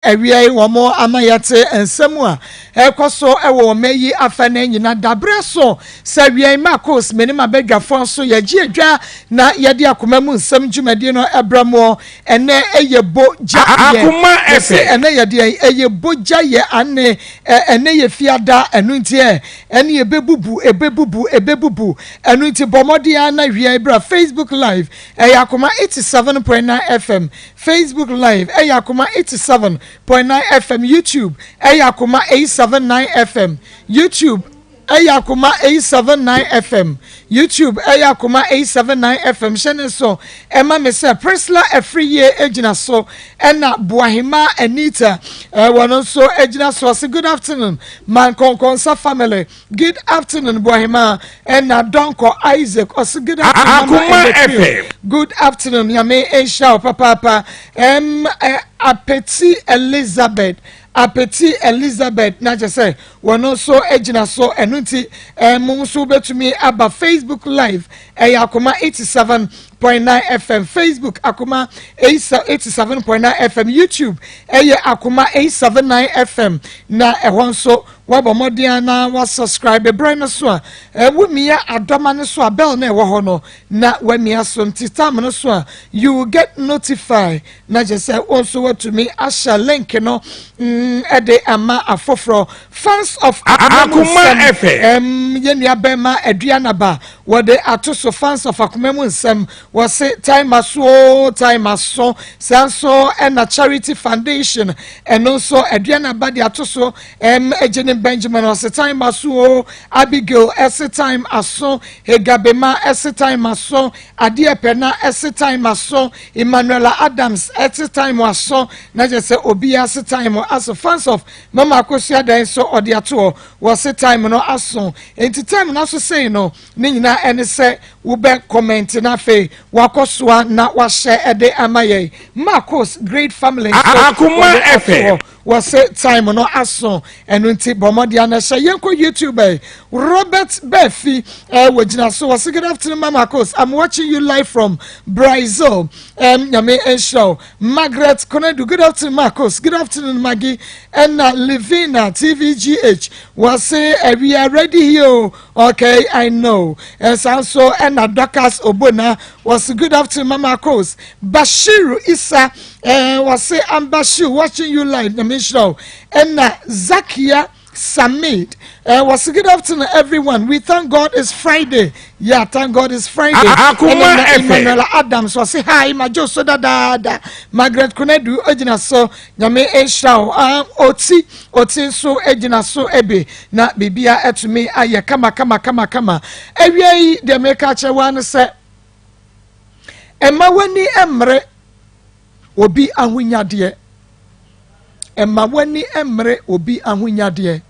Awia yi wɔn ama yɛte nsɛm a ɛrekɔ so wɔ wɔn yi afa no nyina dabrɛ so sɛ awia yi Marcos me ne m'abadwafoɔ nso yɛgye adwa na yɛde akoma mu nsɛm dwumadie no ɛbrɛ moɔ. Ɛnɛ ɛyɛ bo gya yɛ. Akoma Yɛse FM. ɛnɛ yɛ deɛ ɛyɛ bo gya yɛ ane ɛnɛ yɛ fiada, ɛno nti ɛ ɛne ɛbɛbubu ɛbɛbubu ɛbɛbubu. Ɛno nti bɔ mmɔden ara na awia yi bra Facebook Live, ɛyɛ Akoma 87.9 FM. Facebook Live ɛyɛ Akoma 87.9 FM. YouTube ɛyɛ Akoma 879 FM. YouTube ɛyɛ Akoma 879 FM. YouTube ɛyɛ Akoma 879 FM. Hyɛ ne so ɛma me sɛ Priscilla Afriyie gyina so, ɛna Boahema Anita ɛwɔ no nso gyina so. Ɔsɛ good afternoon, Mankɔnkɔnsa family. Good afternoon, Boahema. Ɛna Donko Isaac ɔsɛ good afternoon, Mama. Akoma and the crew. FM. Good afternoon, Nyame nhyira wo papaapa. Apeti Elizabeth, Apeti Elizabeth, na kyerɛ sɛ wɔn nso gyina so. Ɛno nti mo nso bɛtumi aba Facebook Live, ɛyɛ Akoma 87.9 FM. Facebook, Akoma 87.9 FM. YouTube ɛyɛ Akoma 879 FM, na ɛhɔ nso wabɔ mmɔden na wasubscribe. Berɛ no so a womia adɔma no so a, bell na ɛwɔ hɔ no na wamia so, nti time no so a you will get notified, na kyerɛ sɛ wo nso watumi ahyɛ link no ɛde ama afoforɔ. Fans of Akoma mu Akoma nsɛm, FM. Yɛn nua bɛrima Aduanaba wɔde ato so. Fans of Akoma mu nsɛm wɔse time aso o, time aso. Saa nso ɛna Charity Foundation, ɛno nso Aduanaba de ato so. Ɛgye ne Benjamin ɔse time aso o. Abigail ɛse time aso. Hegabema ɛse time aso. Adeɛ pɛ na ɛse time aso. Emmanuela Adams ɛse time aso, na kyerɛ sɛ obiara se time aso. Fans of Mama Akosua Dan nso ɔde ato hɔ, wɔse time no aso. Nti time no aso sei no ne nyinaa ɛne sɛ wobɛ comment na afei wakɔ soa na wahyɛ ɛde ama yɛn. Marcos Great Family nso Akoma wɔde ato FM. hɔ, wɔse time no aso. Ɛno nti bɔ mmɔden ana hyɛ. Yɛnkɔ YouTube ɛ Robert Befi wɔgyina so, wɔse good afternoon, Mama Marcos, I'm watching you live from Brazil. Nyame nhyira wo. Margaret Konedu, good afternoon, Marcos. Good afternoon, Maggie. Ɛna Livina TVGH wɔse we are ready here o. Okay, I know. Ɛsan so ɛna Dorcas Obona wɔse good afternoon, Mama Marcos. Bashiru Isa wɔse I'm Bashir, watching you live. Nyame nhyira wo. Ɛna Zakia Samid was good afternoon, everyone. We thank God it's Friday. Yeah, thank God it's Friday. Akoma Ɛna FM. Emmanuel Adams was hi, Majo so da da da. Margaret Kunedu egyina so, Nyame nhyira wo. Oti Oti nso egyina so ebe na bibia etumi ayɛ kama kama kama kama. Awia yi deɛ meka kyerɛ wa no sɛ ɛma w'ani mmere obi ahonyadeɛ, ɛma w'ani mmere obi ahonyadeɛ.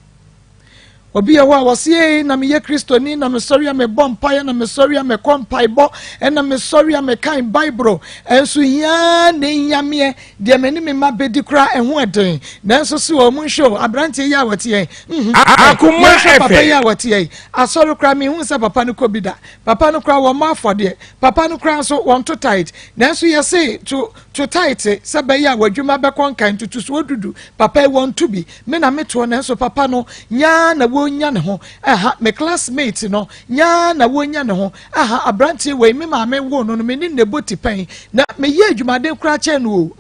Obi yɛ hɔ a wɔsi ee na meyɛ Kristoni na mesɔre a mebɔ mpaeɛ, na mesɔre a mekɔ mpaebɔ, ɛna mesɔre a mekan Bible, ɛnso hiaa na ehiameɛ deɛ me ne me ma bɛdi koraa ɛho ɛden. Nanso so wɔn nhwɛ o, aberanteɛ yi a wɔte yɛn Akoma yɛnhwɛ papa yi FM. a wɔte yɛn asɔre koraa, mehu sɛ papa no kɔ bi da, papa no koraa wɔn mɔ afɔdeɛ, papa no koraa nso wɔn to tithe. Nanso yɛse to tithe sɛ bɛyɛ a wɔadwuma bɛkɔ nkan tutu so odudu, papa yi wɔn to bi, me na metoɔ. Nanso papa no nyaa na wɔnya ne ho ɛha, me classmate no nyaa na wɔnya ne ho aha. Aberanteɛ wei, me maame wo no, me ne ne bɔ ti pɛn na meyɛ adwumaden koraa kyɛn no o.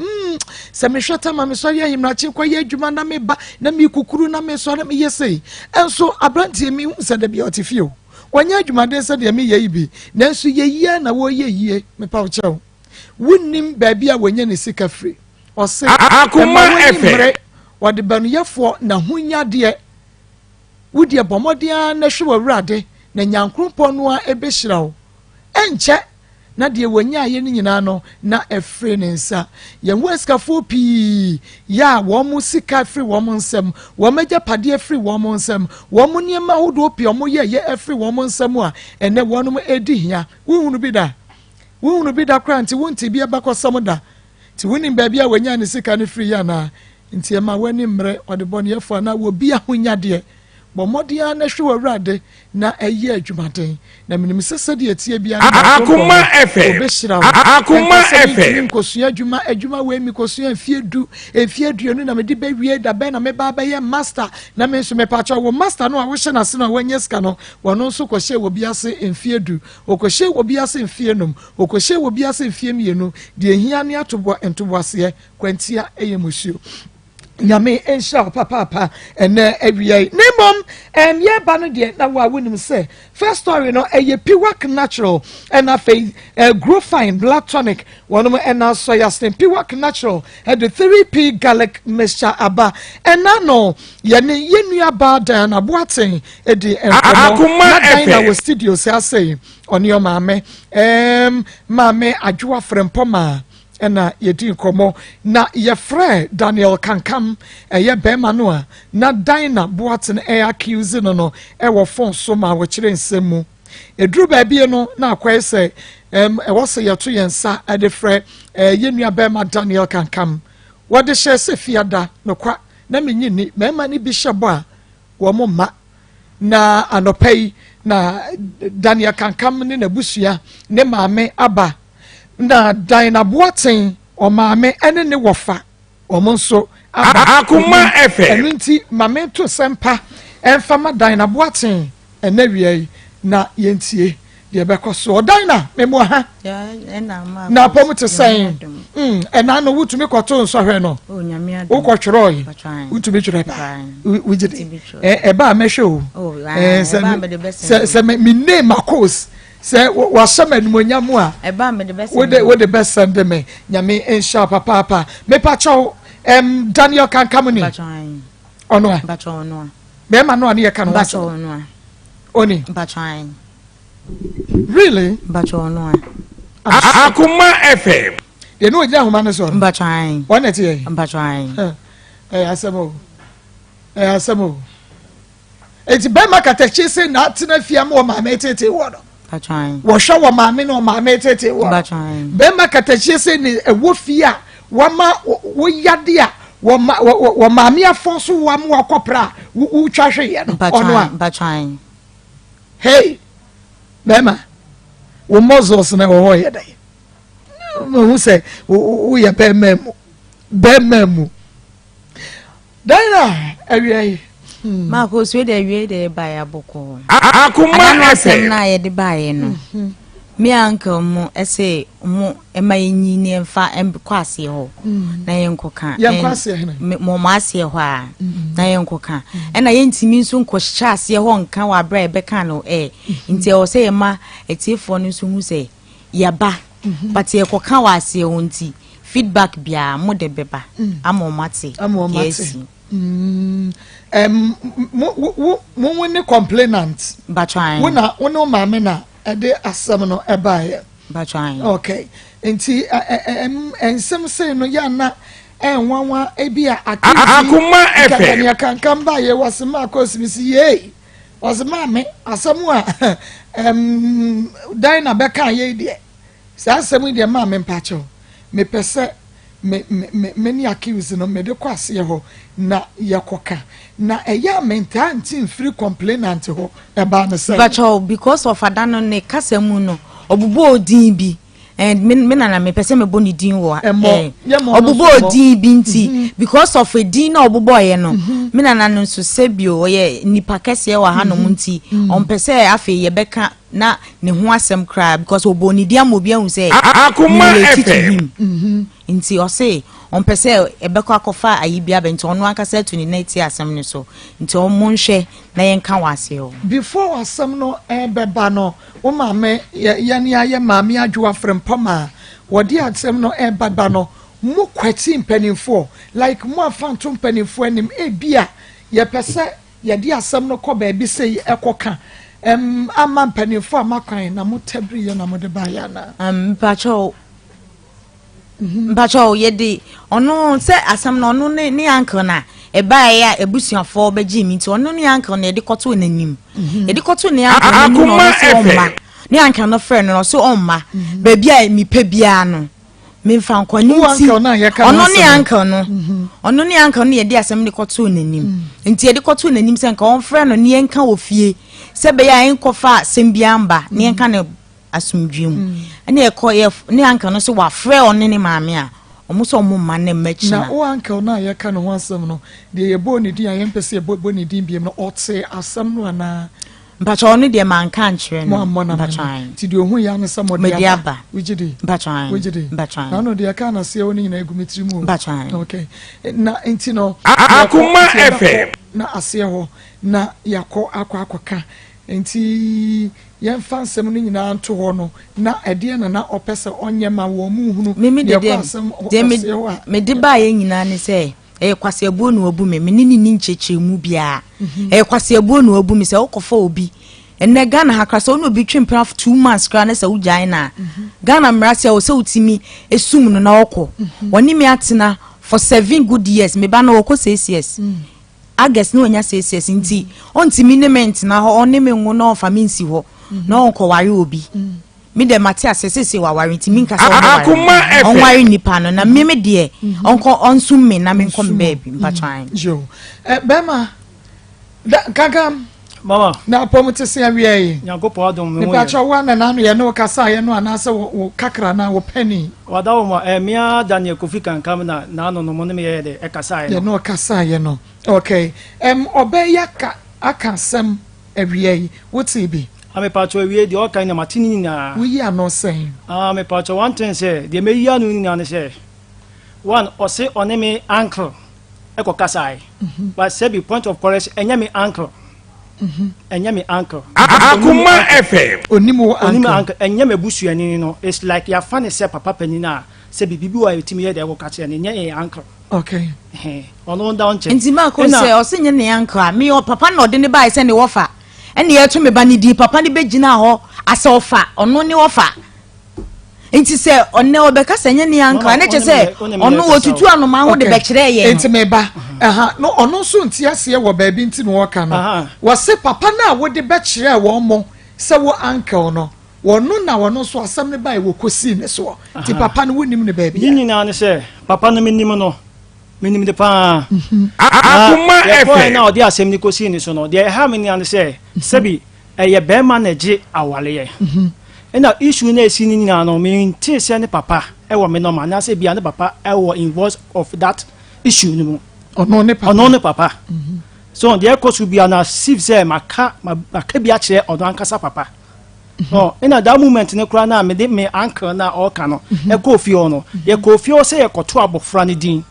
Sɛ mehwɛ tama mesɔre ahimrakye kɔyɛ adwuma na meba na mekukuru na mesɔre meyɛ sei, ɛnso aberanteɛ mi hu sɛ dabi a ɔte fie o, wɔnyɛ adwumaden sɛdeɛ meyɛ yi bi, nanso yɛyie na wɔyɛ yie. Mepa wo kyɛw, wonnim baabi a wɔnyɛ ne sika firi. Ɔse Akoma ɛma w'ani FM. mmere wɔde banuyɛfoɔ n'ahonyadeɛ. Wodeɛ bɔ mmɔden ara na hwɛ w'Awurade na Nyankopɔn no a ɛbɛhyira wo. Ɛnkyɛ na deɛ wɔnyaayɛ no nyinaa no na ɛfiri ne nsa. Yɛn ho asikafoɔ pii yɛ a wɔn mo sika firi wɔn nsam, wɔn agyapadeɛ firi wɔn nsam, wɔn mo nneɛma ahodoɔ pii a wɔn yɛyɛ afiri wɔn nsam a ɛnɛ wɔn edi hia. Wohunu bi da? Wohunu bi da koraa? Nti wonte bi ɛbɛkɔsɛm da nti wonim baabi a wɔnya ne sika no firi yɛ anaa? Nti ɛma w'ani mmerɛ ɔde bɔneyɛfoɔ anaa wɔbi ahonyadeɛ. Bɔ mmɔden ara na hwɛ w'Awurade na ɛyɛ adwumaden. Na menim sɛ sɛdeɛ ɛteɛ biara no, Nyankopɔn Akoma FM. ɔbɛhyira wo. Akoma Ɛnka sɛ mentumi FM. nkɔsua adwuma, adwuma wei mekɔsua mfeɛ du, mfeɛ 20 na mede bɛwie, da bɛn na meba abɛyɛ master? Na me nso mepakyɛw, wo master no a wohyɛ n'ase no a wanya sika no, ɔno nso kɔhyɛɛ obi ase mfeɛ du, ɔkɔhyɛɛ obi ase mfeɛ num, ɔkɔhyɛɛ obi ase mfeɛ mmienu. Deɛ ɛhia ne atoboa, ntoboaseɛ, kwantia yɛ musuo. Nyame nhyira wo papaapa ɛnɛ awia yi. Na mmom ɛm yɛba no deɛ na wo a wonim sɛ first story no ɛyɛ Piwak Natural ɛna afei eh, Grow Fine Blood Tonic wɔnom ɛna asɔ yasene. Piwak Natural ɛde 3P garlic mixture aba. Ɛna no yɛne yɛn nua baa Diana Boateng ɛdi nkɔmmɔ. Akoma Na Diana FM. wɔ studio sɛ asɛi ɔne ɔmaame maame Adwoa Frɛmpɔmaa ɛna yɛdi nkɔmmɔ na yɛfrɛ Daniel Kankam, ɛyɛ bɛrima no a na Diana Boateng ɛyɛ accuse no ɛwɔ phone so ma wɔkyerɛ nsɛm mu. Ɛduru baabi no na akɔyɛ sɛ ɛwɔ sɛ yɛto yɛn nsa ɛde frɛ yɛn nua bɛrima Daniel Kankam. Wɔde hyɛ sɛ fiada nokwa na menyi ni mmarima no bi hyɛ bɔ a wɔn mma. Na anɔpa yi na Daniel Kankam ne n'abusua ne maame aba, na Diana Boateng ɔmaame ɛne ne wɔfa wɔn nso aba. Akoma FM. Ɛno nti maame to sɛmpa ɛmfa ma Diana Boateng ɛnɛ wia yi na yɛntie deɛ ɛbɛkɔ so. Ɔdina mɛmu ha na apɔm te sɛn? Ɛna no wotumi kɔto nsɔhwɛ no, wokɔtwerɛ yi, wotumi twerɛ pa, wogye de ɛba a mɛhwɛ o. Sɛ me name akos sɛ wahyɛ me animonyam a, wode bɛsɛnde me. Nyame nhyɛ papaapa. Mepakyɛw, Daniel Kankam ni ɔno a bɛrima no a ne yɛka no wasɛm oni? Really? Akoma FM. Deɛ ne ogyina ahoma no so no, wɔn na ɛte yɛ. Ɛyɛ asɛm o, ɛyɛ asɛm o. Eti bɛrima katakye sɛ na atena fie ama wɔ maame tete wɔ no, wɔhwɛ wɔ maame na ɔmaame tete wɔ no. Bɛrima katakye sɛ ne ɛwɔ fie a wama wɔyade a wɔ maame afɔ so wɔama wakɔpra a wotwa hweyɛ no, ɔno a. Hey, bɛrima, wo muscles na ɛwɔ hɔ yɛ dɛ. Mehu sɛ woyɛ bɛrima mu, bɛrima mu. Diana, awia yi. Maako so de awie de baeɛ abɔkɔ. Akoma Ada no asɛm FM. no a yɛde baeɛ no, me uncle mu ɛsɛ mo ɛma yɛnyi ne yɛmfa kɔ aseɛ hɔ na yɛnkɔka. Yɛnkɔ aseɛ hene? Mo aseɛ hɔ a na yɛnkɔka, ɛna yɛntumi nso nkɔhyɛ aseɛ hɔ nka wɔ aberɛ a yɛbɛka no ɛ. Nti ɛwɔ sɛ yɛma atiefoɔ no nso hu sɛ yɛba, but yɛkɔka wɔ aseɛ hɔ, nti feedback biara mo de bɛba ama ɔmo ate Ama ɔmo deɛ ate. asi. Mo ne complainant? Batwan. Wo na wo ne wo maame na ɛde asɛm no ɛbaeɛ? Batwan. Okay, nti nsɛm sei no yɛ ana ɛnwanwa ebi a akiri Akoma FM. Daniel Kankam ba yɛ wɔsi maa kɔsi mi si yee wɔsi maame asɛm a Diana bɛka yɛ deɛ, saa asɛm yi deɛ, maame mpakyɛw, mepɛ sɛ me me me me ne accuse no mede kɔ aseɛ hɔ na yɛkɔka, na ɛyɛ a mentaa nti mfiri complainant hɔ. Ɛbaa ne sɛ? Mpakyɛw, because of ada no ne kasa mu no, ɔbobɔ odin bi and me nana mepɛ sɛ mebɔ ne din wɔ Ɛmmɔ. Yɛmmɔ no ɔbobɔ so mmɔ. odin bi, nti because of edin na ɔbobɔɔyɛ no, me nana no nso sɛbio ɔyɛ nipa kɛseɛ wɔ hanom, nti ɔmpɛ sɛ afei yɛbɛka na ne ho asɛm koraa because ɔbɔ ne din ama obi ahu sɛ Akoma me relate to FM. him, nti ɔse ɔmpɛ sɛ ɛbɛkɔ akɔfa ayi bi aba, nti ɔno ankasa atu ne nan ti asɛm no so, nti ɔmo nhwɛ na yɛnka wɔ aseɛ hɔ. Before asɛm no ɛbɛba no, wo maame yɛne ayɛ maame Adwoa Frɛmpɔm a wɔde asɛm no ɛbɛba no, mo kwati mpanimfoɔ, like mo afa nto mpanimfoɔ anim, ebi a yɛpɛ sɛ yɛde asɛm no kɔ baabi sɛ ɛkɔka ama mpanimfoɔ a makwan na mo tabiri yɛ na mo de baayɛ anaa? Mpakyɛw, yɛde ɔno sɛ asɛm no, ɔno ne uncle na ɛbaeɛ a abusuafoɔ bɛgye mi, nti ɔno ne uncle na yɛde kɔtoo n'anim, yɛde kɔtoo ne uncle n'anim na ɔno sɛ Akoma ɔmma. Ne uncle no frɛ no na ɔsɛ ɔmma baabi a mepɛ biara no. Memfa nkɔ ne Wo nti uncle no a yɛka ne ɔno ne asɛm no. uncle no, ɔno ne uncle no yɛde asɛm de kɔtoo n'anim. Nti yɛde kɔtoo n'anim sɛ nka ɔmfrɛ no ne yɛnka wɔ fie sɛ bɛyɛ a yɛnkɔfa asɛm biara mba ne yɛnka no asomdwe mu. Ɛne yɛkɔ yɛ ne uncle no so wafrɛ ɔne ne maame a ɔmo sɛ ɔmo mma ne mma Na kyina. wo uncle no a yɛka ne ho asɛm no deɛ, yɛbɔɔ ne din a yɛmpɛ sɛ yɛbɔ ne din biom no, ɔte asɛm no anaa? Mpakyɛ, ɔno deɛ manka nkyerɛ Mo no. ammɔ no Mpakyɛ. amane nti deɛ ɔhu yɛ ano sɛ mɔde Mede aba. aba. Wogye di? Mpakyɛ. Wogye di? Mpakyɛ. Na ɔno deɛ ɛka naseɛ wo no nyinaa gu me tiri mu o. Mpakyɛ. Okay, na nti no Akoma nti yɛbɛkɔ FM. na aseɛ hɔ na yɛakɔ akɔ akɔka, nti yɛmfa nsɛm no nyinaa nto hɔ no, na ɛdeɛ na na ɔpɛ sɛ ɔnyɛ ma wɔn mu hunu Mimi de deɛ deɛ ɛkɔ asɛm deɛ me aseɛ hɔ a mede baayɛ nyinaa ne sɛ ɛyɛ kwaseabuo na wabu me. Me ne ne ni nkyerɛkyerɛmu biara, ɛyɛ kwaseabuo na wabu me sɛ wokɔfa obi ɛnɛ Ghana ha kora sɛ wo ne obi twe mpena 2 months koraa ne sɛ wogyae no a, Ghana mmara sɛ wɔ sɛ wotumi esum no na wɔkɔ. Wɔne me atena for 7 good years. Me ba no wɔkɔ 6 years August na wanya 6 years, nti ɔntumi ne me ntena hɔ, ɔne me ngo na ɔmfa me nsi hɔ na ɔnkɔware obi. Me dɛ mate ase sese waware, nti mi nkasa. Akoma FM. Ɔnware nipa no na me deɛ ɔnkɔ ɔnsum me na me nkɔ me baabi, mpatwan. Yo, bɛrima da kankam. Mama. Na apɔm te se awia yi? Nyankopɔn adom, me ho nipa yɛ. kyerɛ wo ana n'ano yɛ ne wo kasa yɛ no anaasɛ wo kakra na wo pɛni? Wada wo ma mea Daniel Kofi Kankam na n'ano no mo ne me yɛyɛ dɛ ɛkasaeɛ yɛ no. Ne wo kasa yɛ no. Okay, ɔbɛyɛ aka asɛm awia yi, wote bi? A mepatwɔ, awie deɛ ɔka na mate ne nyinaa. Woyi ano sɛn? Ah, mepatwɔ, one thing sɛ deɛ mɛyi ano nyinaa ne sɛ, one, ɔse ɔne me uncle ɛkɔ kasaeɛ, but sɛbi, point of correction, ɛnyɛ me uncle, ɛnyɛ me uncle. Akoma FM. Onim wo onim uncle? Uncle ɛnyɛ me busuani no. It's like yɛafa ne sɛ papa panin a sɛ biribi bi wɔ a yɛtumi yɛ dɛ ɛwɔ ka kyerɛ no, ɛnyɛ yɛn uncle. Ɛhɛn, ɔno da nkyɛn. Nti maa ko Ɛna- sɛ ɔsɛ nyɛ ne uncle a me ɔ papa na ɔde ne baayɛ sɛ ne wɔfa, ɛne yɛto me ba ne din, papa ne bɛgyina hɔ asɛ ɔfa ɔno ne wɔfa, nti sɛ ɔnɛ ɔbɛka sɛ nyɛ ne uncle a ne kyɛ sɛ Wo ne me ɔno yɛ kasa wɔtutu o. anoma ho de bɛkyerɛ yɛn. Nti meba ɛha no, ɔno nso nte aseɛ wɔ baabi nti na wɔka no. Wɔse papa no a wode bɛkyerɛ wɔn mo sɛ wo uncle no, wɔno na wɔno nso asɛm no bae wɔ kɔsii ne soɔ, nti papa no wonim no baabi Ne a? nyinaa ne sɛ papa no menim no, menim de paa. Akoma yɛkɔɛ FM. na ɔde asɛm no kɔsii ne so no, deɛ ɛha me nea ne sɛ sɛbi ɛyɛ bɛrima na ɛgye awaleɛ, ɛna issue no a ɛsi no nyinaa no, mentee sɛ ne papa ɛwɔ me nɔma anaasɛ bia ne papa ɛwɔ involve of that issue no mu. Ɔno ne papa? Ɔno ne papa. So deɛ ɛkɔ so bia na sif sɛ maka maka bi akyerɛ ɔno ankasa papa ɔ, ɛna that moment ne koraa na mede me uncle na ɔka no ɛkɔɔ fie hɔ no, yɛkɔɔ fie hɔ sɛ yɛkɔto abɔfra no din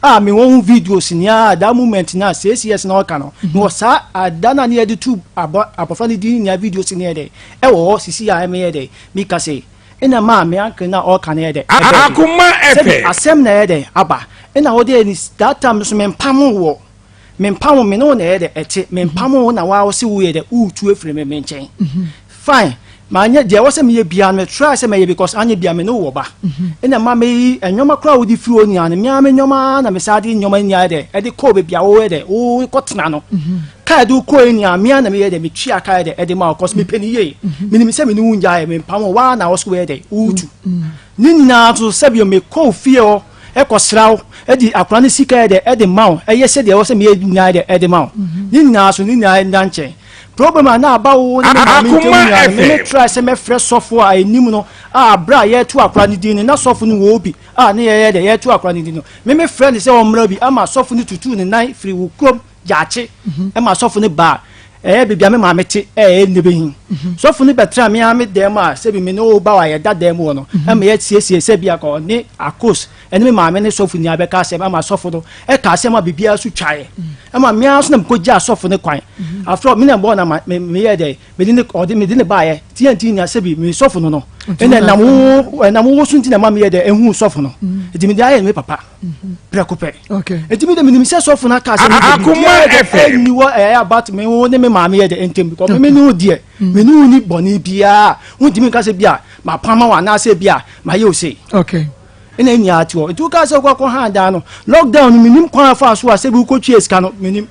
a mewɔ ho videos nia. That moment na 6 years na ɔka no, mewɔ saa ada na ne yɛde tu abɔfra no din nia, videos ne yɛ dɛ ɛwɔ hɔ sisi a ɛmɛyɛ dɛ mika sɛ ɛna maa me uncle na ɔka no yɛ dɛ ɛbɛɛ bi. Akoma Sɛbi FM. asɛm na ɛyɛ dɛ aba, ɛna wɔde ni that time so mempam wɔ, mempam wo, me ne wo na ɛyɛ dɛ ɛte, mempam wo na waa wo se woyɛ dɛ woretu afiri me nkyɛn. Fine, maanyɛ deɛ ɛwɔ sɛ meyɛ biara no, me try sɛ mɛyɛ because anyɛ bia me ne wo wɔ ba. Ɛna ma meyi nneɛma koraa a wode firi hɔ nyinaa no, mea me nneɛma na mesaa de nneɛma nyinaa dɛ ɛde kɔɔ baabi a woyɛ dɛ wokɔtena no. Kaa de wokɔɔ yi nyinaa, mea na meyɛ dɛ metua kaa dɛ ɛde ma wo cause mepɛ ne yie. Menim sɛ me ne wo ngyaeɛ, mempam wo, waa na wo so woyɛ dɛ woretu ne nyinaa nso. Sɛbio mekɔɔ fie hɔ ɛkɔsra wo, ɛde akora no sika yɛ dɛ ɛde ma wo, ɛyɛ sɛdeɛ ɛwɔ sɛ meyɛ nyinaa dɛ ɛde ma wo. Ne nyinaa so ne nyinaa nda nkyɛn, problem a na aba wo ne me maame ntam Akoma nyinaa no, meme FM. try sɛ mɛfrɛ sɔfo a ɛnim no a aberɛ a yɛto akora no din no, na sɔfo no wɔ bi a ne yɛyɛ dɛ yɛto akora no din no, meme frɛ no sɛ ɔmmra bi ama sɔfo no tutuu ne nan firi wo kurom gyaakye ɛma sɔfo no baa ɛyɛ baabi a me maame te, ɛyɛ nne bɛhi sɔfo no bɛtena me ara me dan mu a sɛbi me ne wo ba a yɛda dan mu hɔ no, ɛma yɛsiesie sɛ bi akɔ ɔne akos ɛne me maame ne sɔfo nyinaa bɛka asɛm ama sɔfo no ɛka asɛm a biribiara so twaeɛ ɛma me ara so na mekɔgyaa sɔfo no kwan. After me na mbɔ na meyɛ dɛ mede ne ɔde mede ne baayɛ tiɛ nti nya sɛbi me sɔfo no ɛna ɛnam wo so nti na ma meyɛ dɛ ehu sɔfo no, nti mede ayɛ me papa prɛko pɛ. Nti mi de menim sɛ sɔfo no aka asɛm no deɛ, Akoma biribiara dɛ FM. ɛnni hɔ ɛyɛ about me wo ne me maame yɛ dɛ ntɛm because me ne wo deɛ, me ne wo ni bɔne biara, wontumi nka sɛ bi a mapama wo anaasɛ bi a mayɛ wo sei. Ɛna nyinaa te hɔ, nti woka sɛ wokɔkɔ ha daa no, lockdown no menim kwan afa so a sɛ bi wokɔtwie sika no menim.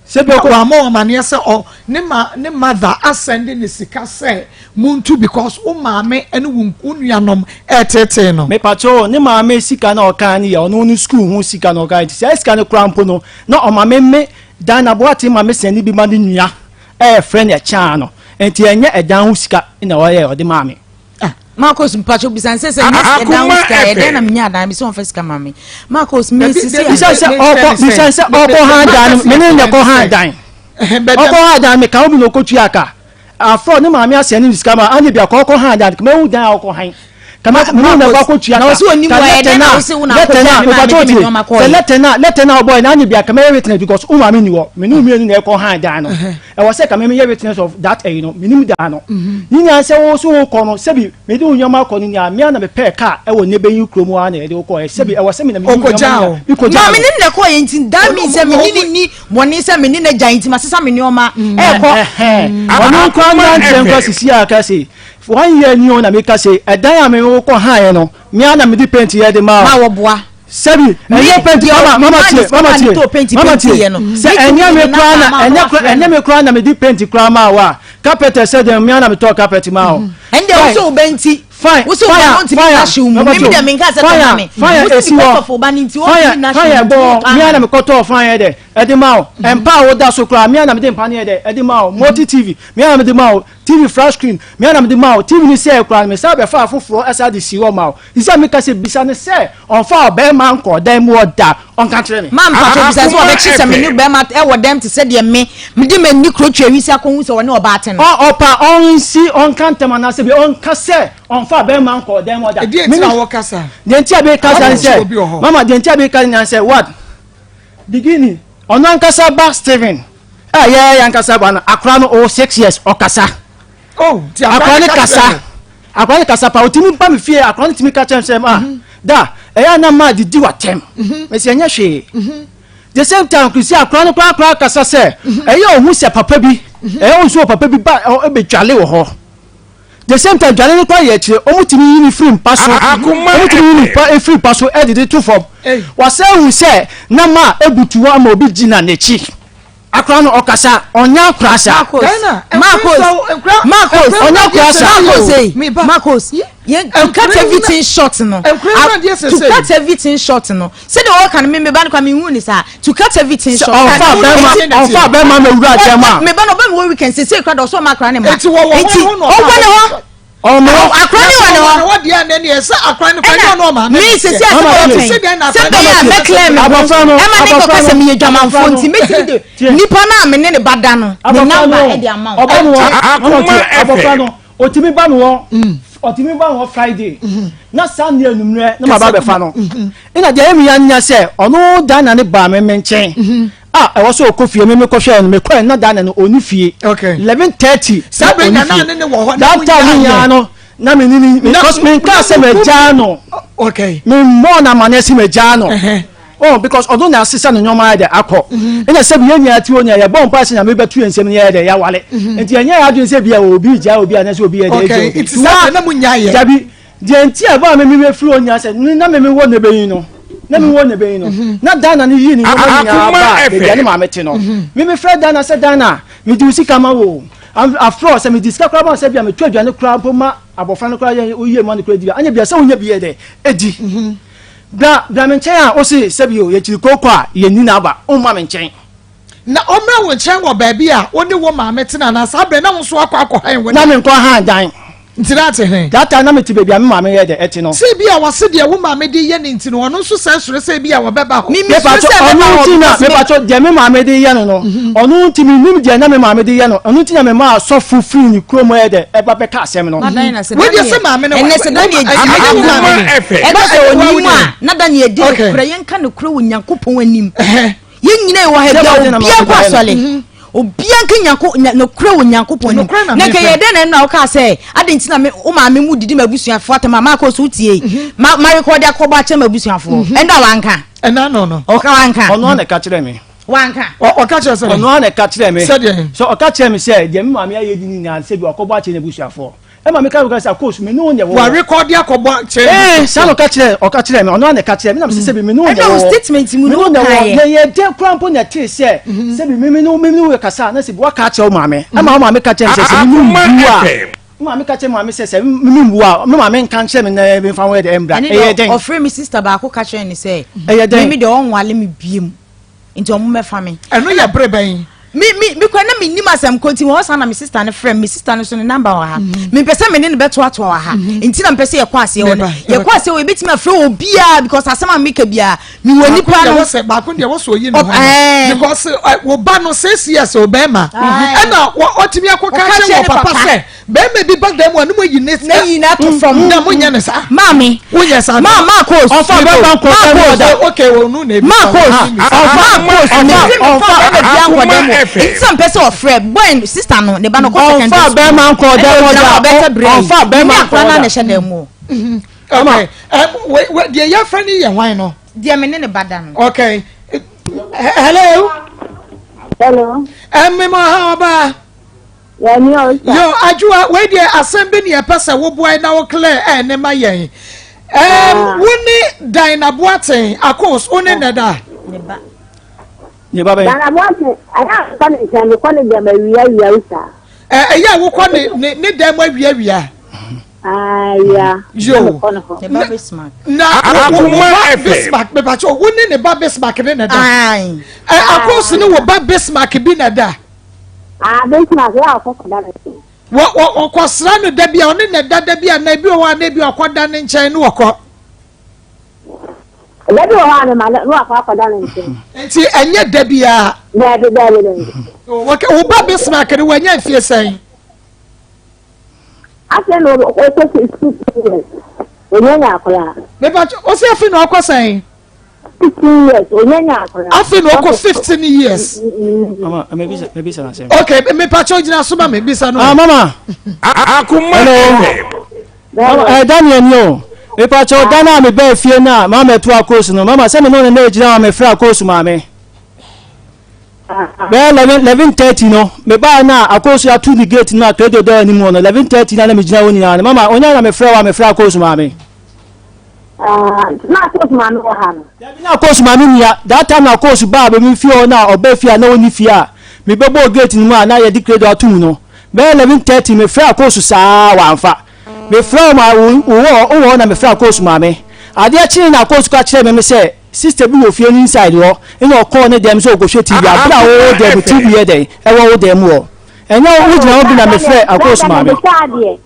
Sɛ bi ɔkɔ. Wamma wɔn amaneɛ sɛ ɔ ne ma ne mother asɛnde ne sika sɛ muntu because wo maame ne wo wo nuanom ɛreteetee no. Mepakyɛw o, ne maame sika na ɔkaa no yɛ ɔno ne school ho sika na ɔkaa nti saa sika no koraa mpo no na ɔma me me Dinah Boateng ma me sɛnde bi ma ne nua ɛɛfrɛ no ɛkyaa no nti ɛnyɛ ɛdan ho sika na ɔyɛ ɔde maa me. Marcos mpacho bisa nsɛ sɛ nyɛ sɛ dan wo sika yɛ dɛn na menya dan bi sɛ ɔmfa sika ma me Marcos me sisi a bisa sɛ ɔkɔ bisa sɛ ɔkɔ han dan no me ne ne kɔ han dan ɔkɔ han dan me ka obi na ɔkɔ tua ka afɔ ne maame asɛ ne sika ma anya bi akɔ ɔkɔ han dan kama ehu dan a ɔkɔ han kama me ne ne kɔ akɔ tua ka ka lɛtɛ na lɛtɛ na mpacho tie sɛ lɛtɛ na lɛtɛ na ɔbɔ yɛ na anya bi akama yɛ witness because wo maame ni hɔ me ne mmienu na ɛkɔ han dan no ɛwɔ sɛ kame meyɛ witness of that ɛyi no menim daa no ne nyinaa sɛ wo so wokɔ no sɛbi mede wo nneɛma akɔ no nyinaa mea na mepɛɛ kaa ɛwɔ ne bɛyi kurom a na yɛde wokɔ ɛ sɛbi ɛwɔ sɛ me na mede wo nneɛma mekɔgyaa no mene ne kɔɔ yɛ nti that means sɛ mene ne ni bɔne sɛ mene ne gya nti masesa me nneɛma ɛkɔ ɔno nkwa nyankyerɛ nkwa sisi a ka se one year ni o na meka se ɛdan a me wokɔ haeɛ no mea na mede paint yɛ de ma wɔboa Sɛbi, ɛnyɛ penti, mama, mama tie, mama tie, mama tie. Sɛ ɛnyɛ me koraa na, ɛnyɛ koraa, ɛnyɛ me koraa na me di penti koraa maa wo a, carpet ɛsɛ dɛn, mea na me tɔɔ carpet maa wo. Ɛnde wo sɛ wo bɛ nti, Fine, wo sɛ wo ba no ntumi nna hyew mu, mimi dɛ menka sɛ tɔ ma me, fire wo sɛ esi because hɔ, of wo ba no nti, fire, ɔntumi nna hyew fire mu nti bɔ, wotɔ mea ama na me. me kɔtɔɔ fine yɛ dɛ, ɛde maa wo, mpa a woda so koraa, mea na me de mpa no yɛ dɛ, ɛde maa wo, multi TV, mea na me de maa wo, TV flat screen, mea na me de maa wo, TV no sɛɛ koraa no, me san bɛfaa foforɔ ɛsan de sii hɔ maa wo. Te sɛ meka sɛ bisa no sɛ ɔmfa ɔbarima nkɔ ɔdan mu hɔ da, ɔnka nkyerɛ me. Ma mpakyɛw bisa sɛ ɔbɛkye sɛ me ne barima wɔ dɛm te sɛ deɛ me mede m'ani kurotwa awisi akɔhu sɛ ɔne ɔbaa te no. Ɔ ɔpa ɔnsi ɔnka ntam anaasɛ bi ɔnka sɛ ɔmfa ɔbarima nkɔ ɔdan mu hɔ da. Ɛdeɛn nti na wɔka saa? Deɛ nti a meka saa ne sɛ, mama deɛ nti a meka ne sɛ what beginning ɔno ankasa ba Stephen a yɛyɛ ankasa ba no akora no ɔwɔ 6 years ɔkasa. Oh, nti akora ne ka kasa kyerɛ no. Akora ne kasa pa, otumi ba me fie, akora ne tumi ka kyerɛ me sɛ ma da ɛyɛ a na ma didi watɛm mesi ɛnyɛ hwee. The same time krisi akora no koraa koraa kasa sɛ ɛyɛ ohu sɛ papa bi ɛyɛ ohu sɛ papa bi ba ɛbɛdwale wɔ hɔ. The same time dwale no koraa yɛ akyire, ɔmo tumi yi ne firi mpa so, ɔmo tumi yi ne mpa efiri mpa so ɛdede to fam. Wasɛ ehu sɛ na ma ebutu hɔ ama obi gyina n'akyi. Akora no ɔkasa, ɔnyɛ akora saa. Marcos, Diana, Marcos, Marcos, ɔnyɛ akora saa. Marcos, hey, Marcos, yɛn to cut everything short no. To cut everything short no. Sɛ de ɔka no me me ba no kwa me hu ni saa. To cut everything short. Ɔnfa bɛrima, ɔnfa bɛrima ma wura dɛm a. Me ba no ɔbɛ mi wɔ weekend sese kura dɔ ɔsɔ ɔma akora ne ma. Eti wɔ wɔ hɔ no ɔwɔ ne hɔ. Ɔmo. Akora ne wɔ ne hɔ. Wɔ deɛ ne neɛ sɛ akora ne kora ne ɔno ɔmaame. Me sese asɛm a wɔka yi sɛ bɛyɛ a mɛklɛ me ho ɛma ne nkɔka sɛ meyɛ dwamanfoɔ nti mɛtumi de nipa no a me ne ne ba da no ne namba ɛde ama wo. Ɔba no hɔ, abɔfra no ɔtumi ba no hɔ, ɔtumi ba no hɔ Friday na Sunday anwummerɛ na ma ba bɛfa no. Ɛna deɛ ɛyɛ me ya nya sɛ ɔno Dana ne baa me me nkyɛn a ɛwɔ sɛ ɔkɔ fie, me mekɔhwɛɛ no, mekɔɛ na Dana no ɔni fie. 11:30 Saa bere na na ne ne wɔ hɔ na that time ne nyinaa no na me ne ne because me nka sɛ magyaa no. Me mmɔɔ no amaneɛ sɛ magyaa no. Oh, because ɔno na asesa ne nneɛma ayɛ dɛ akɔ. Ɛna sɛ bi yɛn nyinaa ti hɔ nyinaa yɛbɔ mpa sɛ Nyame bɛto yɛn nsam ne yɛyɛ dɛ yɛawale. Nti ɛnyɛ yɛn adwene sɛ bi a obi gyaa obi anaasɛ obi yɛ dɛ agya obi. Nti saa bere na mo nyaa yɛ. Dabi, deɛ nti a ɛbaa me me firi hɔ nyinaa sɛ na me me wɔ ne bɛyi no na me wɔ ne bɛyi no na Dana no yii ne nneɛma nyinaa baa baabi a ne maame te no. Me me frɛ Dana sɛ Dana, mede wo sika ma wo o. After all sɛ mede sika koraa ma wo sɛ bi a metɔ aduane koraa mpo ma abɔfra no koraa yɛ woyie ma no koraa di a, anyɛ bi a sɛ wonya bi yɛ dɛ ɛdi. Bra bra me nkyɛn a wose sɛbi o yɛkyiri kooko a yɛnni n'aba, womma me nkyɛn. Na ɔmmra wo nkyɛn wɔ baabi a wo ne wo maame tena anaa saa berɛ na wo nso akɔ akɔhan wo Na dan? menkɔ han dan. Nti na ate he? That time na mete baabi a me maame yɛ dɛ ɛte no. Sɛ ebia wɔse deɛ wo maame de yɛ no nti no, ɔno nso sɛe soro sɛ ebia wɔbɛba hɔ. Me mesuro Mepatwɔ sɛ ɔno ɛbɛba hɔ nti na because me. mepatwɔ deɛ me maame de yɛ no no ɔno nti mennim deɛ na me maame de yɛ no ɔno nti na memaa sɔfo firi ne kurom yɛ dɛ ɛba bɛka asɛm no. Na Dan na sɛ Wei deɛ Daniel sɛ maame no ɛnɛ sɛ Daniel ɛnyɛ gyina wo mu maame a no. ɛbɛ sɛ Ɛnyɛ wo ɔnim maame a na Daniel di Okay. nokorɛ yɛnka nokorɛ wɔ Nyankopɔn anim. Ɛhɛ. Yɛn nyinaa wɔ ha Sɛ bia wɔde na obiara maame kɔ baeɛ no. asɔre. Obiara nka Nyanko nya nokorɛ wɔ Nyankopɔn anim. Nokorɛ na Na nka mepɛ. yɛ dɛn na ɛno na wokaa sɛ adɛn nti na me wo maame mu didi m'abusuafoɔ atɛm a maakɔ so wotie ma ma rekɔde akɔbɔ akyɛ m'abusuafoɔ. Ɛnda wanka. Ɛna no no. Ɔka wanka. Ɔno ara na ɛka kyerɛɛ me. Wanka. Ɔka kyerɛ sɛ Ɔno ara na ɛka kyerɛɛ me. Sɛdeɛ? Sɛ ɔka kyerɛɛ me sɛ deɛ me maame ayɛ di ne nyinaa sɛ bi wakɔbɔ akyɛ n'abusuafoɔ. Ɛma meka no sɛ akoosu me ne wo na ɛwɔ hɔ. Warekɔde akɔbɔ kyerɛ. Ɛɛ saa na ɔka kyerɛ ɔka kyerɛ me ɔno ara na ɛka kyerɛ me na mesɛ sɛbi me ne wo na ɛwɔ hɔ. Statement mu me ne wo na ɛwɔ hɔ kaeɛ. na yɛ dɛn koraa mpo na ɛtee sɛ sɛbi me me ne wo me ne wo kasa na sɛbi waka akyerɛ wo maame ɛma wo maame ka kyerɛ me sɛ sɛ me me Akoma mwu a FM. me maame ka kyerɛ maame sɛ sɛ me me mwu a me maame nka nkyerɛ me na memfa ho yɛ dɛ ɛmbra Ɛne ɛyɛ deɛ dɛn ɔfrɛ me sister baako ka kyerɛ ne sɛ Ɛyɛ dɛn? me me deɛ ɔnwale me biem nti ɔmo mɛfa me. Ɛno yɛ bere bɛn? Me me me kura na me nim asɛm ko nti wɔn san na me sister no frɛ me me sister no so ne number wɔ ha me mpɛ sɛ me ne no bɛtoatoa wɔ ha nti na mpɛ sɛ yɛkɔ aseɛ hɔ no yɛkɔ aseɛ hɔ yɛbɛtumi afrɛ wɔ biara because asɛm a meka biara me wɔ nipa no baako deɛ wɔsɔ oyi ne ho no because wo ba no 6 years o bɛrima ɛna ɔtumi akɔka kyerɛ wɔ papa sɛ bɛrima bi ba dan mu a ne mu ayi ne na yi na ato fam na mo nyɛ ne saa maame wonyɛ saa maa maa kos ɔfa bɛrima nkɔ maa dɛm kos ɔda okay wɔn nu na ebi maa kos Ɔfa maa kos ɔfa me ɔfa bɛrima bi ankɔ dɛm Akoma o FM. nti sɛ mpɛ sɛ ɔfrɛ boy sister no ne ba no kɔ secondary ɔfa school bɛrima nkɔ dɛm ɛna ɔgyina hɔ ɔda ɔbɛsɛ brɛ yi ɔfa bɛrima ne nkɔ akora no na ɔda ɛhyɛ dan mu o Okay, deɛ yɛfrɛ no yɛ hwan no? Deɛ me ne ne ba da no. Okay, hello. Hello. Mmemme ha ɔbaa. Yɛni ɔsa. Yo, Adwoa, wei deɛ asɛm bi ne yɛpɛ sɛ woboae na wo clear ɛ ne ma yɛn. Wo ne Dinah Boateng, Akos, wo ne nɛda? Ne ba. Ne ba bɛn? Dinah Boateng, ɛyɛ a mekɔ ne nkyɛn, mekɔ ne dɛm awia awia wo saa. Ɛ ɛyɛ a wokɔ ne dɛm awia awia? Awia. Yo. Mekɔ ne hɔ. Ne ba Bismarck. Na wo Akoma ba FM. Bismarck, mepakyɛ wo ne ne ba Bismarck ne nɛda? Ayi. Ɛ Akos ne wo ba Bismarck bi nɛda? Ah, Bismarck, yɛ a ɔkɔ kɔda ne nkyɛn. Wɔ wɔ ɔkɔsra no da bi a ɔne nɛda da bi a na ebi wɔ hɔ a na ebi ɔkɔda ne nkyɛn ne wɔkɔ. Da bi wɔ hɔ a ne ma ne wakɔ akɔda ne nkyɛn. Nti ɛnyɛ da bi a. Daabi, daabi, daabi. Okay, wo ba Bismarck no wanya mfie sɛn? Afei na ɔkɔ 16 years. Onye nya akwaraa. Mepakyɛ, ɔsi afei na ɔkɔ sɛn? 15 years, onye nya akwaraa. Afei na ɔkɔ 15 years. Mama, mebisa mebisa na sɛm. Okay, mepakyɛ gyina so ma me bisa no. Ah, mama. Akoma Hello. FM. Mama, Daniel ni o. Mepakyɛ ɔda no a mebaa fie no a mama ɛto akoosu no. Mama, sɛ me ne wo na gyina hɔ a mefrɛ akoosu maame. Bɛyɛ 11:30 no, mebaa no a akoosu ato ne gate no a credo da anim hɔ no, 11:30 na na megyina hɔ nyinaa no. Mama, onya na mefrɛ wo a mefrɛ akoosu maame. Ah, na akɔsu maame wɔ ha no. Dabi na akoosu maame nia. That time na akoosu baa bɛmi fie hɔ na ɔbaa fie a na ɔnni fie a mebɛbɔɔ gate no mu a na yɛde credo ato mu no. Bɛyɛ 11:30 mefrɛ akoosu saa wamfa. Mefrɛ wo ma wo wɔ wɔ hɔ na mefrɛ akoosu maame. Adeɛ kyee na akoosu ka kyerɛɛ me me sɛ sister bi wɔ fie no inside hɔ ɛna ɔkɔɔ ne dɛm sɛ ɔkɔhwɛ TV abere a wɔwɔ dɛm TV yɛ dɛn ɛwɔ wo dɛm hɔ. Ɛnyɛ wo gyina hɔ bi na mefrɛ akoosu maame. Metwa adeɛ.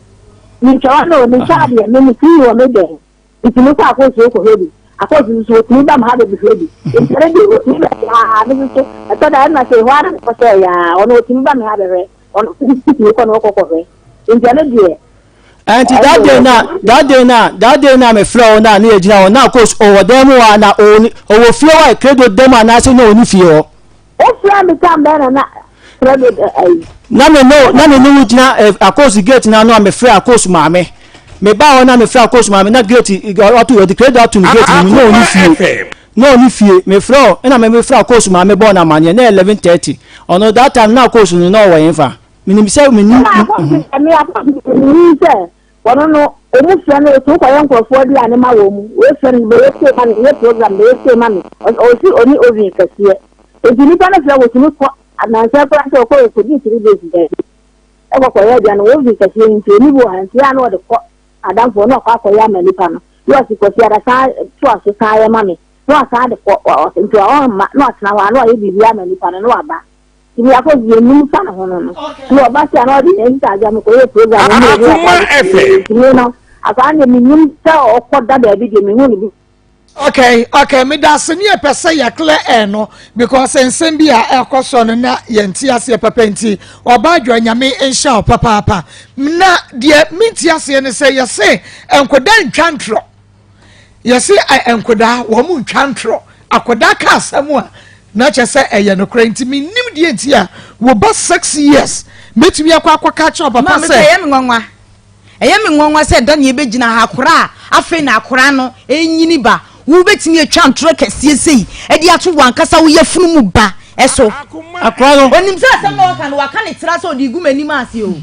Metwa no, metwa adeɛ. Me me TV wɔ me dɛm. Nti me kɔ akɔsu kɔhwɛ bi. Akɔsu nso otumi ba ma ha bɛbihwɛ bi. Nti ɛno deɛ otumi bɛ aa me nso ɛtɔ da ɛna sɛ ɛhɔ ara na mekɔhyɛ yaa ɔno otumi ba me ha bɛhwɛ. Ɔno otumi kɔ na ɔkɔ kɔhwɛ. Nti ɛno deɛ Ɛnti that day na that day na that day na mefrɛ wo na ne yɛgyina hɔ na akoosu ɔwɔ dan mu hɔ a na ɔwɔ ɔwɔ fie hɔ a credo dan mu anaasɛ na ɔni fie hɔ. Wofrɛ me tam bɛn na na credo ayi. Na me ne na me ne wo gyina akoosu gate na ano a mefrɛ akoosu maame. Mebaa hɔ na mefrɛ akoosu maame na gate ɔto ɔde credo ato ne gate no mu na ɔni fie. Na ɔni fie mefrɛ o ɛna me mefrɛ akoosu maame bɔɔ no amaneɛ na 11:30 ɔno that time na akoosu no na ɔwɔ yɛn fa. Menim sɛ menim. Ɛna akɔso ɛmi akɔso menim sɛ wɔn no ɔmu frɛ no otu kɔyɛ nkurɔfoɔ aduane ma wɔn mu wei frɛ no bɛyɛ sei ma me yɛ program bɛyɛ sei ma me ɔsi ɔni oven kɛseɛ eti nipa no frɛ wɔtumi kɔ anansa koraa sɛ ɔkɔ ɔkɔdi 3 days baabi ɛkɔ kɔyɛ aduane wɔ oven kɛseɛ nti oni bi wɔ ha nti a na ɔde kɔ adamfoɔ na ɔkɔ akɔyɛ ama nipa no na ɔsi kɔsi ada san to aso san yɛ ma me na ɔsan de kɔ nti ɔmma na ɔtena hɔ a na ɔyɛ biribi ama nipa no na waba ibi akɔ yie nim fa ne ho no na ɔba si a na ɔde yɛn nsa agya mi kɔyɛ program mu ebi Akoma FM. ntumi no asaa deɛ mi nim sɛ ɔkɔ da baabi deɛ mi hu ne bi. Okay, meda ase ne yɛpɛ sɛ yɛclear air no because nsɛm bi a ɛkɔ so no na yɛnte aseɛ papa nti ɔbaa dwa Nyame nhyɛ wo papaapa. Na deɛ mente aseɛ ne sɛ yɛse nkoda ntwa ntorɔ, yɛse nkodaa wɔn mo ntwa ntorɔ, akɔdaa ka asɛm a na kyerɛ sɛ ɛyɛ nokorɛ nti mennim deɛ nti a wo ba 6 years mɛtumi akɔ akɔka kyerɛ papa Maame sɛ sɛ ɛyɛ me nwanwa, ɛyɛ me nwanwa sɛ da ne yɛbɛgyina ha akora a afei na akora no ɛnyini ba wobɛtumi atwa ntorɔ kɛseɛ sei ɛde ato wankasa wo yafunu mu ba ɛso. Akora no. Onim sɛ asɛm na ɔka no waka ne tira sɛ ɔde gu m'anim ase o.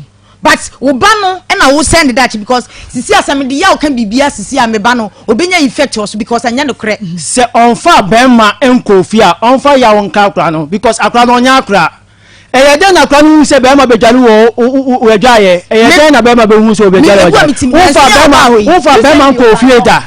But wo ba no na wo send daakye because sisi a sɛ mede yaw ka biribiara sisi a me ba no obenya effect wɔ so because ɛnyɛ nokorɛ. Sɛ ɔnfa bɛɛma nkɔɔ fie a ɔnfa yaw nka akora no because akora no ɔnyɛ akora. Ɛyɛ dɛn na akora no hu sɛ bɛɛma bɛdware wɔ wɔ adwaeɛ? Ɛyɛ dɛn na bɛɛma bɛhu sɛ ɔbɛdware wɔ adwaeɛ? Wonfa bɛɛma wonfa bɛɛma nkɔɔ fie da.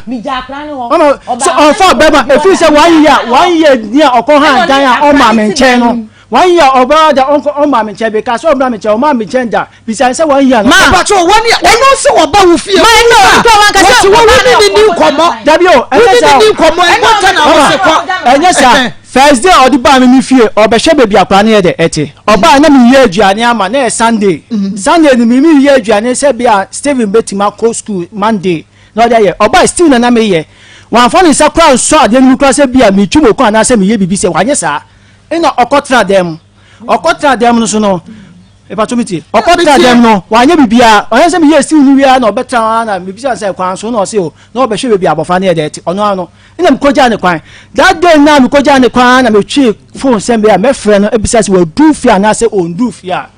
Mama sɛ ɔnfa bɛɛma ɛfiri sɛ one year one year ni a ɔkɔ han dan a ɔmaa me nkyɛn no. One year ɔbaa da ɔnkɔ ɔmmaa me nkyɛn meka sɛ ɔmmra me nkyɛn ɔmmaa me nkyɛn da bisa no sɛ one year no. Ma mpakyɛ wɔn a ɔno sɛ ɔba wo fie Ma ɛnna wo ɔno kura wanka sɛ wɔte wɔ ɔbaa wo ne na ne ni ɔkɔ nkɔmmɔ Dabi o wo ɛnyɛ ne saa ne ni o nkɔmmɔ ɛnyɛ nta na mama wose kɔ ɛnyɛ saa first day a ɔde baa me me fie ɔbɛhwɛ baabi akwadaa no yɛ dɛ ɛte ɔbaa na meyɛ aduane ama na ɛyɛ Sunday Sunday no me meyɛ aduane sɛ bia Steven bɛtumi akɔ school Monday na ɔde ayɛ ɔbaa still na na meyɛ wamfa ne nsa koraa nsɔ adeɛ no mu koraa sɛ bia metwi moko anaasɛ meyɛ biribi sɛ wanyɛ saa Nna ɔkɔtena dan mu. Ɔkɔtena dan mu no so no, mepatwo me tie. Ɔkɔtena dan mu no, wanyɛ biribiara. Ɔyɛ sɛ meyɛɛ stew no wie ara na ɔbɛtena hɔ ara na mebisa no sɛ kwan so na ɔse o, na ɔbɛhwɛ baabi a abɔfra no yɛ dɛ te. Ɔno ara no, nna mekɔgyaa ne kwan. That day no a mekɔgyaa ne kwan ara na metwee phone sɛ mbɛyɛ a mɛfrɛ no abisa sɛ waduru fie anaasɛ ɔnduru fie a.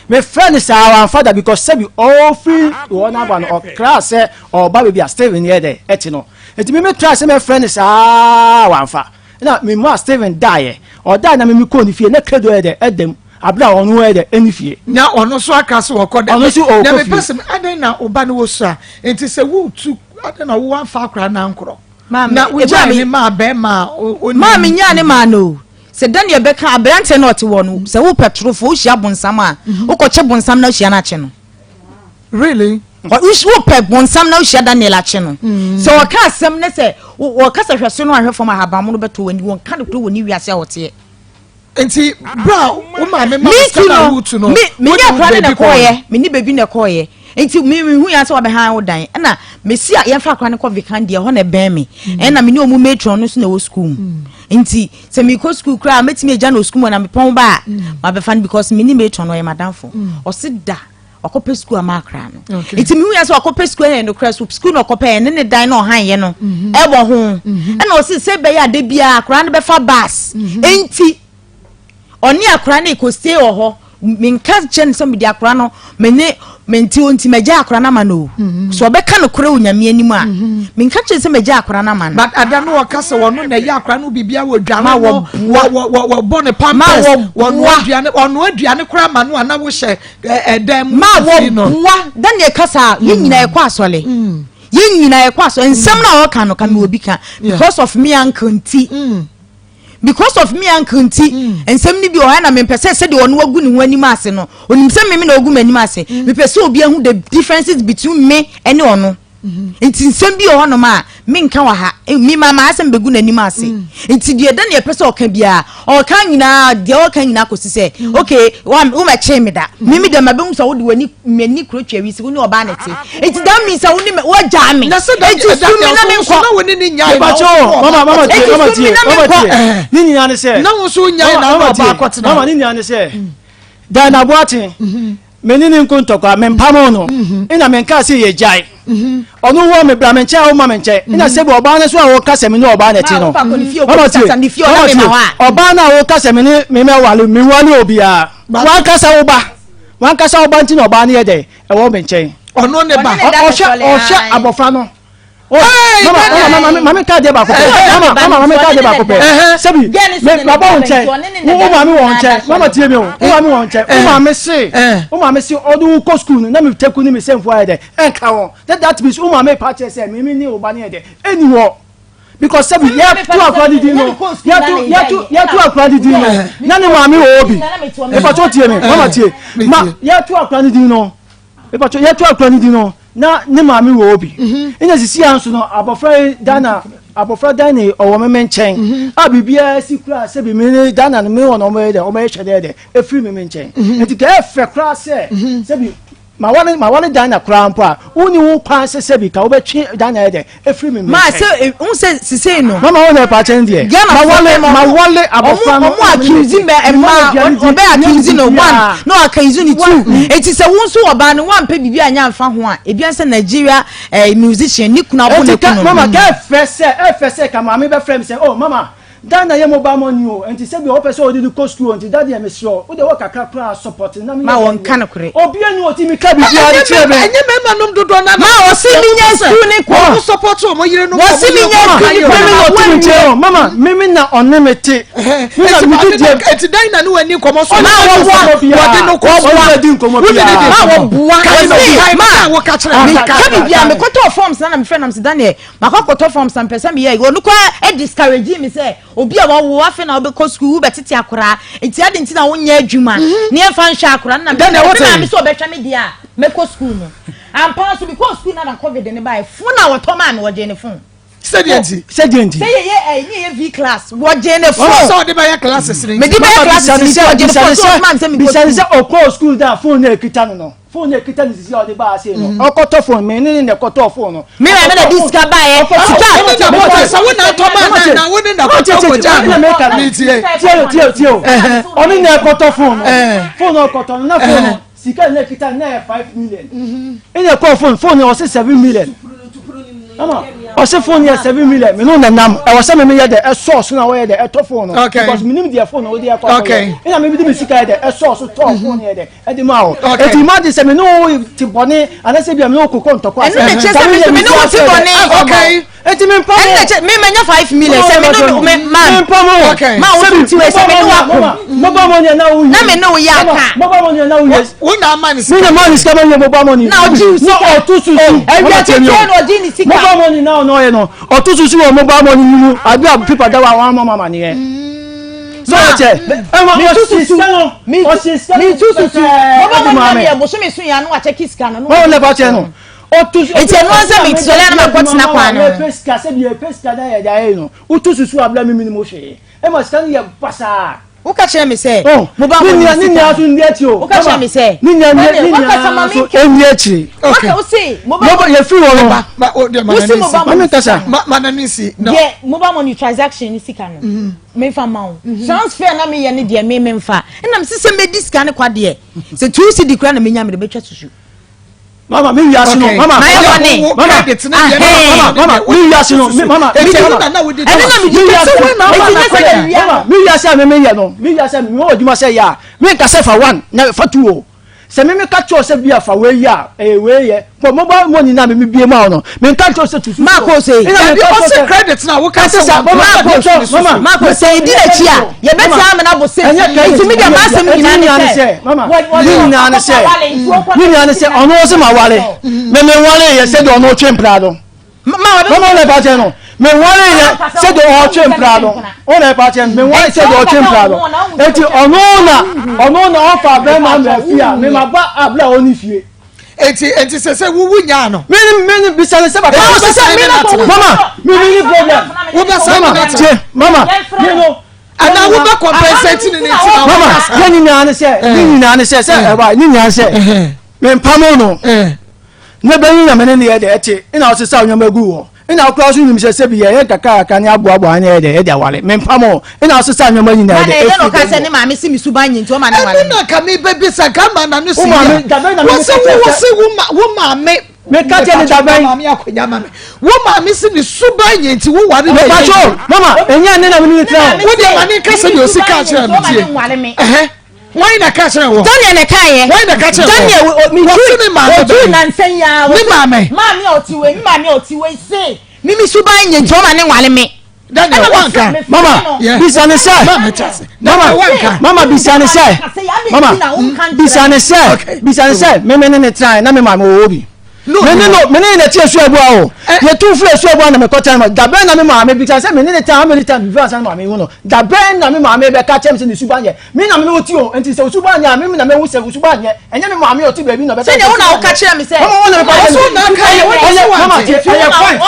Mefrɛ no saa wamfa da because sɛbi ɔfiri hɔ no aba no ɔkraa sɛ ɔreba baabi a Steven yɛ dɛ ɛte no. Nti me metraa sɛ mɛfrɛ no saa wamfa. Ɛna me maa Stephen daeɛ. Ɔdaeɛ na me me kɔɔ ne fie na credo yɛ dɛ ɛda mu abere a ɔno yɛ dɛ ɛni fie. Na ɔno nso aka sɛ ɔkɔ dɛ. Ɔno nso ɔkɔ fie. Na mepɛ sɛ adɛn na ɔba no wɔ sua nti sɛ wotu adɛn na wo amfa akora no ankorɔ. Na wogyae ne maa bɛrima a ɔni. Maa menyaa ne maa no o. Sɛ Daniel bɛka aberanteɛ na ɔte hɔ no sɛ wopɛ torofo wohyia bonsam a wokɔkye bonsam na wohyia no akye no. Really? Wopɛ bonsam na wohyia Daniel akye no. Mm. Sɛ ɔka asɛm ne sɛ wɔka sɛ hwɛ so no ahwɛ fam ahabammono bɛtɔ w'ani wɔnka no kuro wɔ ne wiase a wɔteɛ. Nti bra wo maame ma sika na wotu no. Me me ne akora ne na kɔɔyɛ me ne baabi na kɔɔyɛ nti me me hu ya sɛ wabɛhan wo dan ɛna mesi a yɛmfa akora ne kɔ vekan deɛ hɔ na ɛbɛn me mm. ɛna me ne ɔmu matron no so na ɛwɔ sukuu mu mm. nti sɛ mekɔ sukuu koraa mɛtumi agya no wɔ sukuu mu na mepɔn ba a mm. mabɛfa no because me ne matron no ɔyɛ madamfo ɔse da ɔkɔpɛ sukuu ama akora no nti mehu yɛ sɛ ɔkɔpɛ sukuu ɛyɛ nokorɛ so sukuu na ɔkɔpɛ ɛne ne dan na ɔhan yɛ no mhm. ɛwɔ ho mhm. ɛna ɔsi sɛ bɛyɛ ade biara akora no bɛfa bus mhm. nti ɔne akora no kɔ stay wɔ hɔ menka kyerɛ no sɛ mede akora no mene menti o nti magya akora no ama no o so ɔbɛka nokorɛ wɔ nyame anim a menka kyerɛ sɛ magya akora no ama no but ada no ɔka sɛ ɔno na ɛyɛ akora no biribiara wɔ dware no wɔbɔ ne pampers wɔnoa aduane ɔnoa aduane koraa ma no a na wohyɛ ɛdan mu ma wɔboa Daniel kasa a yɛn nyinaa yɛkɔ asɔre mm. yɛn nyinaa yɛkɔ asɔre nsɛm na ɔka no ka mi obi ka because of me uncle nti mm. because of me uncle nti mm. nsɛm no bi wɔ hɔ na mempɛ sɛ sɛdeɛ ɔno agu ne ho anim ase no onim sɛ meme na ɔgu m'anim ase mepɛ sɛ obi ahu the differences between me ɛne ɔno. Nti nsɛm bi wɔ hɔnom a menka wɔ ha mi ma maa sɛ mbɛgu n'anim ase mm. nti deɛ da neɛ ɛpɛ sɛ ɔka biara ɔka nyinaa deɛ ɔka nyinaa kɔsi sɛ mm. ok womɛkyee me da mm. mimi deɛ mabɛhu sɛ wode w'ani m'ani kuro twa wi sɛ wo ne ɔbaa ne te nti that means sɛ wo ne woagyaa me nti su me na menkɔ nti su me na menkɔ ne nyinaa ne sɛ na wo nso wonyae na ɔbaa kɔtena mama ne nyinaa ne sɛ dan aboaten Me ne no nko ntɔkwa, mempamoo no, nna menkaa sɛ yɛgyae. Ɔno wɔ me bra me nkyɛn a woma me nkyɛn. Nna sɛbi ɔbaa no so a wɔka sɛ me ne ɔbaa na ɛte no. Mama tie, mama tie, ɔbaa no a wɔka sɛ me ne me mɛwale, menwale obiara. Wankasa wo ba, wankasa wo ba nti na ɔbaa no yɛ dɛn ɛwɔ me nkyɛn. Ɔno ne ba. Ɔhwɛ ɔhwɛ abɔfra no. Mama mama mama ka deɛ baako pɛ mama mama mama ka deɛ baako pɛ sɛbi me ma bɔ wo nkyɛn wo wo maame wɔ nkyɛn mama tie mi o wo maame wɔ nkyɛn wo maame se wo maame se ɔde wo kɔ sukuu no na mi teku ne mi sɛnfo ayɛ dɛ ɛnka wɔn that that means wo maame pa kyerɛ sɛ mi mi ne wo ba ne yɛ dɛ ɛni hɔ because sɛbi yɛ tu akora didi no yɛ tu yɛ tu yɛ tu akora didi no na ne maame wɔ obi epa tó tie mi mama tie ma yɛ tu akora didi no. Mepatwɔ yɛto akora no din no na ne maame wɔ hɔ bi mhm. ɛna sisi a nso no abɔfra yi dana abɔfra dana yi ɔwɔ me me nkyɛn mhm. a biribiara si kura sɛ bi me ne dana no me wɔ na ɔmo yɛ dɛ ɔmo yɛ hwɛ dɛ dɛ efiri me me nkyɛn mhm. nti kɛ ɛfɛ kura sɛ sɛ bi ma wale ma wale dana koraa mpo a wonni ho kwan sɛ sɛ bi ka wobɛtwe dana yɛ dɛ efiri mi mi nkyɛn. Maa sɛ eh, n sɛ sisei no. Mama wɔn na ɛpa kyɛn deɛ. Ghana ma wale ma wale abɔfra no. Ɔmo accuse mɛ mmaa ɔbɛ accuse no one na accuse no two. Eti sɛ wɔn nso ɔbaa no wɔn ampɛ biribi a nya nfa ho a ebi ansɛ Nigeria eh, musician ne kunu abo ne kunu. Mama kɛ fɛ sɛ ɛfɛ sɛ ka maame bɛ frɛ mi sɛ oh mama. Dan na yɛ mobile money o nti sɛbi ɔpɛ sɛ ɔde no kɔ school o nti daddy mesrɛ wo wode wɔ kakra koraa support no na menyɛ Ma saa wɔnka deɛ. nokorɛ. Obia ni ɔtumi ka biribiara de kyerɛ me. Ɛnyɛ mmarima nom dodoɔ no Ma ɔse menyɛ school ne kɔ. Wɔn support wɔn yere nom. Wɔse menyɛ school ne kɔ. Meme na ɔtumi kyerɛ wɔn mama meme na ɔne me te. Me na medi deɛ. Eti dan na ne wani nkɔmɔ so. Ma wɔboa. Wɔde no kɔ Ɔne boa. adi nkɔmmɔ Wone ne di biara. Ma wɔboa. Kae no, Wɔse kae no ma sɛ woka kyerɛ me. meka biribiara mekɔtɔɔ forms na na mefrɛ nam sɛ Daniel Makɔ akɔtɔ forms a mepɛ sɛ meyɛ. Ɔno koraa discourage me sɛ obi a wawo afei na wobɛkɔ sukuu wobɛtete akoraa nti adi nti na wonyɛ adwuma mhm. ne yɛmfa nhwɛ akoraa no na me maame sɛ ɔbɛhwɛ me deɛ a mɛkɔ sukuu no. Ampa nso mekɔɔ sukuu na na covid ne baeɛ fon a wɔtɔ maa me wɔgyee ne fon. Sɛdeɛ nti. Sɛdeɛ nti. Sɛ yɛyɛ ɛyi ne yɛyɛ V class wɔgyee ne fon. Wɔn sɛ ɔde bɛyɛ classes ne nti. Mede bɛyɛ classes ne nti wɔgyee ne fon so ɔsoma mi sɛ mekɔ sukuu. Bisane sɛ ɔkɔɔ sukuu da fon na ekita no no. Phone na ekita ne sisi a ɔde baa ase no. Mm. Ɔkɔtɔ phone me ne ne na ɛkɔtɔ phone no. Me na me na di sika baa yɛ. Sika. Wo ne na kɔtɔ sɛ wo na atɔ maa na na wo ne na kɔtɔ kɔgya no. Mi tie. Tie tie tie o. Ɔne na ɛkɔtɔ phone no. Phone na ɔkɔtɔ no na phone no sika na ekita na yɛ 5 million. Ɛna ɛkɔɔ phone phone no ɔse 7 million. Ama ɔse phone yɛ 7 million me no na nam ɛwɔ sɛ me me yɛ dɛ ɛsɔɔ so na wɔyɛ dɛ ɛtɔ phone no. Because me nim deɛ phone no wɔde ɛkɔ akɔyɛ. Ɛna me de me sika yɛ dɛ ɛsɔɔ so tɔɔ phone yɛ dɛ. Ɛde ma wo. Okay. Eti imagine sɛ me ne wo te bɔne anaasɛ bi a me ne wo koko ntɔkwa. Ɛno na kyerɛ sɛ me nso me ne wo te bɔne. Okay. Eti me mpa mo. Ɛno na kyerɛ me manya 5 million sɛ me ne me man. Me mpa mo. Okay. Ma wo so ti wei sɛ me ne wo ako. Mobile money na wo. Na me ne wo yɛ aka. Mobile money na wo yɛ. Wo na ama ne sika. Me na ma ne sika ma yɛ mobile money. Na ɔgye wo sika. Na ɔto susu. Ɛwia tete na ɔgye ne sika. Mobile money na ɔno ɔyɛ no. Ɔto susu wɔ mobile money ni mu. Ade a paper da wa wɔn ama ma ne yɛ. So ɔkyɛ. Ɛma ɔsi sika no. Ɔsi sika no. Mi tu susu. Mobile money na yɛ bosome so yɛ ano akyɛ sika no. Wɔn na ɛfa kyɛ no. Ɔtu Nti ɛno ansa mi sɔrɔ anam akɔ tena kwan no. Ɛpɛ sika sɛbi ɛpɛ sika da yɛ da yɛ no. Wotu susu abila mi mi ni mo hwee. Ɛma sika no yɛ basaa. Woka kyerɛ me sɛ mobile money sika. Ne nua nso ndi akyi o. Woka kyerɛ me sɛ. Ne nua ne nua nso ndi akyiri. Okay. Waka ose mobile money. Yɛ firi hɔ no. Wosi mobile money sika. Ma na ne si. Deɛ mobile money transaction ni sika no. Memfa ma wo. Transfer na meyɛ ne deɛ me memfa. Ɛna mesi sɛ medi sika ne kwa deɛ. Sɛ 2 cedi kora na menya mede bɛtwa susu. Mama mi wiase no mama mama mama mama mi wiase no mama mi mama ɛne na mi di wiase mama mi wiase a mi mi yɛ no mi wiase a mi wɔ adwuma sɛ yɛ a mi nka sɛ fa one na fa two o sɛ mi mi ka kyerɛ sɛ bi a fa wei yɛ a ɛyɛ wei yɛ bɔn mobile money na mi mi bie ma no mi nka kyerɛ sɛ tutu. Maako se dabi ɔsɛ credit na woka sɛ wa Maako Maako sɛ edi n'akyi a yɛbɛtia amena bo se nti mi deɛ m'asɛm nyinaa ne sɛ mama ne nyinaa ne sɛ ne nyinaa ne sɛ ɔno ɔsɛ ma wale mɛ mɛ wale yɛ sɛ deɛ ɔno ɔtwe mpira no mama ɔna ɛpa kyɛn no mɛ wale yɛ sɛ deɛ ɔtwe mpira no ɔna ɛpa kyɛn mɛ wale sɛ deɛ ɔtwe mpira no eti ɔno na ɔno na ɔfa bɛrima mɛ fie a mɛ ma ba abira ɔne fie. Eti sɛ sɛ wuwu nyaa no. Mene mene bisa ne sɛ baba. Mama sɛ sɛ mene kɔ mama mene ni problem. Wo bɛ sa mama tie mama me no. Ana wo bɛ compensate ne ne ti na mama yɛ nyinaa ne sɛ ne nyinaa ne sɛ sɛ ɛba ne nyinaa ne sɛ me mpamo no ne bɛ nyina me ne ne yɛ dɛ ɛte ɛna ɔsesa onyama gu hɔ ɛna akora so nim sɛ sɛbi yɛ yɛ kakrakra ne aboaboa ne yɛ dɛ ɛde awale me mpamo ɛna ɔsesa nneɛma nyinaa dɛ ɛfiri dɛ sɛ ne maame si mi suban nyi nti ɔma ne wale ɛno na ka mi bɛ bisa ka ma na no si yɛ wɔsɛ wo wɔsɛ wo ma wo maame meka kyɛ ne dabɛn maame akonnwa ma me wo maame si ne suban nyi nti wo ware ne yɛ mama ɛnyɛ ne na me ne tena wo deɛ ma ne nkasa deɛ osi ka kyerɛ me tie ɛhɛ wɔn na ka kyerɛ wɔ. Daniel na ka yɛ. Wɔn na ka kyerɛ wɔ. Daniel mi tu ne maame otu nansa yi ara. Ne maame. Maame a ɔte wei ne maame a ɔte wei se mimi suban nye nti ɔma ne nwale me. Daniel wanka. Mama bisa ne sɛ. Mama wanka. Mama bisa ne sɛ. Mama bisa ne sɛ bisa ne sɛ meme ne ne tena na me maame wɔ hɔ bi. Me ne no me ne ne te asu abua o. Yɛ tu firi asu abua na me kɔ tɛn ma. Dabɛn na me maame bisa sɛ me ne ne tena how many times before ansa na maame hu no. Dabɛn na me maame bɛka kyerɛ me sɛ ne suban yɛ. Me na me ne wo te o nti sɛ wo suban nyɛ a me na mehu sɛ wo suban nyɛ. Ɛnyɛ me maame a ɔte baabi na ɔbɛka Sɛdeɛ wo na woka kyerɛ me sɛ. Mama wo na meka kyerɛ me. Ɛyɛ mama tie ɛyɛ point.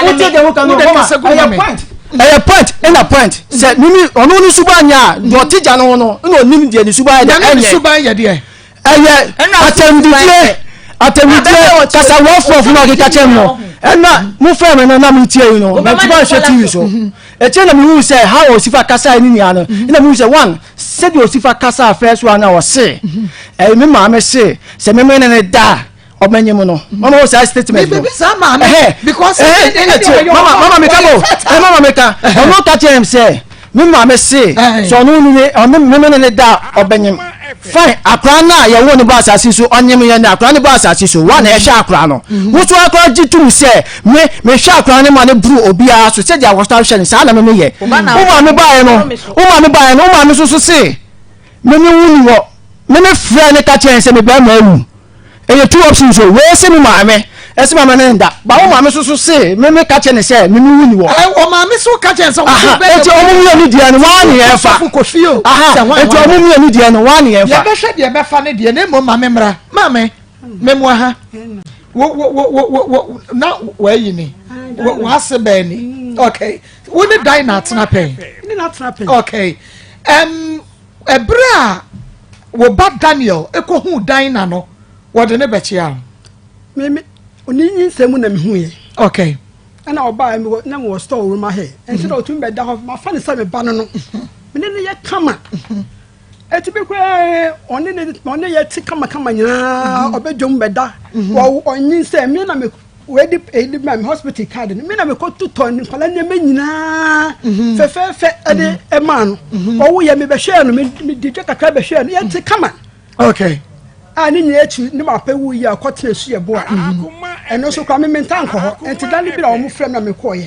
Wotie deɛ woka no mama ɛyɛ point. Ɛyɛ point ɛna point sɛ mimi ɔno ne suban nyɛ a deɛ ɔte gya no ho no ɛna ɔnim deɛ ne suban yɛ deɛ ɛnyɛ. Na ne suban yɛ deɛ. Ɛyɛ atɛmdidie atɛmdidie kasa rɔfrɔf na ɔkeka kyerɛ me no ɛna mo fɛ me no na mo tie yi no mɛtuma nhwɛ tv so ɛkyɛ na mehu sɛ how ɔsi fa kasa ne nua no ɛna mehu sɛ one sɛdeɛ ɔsi fa kasa first one na ɔse ɛyɛ me maame se sɛ me mene ne da a ɔbɛnye mu no mama wɔ saa statement no ɛhɛ because ɛhɛ ɛna tie mama mama meka mo ɛ mama meka ɔno ka kyerɛ m sɛ. Me maame se sɛ ɔno ne ne ɔne me ne ne da a ɔbɛnyem. Fine, akora no a yɛwoo no baa asase so ɔnyem yɛn ne akora no baa asase so wa na ɛhwɛ akora no. Mhm. Wo so akora gye tom sɛ me mehwɛ akora no ma no boro obiara so sɛdeɛ wɔsan hwɛ no saa na me meyɛ. Wo maame baeɛ no, wo maame baeɛ no, wo maame nso so se me ne wo ni hɔ. Me me frɛ ne ka kyerɛ sɛ me bɛrima awu. Ɛyɛ two options o. Wei se me maame ɛse maame ne nda. Ba wo maame soso se me me ka kyerɛ ne sɛ me me wu ni wɔ. Ɛ wɔ maame so ka kyerɛ sɛ wɔn bɛ. Eti ɔmo mmienu deɛ no wɔn ne yɛn fa. Sɔfo kofi o. Eti ɔmo mmienu deɛ no wɔn ne yɛn fa. Yɛbɛhwɛ deɛ bɛfa ne deɛ na emu maame mmra maame mɛmu aha wo wo wo wo wo na wɔayi ni wɔase bɛn ni okay wo ne dan na atena pɛn. Okay um, Ɛberɛ a wo ba Daniel kɔhuu Dina no, wɔde no bɛkyeaa no. Me me ɔne nyinsɛn mu na mehuiɛ. Okay. Ɛna ɔbaa mi wɔ na wɔ store room ahɛ. Ɛnti na ɔtumi bɛda hɔ mafa ne sɛ me ba no no. Me ne no yɛ kama. Ɛti bi koraa ɔne ne ɔne yɛ te kama kama nyinaa ɔbɛdwom bɛda. Wɔ ɔnyinsɛn me na me Wɔadi ɛdi ma me hospital card no me na mekɔ totɔ nkwadaa nneɛma nyinaa mhm. fɛfɛɛfɛ ɛde mhm. ɛmaa no mhm. ɔwo yɛ mebɛhwɛɛ no medi dwa kakra bɛhwɛɛ no yɛte kama okay a ne nyinaa akyi ne maapa wu yi a ɔkɔtena su yɛ boa ɛno nso koraa me menta nkɔ hɔ nti da no bi na wɔn frɛ me na mekɔɔyɛ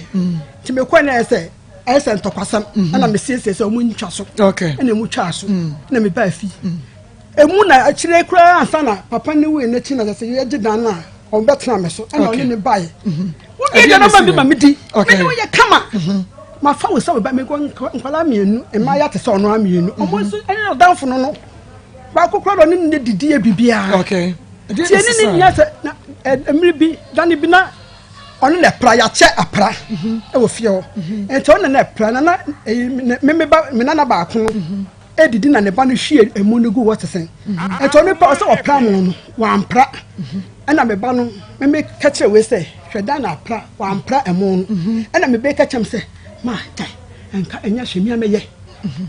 nti mekɔɛ na ɛyɛ sɛ ɛyɛ sɛ ntɔkwasɛm ɛna mesiesie sɛ wɔn ntwa so ɛna emu twaa so ɛna mebaa fi Emu na akyire koraa ansa na papa no wui n'akyi na sɛ yɛgye dan no a ɔbɛtena me so ɛna ɔne ne baeɛ. Mhm. Wodua aduane ma bi ma medi. Mene woyɛ kama. Mhm. Mafa wo sɛ wo ba mekɔ nkwadaa mmienu mmaa yɛ ate sɛ ɔno mmienu. Ɔmo mhm. nso ɛne ɔdanfo no no baako koraa ɔne ne didi yɛ biribiara. Tie ne ne nyɛ sɛ na mmiri bi dane bi na ɔno na ɛpra yɛakyɛ apra ɛwɔ fie hɔ. Nti ɔno na ɛpra na na me ba me nana baako no. Edidi na ne ba no hwie emu no gu hɔ te sɛn. Ɛtɔ no pɛ ɔsɛ ɔpra mo no wampra. Ɛna me ba no me me ka kyerɛ wei sɛ hwɛ dan na apra wampra ɛmo no. Ɛna me bɛ ka kyerɛ me sɛ ma gyae nka ɛnyɛ hwɛ mia mɛyɛ.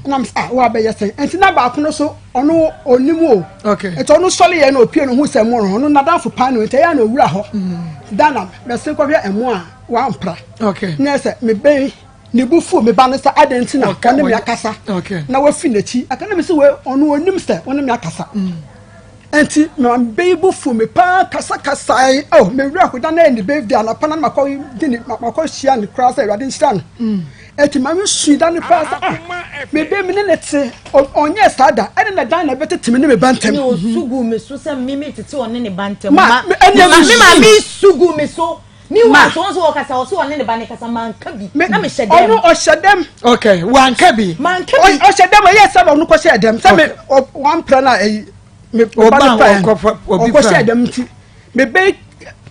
Ɛna me sɛ ah wa bɛyɛ sɛn. Ɛnti na baako no so ɔno onim o. Ɛnti ɔno sɔre yɛ na opie no ho sɛ ɛmo no ɔno nadamfo paa no nti ɛyɛ na owura hɔ. Dan na mɛsen kɔhwɛ ɛmo a wampra. Na ɛsɛ me bɛn Ne bo fuw me ba no sɛ adɛn nti na ɔne me akasa na wafi n'akyi aka na me sɛ wei ɔno onim sɛ ɔne me akasa mm. nti ma bɛyi bo fuw me paa kasakasae oh me werɛ hoda na ɛyɛ ne birthday anapa na makɔ di ne makɔ hyia ne koraa sɛ awurade nhyira no mm. nti ma me sui da no paa sɛ ah me bɛ me ne ne te ɔnyɛ saa da ɛne na dan na ɛbɛtete me ne me ba ntɛm. ɛne osu gu me so sɛ me me tete ɔne ne ba ntɛm ma me ma me su gu me so. Mi wa nso nso ɔkasa ɔso ɔne ne ba ne kasa manka bi na me hyɛ dɛm. Ɔno ɔhyɛ dɛm. Okay, wanka bi. Manka bi. Ɔhyɛ dɛm ɛyɛ sɛ ɔno kɔ hyɛ dɛm sɛ me wampra na ɛyi me ɔba ne pra ɔkɔ hyɛ dɛm nti me bɛ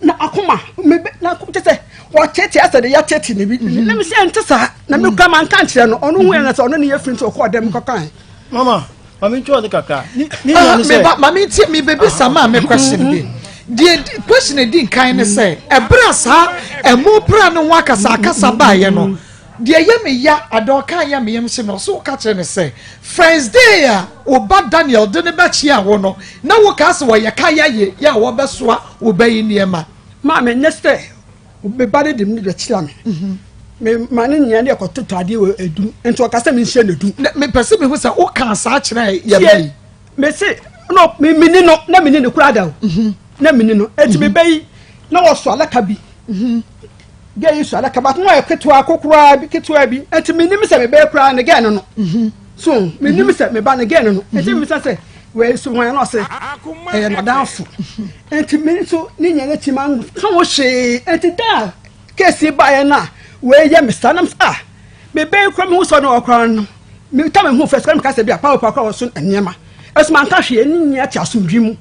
na akoma me bɛ na akoma kyɛ sɛ ɔtete asɛ de yɛtete ne bi mhm. na me sɛ ɛnte saa na me kura manka nkyerɛ no ɔno hu yɛn sɛ ɔno ne yɛ firi nti ɔkɔ ɔdɛm kɔkan. Mama. Maame ntwa ɔde kakra. Ne ne nua ne sɛ. Meba maame ntie mi bebi sa maame question bi. Deɛ question edi nkan ne sɛ ɛbrɛ a saa ɛmo pra ne ho akasa akasa baayɛ no deɛ ɛyɛ me ya ada ɔka yɛ me yam hye no ɔso ɔka kyerɛ ne sɛ first day a ɔba Daniel de ne bɛkyea wo no na wo kaa sɛ wɔyɛ ka yɛ yɛ a wɔbɛsoa wo bɛ yi nneɛma. Maame nyɛ sɛ Me ba no de me bɛkyerɛ me. Mhm. Me ma ne nua ne ɛkɔtotɔ adeɛ wɔ adum nti ɔka sɛ menhyɛ no dum. Mepɛ sɛ mehu sɛ wokaa saa kyerɛ yɛ ba yi. Mese no meni no na meni no koraa da o. Mhm. Na meni no eti me ba yi na wɔso alaka bi. Mhm. Gɛ yi so alaka baako ayɛ ketewa kokoraa bi ketewa bi nti menim sɛ me bɛyɛ koraa ne gɛ no no. So menim sɛ me ba ne gɛ no no nti mebisa sɛ wei so wɔn na ɔsɛ ɛyɛ n'adanfo. Enti me nso ne nyinaa akyi manka ho hwee. Enti da a keesi baeɛ no a wei yɛ me saa nam sɛ ah mebɛn kora mehu sɛ ɔne ɔkora no meta me ho fɛ sɛ meka sɛ bi a pawo pa kora wɔso nneɛma ɛso manka hwee ne nyinaa te asomdwe mu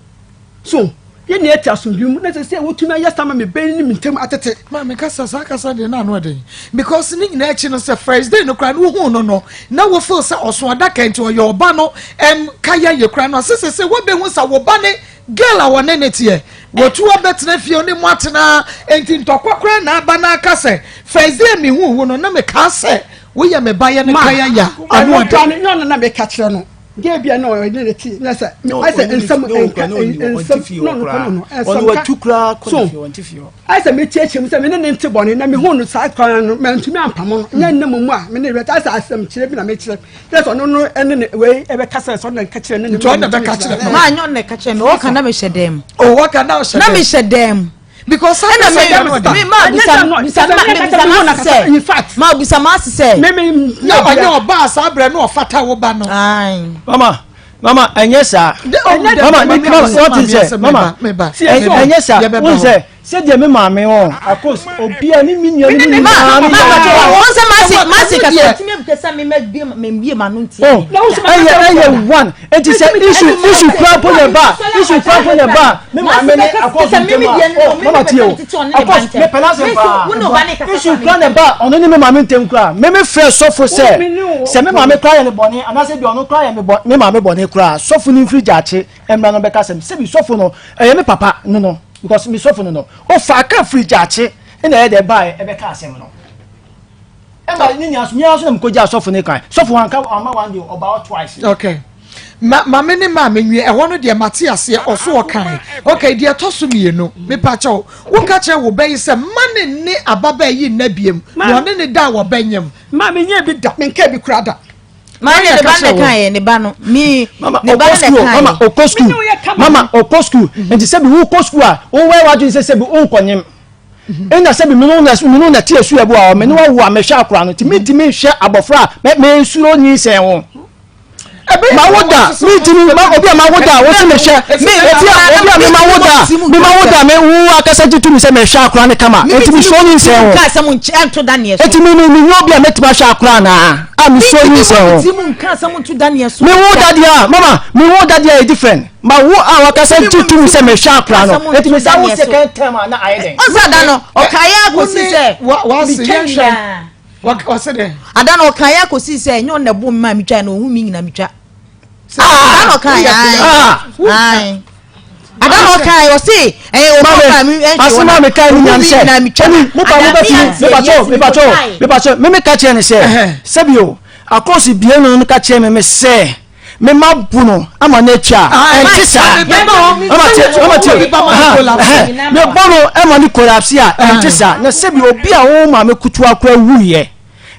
so yɛ nyinaa te asomdwe mu na sɛ sɛ wotumi ayɛ saa ma mebɛn ne me ntam atete. Maame kasa saa kasa deɛ na ano ɛden because ne nyinaa akyi no sɛ first day no koraa no wohuu no no na wo feel sɛ ɔso adaka nti ɔyɛ ɔba no ɛm kaya yɛ koraa no asɛ sɛ sɛ wobɛhu sɛ wo ba ne Girl a wɔne ne teɛ, wɔtu abɛtena fie ɔne mu atena enti ntɔkwa koraa na aba na aka sɛ first day mehuu wo no na mekaa sɛ woyɛ me ba yɛ ne kaya ya ano ɔde. Ɛno nyɛ ɔno na meka kyerɛ no. Gay bi a na ɔne ne te na sɛ ayɛ sɛ nsɛm nka nsɛm na ɔno kɔ no no nsɛm ka so ayɛ sɛ mekyerɛkyerɛ mu sɛ me ne ne nte bɔne na mehu no saa kwan no mantumi ampamo no nyɛ nna mu a me ne wɛt ayɛ sɛ asɛm kyerɛ bi na mekyerɛ sɛ sɛ ɔno no ɛne ne wei ɛbɛka sɛ sɛ ɔno na nka kyerɛ ne ne nti ɔno na bɛka kyerɛ no maa nyɛ ɔno na ɛka kyerɛ me ɔka na mehyɛ dɛm o wɔka na ɔhyɛ na mehyɛ dɛm because saa ɛna sɛ dɛm ɔda me maa bisa bisa ma bisa ma ase sɛ in fact maa bisa ma ase sɛ na ɔnyɛ ɔbaa saa berɛ na ɔfata wo ba no mama mama ɛnyɛ saa mama mama wɔte sɛ mama ɛnyɛ saa wɔn sɛ sɛdeɛ me maame wɔ akos obia ne me nua ne me nyinaa ne wɔn sɛ maase maase kasa ɔtumi kasa mi ma bie ma bie ma no nti ɛyɛ ɛyɛ one eti sɛ issue issue kura mpo na ɛba issue kura mpo na ɛba me maame ne akos ntɛm a oh mama tie o akos me pɛ n'asɛm paa issue kura na ɛba ɔno ne me maame ntɛm kura me me frɛ sɔfo sɛ sɛ me maame kura yɛ ne bɔne anaasɛ bi ɔno kura yɛ me bɔ me maame bɔne kura sɔfo ne nfiri gyaakye mmra no bɛka sɛm sɛbi sɔfo no ɛyɛ me papa no no because me sɔfo no no ofa aka firi gyaakye ɛna ɛyɛ dɛ ɛbaeɛ ɛbɛka asɛm no. Ɛma ne nua so mia so na mekɔgya sɔfo ne kan sɔfo wanka wamma one day ɔba hɔ twice. Okay. Ma maame ne maame nwie ɛhɔ no deɛ mate aseɛ ɔso ɔkan okay deɛ ɛtɔ so mmienu mepa kyɛw woka kyerɛ wo bɛyi sɛ ma ne ne ababaa yi nna biem na ɔne ne da a wɔbɛnyam. Maame nyɛ bi da menka bi kura da. Maame ne ba na kan yɛ ne ba no mi ne ba na kan yɛ. Mama okɔ school mama okɔ school nti sɛbi wokɔ school a wowɛ wadwene sɛ sɛbi wonkɔnyem. Ɛna sɛbi me no na me no na te asu ɛbo a me no awo a mehwɛ akora no ti me ntumi nhwɛ abɔfra a me me nsuro nyinsɛn ho. Ma wo da me ntumi ma obi a ma wo da a wosi mehwɛ obi a obi a me ma wo da me ma wo da me wo akasa gye tumi sɛ mehwɛ akora no kama eti me suro nyinsɛn ho. Eti me me me nyɛ obi a mɛtumi ahwɛ akora anaa a me suro nyinsɛn ho. Me wo da deɛ a mama me wo da deɛ a yɛ different. Ma wo a wakasa gye tom sɛ mehwɛ akora no eti mesa wo second term a na ayɛ dɛn. Ɔsɛ ada no ɔkaeɛ akɔsi sɛ metwa nyinaa. Ɔsɛ dɛ. Ada no ɔkaeɛ akɔsi sɛ ɛnyɛ ɔna ɛbo mma metwa na ɔhu me nyina metwa. Ada no ɔkaeɛ ae. Ada no ɔkaeɛ ɔse ɛyɛ ɔkɔ ɔkaa mi ɛnhwɛ wɔn asema mi ka ni nyan sɛ ɛni mo ba mo bɛ fi mepatɔ mepatɔ mepatɔ mímí ka kyerɛ ne sɛ sɛbi o akɔsi bie no ka kyerɛ mi mi sɛ. Me ma bu no ama no atwa a ɛnte saa mama tie mama tie me bɔ no ama no collapse a ɛnte saa na sɛbi obi a wo maame kutuwa kora wuyɛ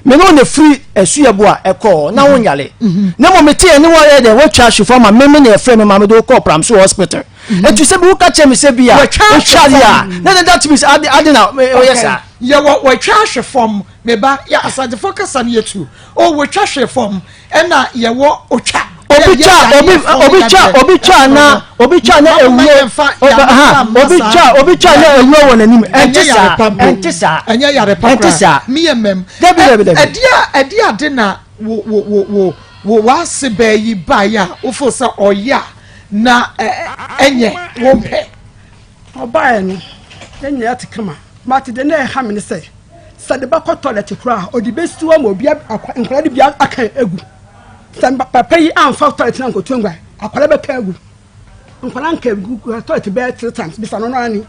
me ne wo na firi asuyɛbo a ɛkɔɔ na wo nyale na mmom mete ɛne wɔyɛ dɛ woatwa ahwefo ama me me na ɛfrɛ me maame de wokɔɔ pram so hospital ɛtu sɛ bi woka kyerɛ me sɛ bi a wotwa deɛ a na na that means ade ade na ɔyɛ saa yɛwɔ wɔatwa ahwe fam me ba yɛ asagyefo kasa no yɛtu o wɔtwa hwe fam Ɛna yɛwɔ otwa. Obi twa obi obi twa obi twa na obi twa na ewuo obi twa obi twa na ewuo wɔ n'anim ɛnte saa ɛnte saa ɛnyɛ yare pa ɛnte saa mi yɛ mɛm dabi dabi dabi ɛdi a ɛdi ade na wo wo wo wo wo w'ase bɛɛ yi ba yi a wofo sɛ ɔyɛ a na ɛnyɛ wo mpɛ. Ɔbaeɛ no, yɛn nyinaa te kama. But deɛ na ɛha me ne sɛ, sɛ de ba kɔ toilet koraa a, ɔde bɛsi hɔ ma obi nkwadaa de bi aka agu. Sɛ papa yi amfa toilet no ankɔtu angu a, akwadaa bɛka agu. Nkwadaa nka agu toilet bɛyɛ three times bisa no no ani.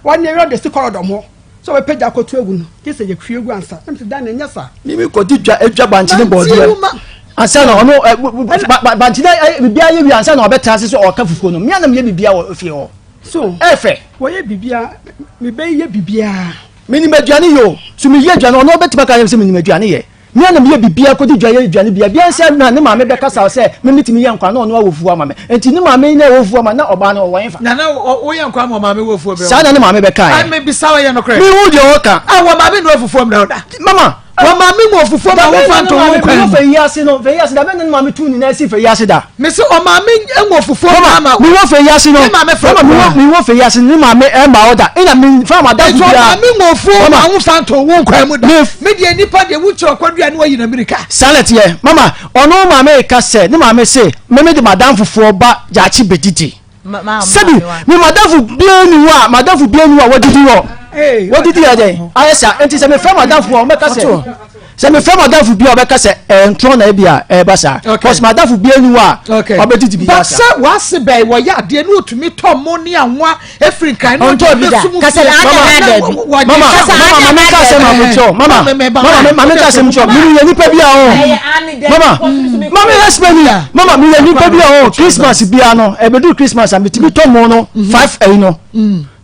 Wɔn yɛ de si kɔrɔdɔm hɔ sɛ ɔbɛpɛ gya akɔtu agu no, gye sɛ yɛhwie gu ansa. Na mesɛ dan na ɛnyɛ saa. Mimi kɔdi dwa adwa bankye ne bɔɔdeɛ ansa na ɔno bankye na biribiara yɛ wie ansa na ɔbɛtena ase sɛ ɔka fufuo no. Mmea na meyɛ biribiara wɔ fie hɔ. So ɛfɛ. Wɔyɛ biribiara, mebɛyɛ biribiara. Menim aduane yɛ o. So meyɛ aduane ɔno ɔbɛtumi aka sɛ menim aduane yɛ. Me ara na meyɛ biribiara kɔdi dwa yɛ aduane biara. Biara sɛ na ne maame bɛkasa sɛ me metumi yɛ nkwa na ɔno awɔ fufuo ama me. Nti ne maame na ɛwɔ fufuo ama na ɔbaa no ɔwɔ hefa? Nana woyɛ nkwa ma ɔmaame wɔ fufuo brɛ wo? Saa na ne maame bɛkaeɛ. Ai mebisa wo ɛyɛ nokorɛ? Mehu deɛ ɔka. Ah wɔ maame noa fufuo mbrɛ wo da? Mama. Wɔ maame mu ofufuo ma wofa nto wo nkwan mu. Fɛ yi ase no, fɛ yi ase da, bɛ ne maame tu nyinaa si fɛ yi ase da. Mese ɔmaame nwo fufuo ma ama. Mi wɔ fɛ yi ase no. Ne maame fɛ kura. Mama mi wɔ fɛ yi ase ne maame ɛma ɔda. Ɛna mi fa ma da fi bia. Ɔmaame nwo fufuo ma wofa nto wo nkwan mu da. Mi deɛ nipa deɛ wo kyerɛ ɔkwadua ne wayi na mirika. Salet yɛ mama ɔno maame ka sɛ ne maame se meme de madam fufuo ba gyaakye bedidi. Sɛbi mi madamfo biara ni hɔ a madamfo biara ni hɔ a wadidi wɔ. Wɔdidi yɛ dɛn ayɛ saa? Nti sɛ mefrɛ m'adamfo a wɔbɛka sɛ sɛ mefrɛ m'adamfo bi a ɔbɛka sɛ ɛntorɔ na ebi a ɛba saa. Because m'adamfo bi ani hɔ a ɔbɛdidi bi But saa. sɛ w'ase bɛn wɔyɛ adeɛ ne otumi tɔ mo ne anwa efiri nkran ne Ɔntɔ ɔde bi da. bɛsum Kasa fie. na ada na ada bi. Wɔde Mama, Kasa mama, ada mama, na nka ada asɛm bi. akokyɛw. Mama, mama, mama, nka asɛm kyɛw. Mimi yɛ nipa bi a ɔ. Mama, mama explain ni. Mama, mi yɛ nipa bi a ɔ. Christmas bia no, ɛbɛdu Christmas a metumi tɔ mo no five ɛyi no.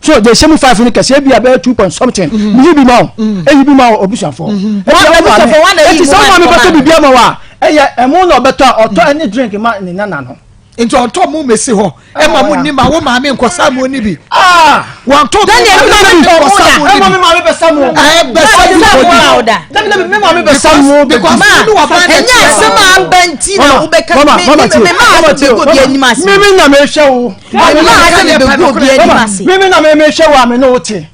So de hyɛ mu five no kɛse ebi a bɛyɛ two point something. Mi yi bi ma o. Eyi bi ma o obusuafo. Ebi a Abusuafo, wo wɔn na maame. yi Eti mu sɛ wo ma maame no bɛtɔ kɔma biribi ama wo a, ɛyɛ ɛmo na ɔbɛtɔ a ɔtɔ ɛne drink ma ne nana no. Nti ɔntɔ mo mesi hɔ ɛma mo ni ma wo maame nkɔsa mo ni bi. Ah! Wɔntɔ mo Daniel, maame maame tɔ mo nkɔsa da. mo ni Ɛma bi. mi maame bɛ sa mo. Ɛɛ bɛsa Ɔsa mo mo di. a ɔda. Dabi dabi mi maame bɛ sa mo. Because Ma, wo ne w'aban na ɛnyɛ ɛte asɛm a aba nti na wobɛka Mama, me mama me tie, me ma mama asɛm tie, bɛgu obi mama, anim ase. Mimi na mehwɛ wo. Me ma asɛm bɛgu obi anim ase. Mimi na mehwɛ wo a me ne wo te.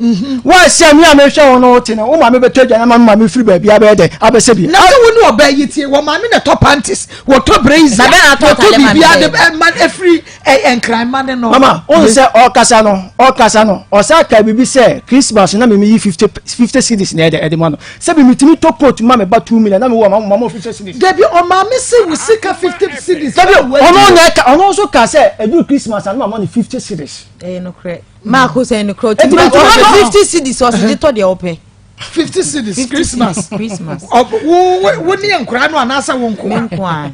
Wa sɛ mi a mehwɛ wo ne wo te no, wo maame bɛtɔ aduane ama me maame firi baabi abɛyɛ dɛ abɛsɛ bi. Na sɛ wo ne ɔbaa yi tie, wɔ maame na ɛtɔ panties, wɔtɔ brazier, Na bɛn na atɔ wɔtɔ atade ma biribiara no de ɛma efiri ɛ nkran ma ne no. Mama, wo sɛ ɔkasa no, ɔkasa no, ɔsa ka biribi sɛ Christmas na mimi yi 50 50 cedis na ɛde ɛde ma no. Sɛ bi mitumi tɔ coat ma me ba 2 million na me wɔ ma ma 50 cedis. Dabi, ɔmaame se wo sika 50 cedis. Dabi, ɔno na ɛka, ɔno nso ka sɛ ɛdu Christmas na ma ma no 50 cedis. Ɛyɛ nokorɛ. Maako sɛ ɛyɛ nokorɛ. Eti Ɔtumi mi ɔma tɔ- me 50 cedis ɔsi de tɔ deɛ ɔpɛ. 50 cedis 50 Christmas. cedis, Christmas. Ɔ wo wo wo ne nkora no anaasɛ wo nko Me a? nko a.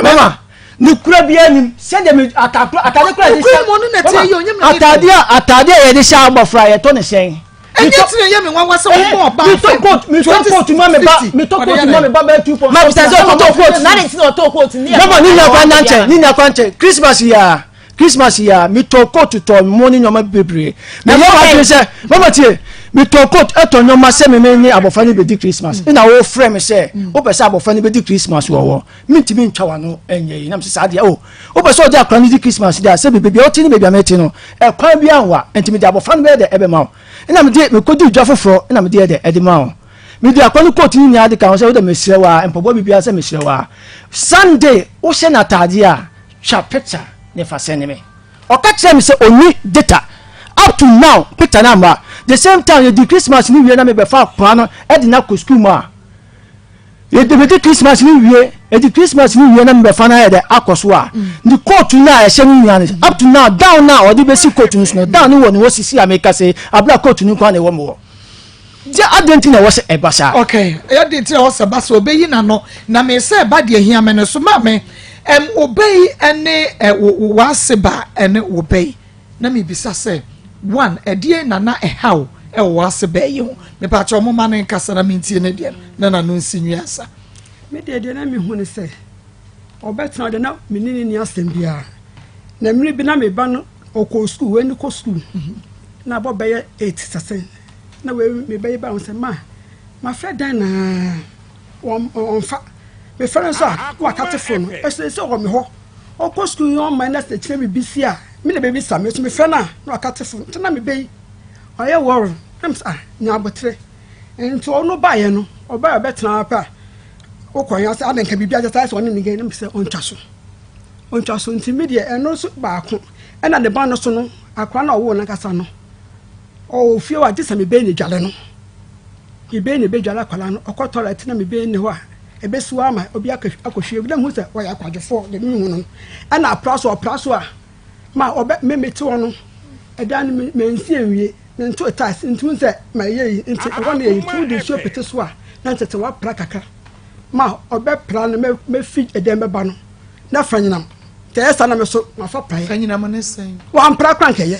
Mama, ne kura bi anim sɛdeɛ me atade atade kura yɛde Nokura mu ɔno na ɛte yie, ɔnyɛ me na atade a atade a yɛde hyɛ abɔfra yɛtɔ ne sɛn. Ɛnyɛ ti na ɛyɛ me nwanwa sɛ wɔbɔ ɔbaa Metɔ coat metɔ coat ma me ba metɔ coat ma me ba bɛyɛ two point. Ma bisa sɛ ɔtɔ coat na de ti na ɔtɔ coat ni. Mama ne nya kwan nankyɛn ne nya kwan nkyɛn Christmas yi a Christmas yi a metɔ coat tɔ mo ne nneɛma bebree. Meyɛ Ɛmo wa bɛn? adwene sɛ mama tie metɔ coat ɛtɔ nneɛma sɛ me me ne abɔfra no bɛdi Christmas ɛna wɔfrɛ me sɛ wopɛ sɛ abɔfra no bɛdi Christmas wɔ hɔ mentumi ntwa w'ano ɛnyɛ yi nam sɛ saa deɛ o wopɛ sɛ ɔde akora no di Christmas deɛ a sɛ baabi a wote ne baabi a mete no ɛkwan bi anwa nti mede abɔfra no bɛyɛ dɛ ɛbɛma wo ɛna mede mekɔdi dwa foforɔ ɛna mede yɛ dɛ ɛde ma wo mede akora no coat no nyinaa de ka ho sɛ wode mesrɛ wo a mpaboa biribiara sɛ mesrɛ wo a Sunday wohyɛ no ataadeɛ a twa picture ne fa sɛne me. Ɔka kyerɛɛ me sɛ ɔnni data up to now picture no amma. The same time yɛdi Christmas no wie na mebɛfa akwadaa no de no akɔ school mu a yɛde medi Christmas no wie yɛdi Christmas no wie na mebɛfa no ayɛ dɛ akɔ so a ne coat no a ɛhyɛ no nyinaa no up to now down no a ɔde bɛsi coat no so no down no wɔ ne hɔ sisi a meka sɛ abira coat no nko ara na ɛwɔ me hɔ. Gye adɛn nti na ɛwɔ sɛ ɛba saa? Okay, ɛyɛ den nti na ɛwɔ sɛ ɛba saa? Obeyi n'ano, na me sɛ ɛba deɛ hia me no so ma me. Ɛm, wo ba yi ɛne ɛ, wo, wo, w'ase ba ɛne wo ba yi. Na mebisa sɛ, one, ɛdeɛn na na ɛha wo ɛwɔ w'ase ba yi ho? Mepaakyɛw momma no nkasa na mentie ne deɛ no, na n'ano nsi nwi ansa. Me deɛ, deɛ na mehu ne sɛ, ɔbɛtena hɔ deɛ na me ne no nni asɛm biara. Na mmerɛ bi na me ba no, ɔkɔɔ sukuu, wei no kɔ sukuu, na abɔ bɛyɛ eight sɛsɛn. Na wei me ba yi ba ho sɛ ma mafrɛ dan na wɔn wɔnfa mefrɛ no nso a na wakate fon no ɛsɛ sɛ ɔwɔ me hɔ ɔkɔ sukuu yi ɔmma na sɛ kyerɛ biribi si a me na bɛbisa me so mefrɛ no a na wakate fon nti na me ba yi ɔyɛ wɔre na me sɛ ah nya abotere nti ɔno baeɛ no ɔbaeɛ ɔbɛtena hɔ pɛ a wokɔ yɛn sɛ adanka biribi agyata sɛ ɔne ne gɛn na me sɛ ɔntwa so ɔntwa so nti me deɛ ɛno nso baako ɛna ne ba no so no akora na ɔwoo no ankasa no Ɔwɔ fie hɔ a, gye sɛ mebɛn no dware no. Mebɛn no bɛdware akwadaa no, ɔkɔ tɔlɛt na mebɛn no hɔ a, ɛbɛsi hɔ ama obi akɔhwie gu. Na mehu sɛ wɔyɛ akwadwofoɔ, deɛ mehu no no. Ɛna apra so, ɔpra so a, ma ɔbɛ, me mete hɔ no, ɛdan no mansi anwie, mentoo tiles, nti wohu sɛ mayɛ yi, nti ɛhɔ no yɛ yi, nti wode nsuo pete so a, na nkyɛ sɛ woapra kakra. Ma ɔbɛpra no, mɛfi ɛdan bɛba no, na fanyinam. Nti ɛyɛ saa na me so mafa praeɛ. Fanyinam ne sɛn? Wampra koraa nkɛyɛ.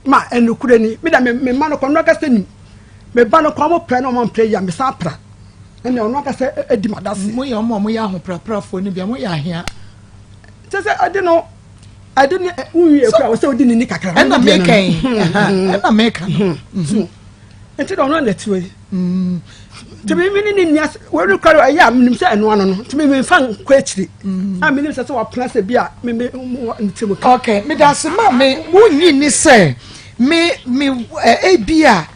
Ma ɛnokorɛ ni, me da me me mma no kɔ, ɔno ankasa nim. Me ba no kɔ, ɔmo prɛ na ɔmo ampra yi a, me san pra. Ɛnna ɔno ankasa adi m'adase. Mo yɛ ɔmo a ɔmo yɛ ahopraprafoɔ no bi a, mo yɛ ahea. Kyɛ sɛ ɛde no, ɛde ne wonwie kura wɔ sɛ wodi ne ni kakra. Ɛnna meka yi, ɛnna meka no. So nti na ɔno na ɛte wei. Nti me me ne ne nni ase wɔn kura ɛyɛ a menim sɛ ɛno ano no nti me me nfa nkɔ akyiri a menim sɛ sɛ wapena sɛ bi a me me ne ti mu ka. Okay, me da ase ma me wonyi ni sɛ me me ebi a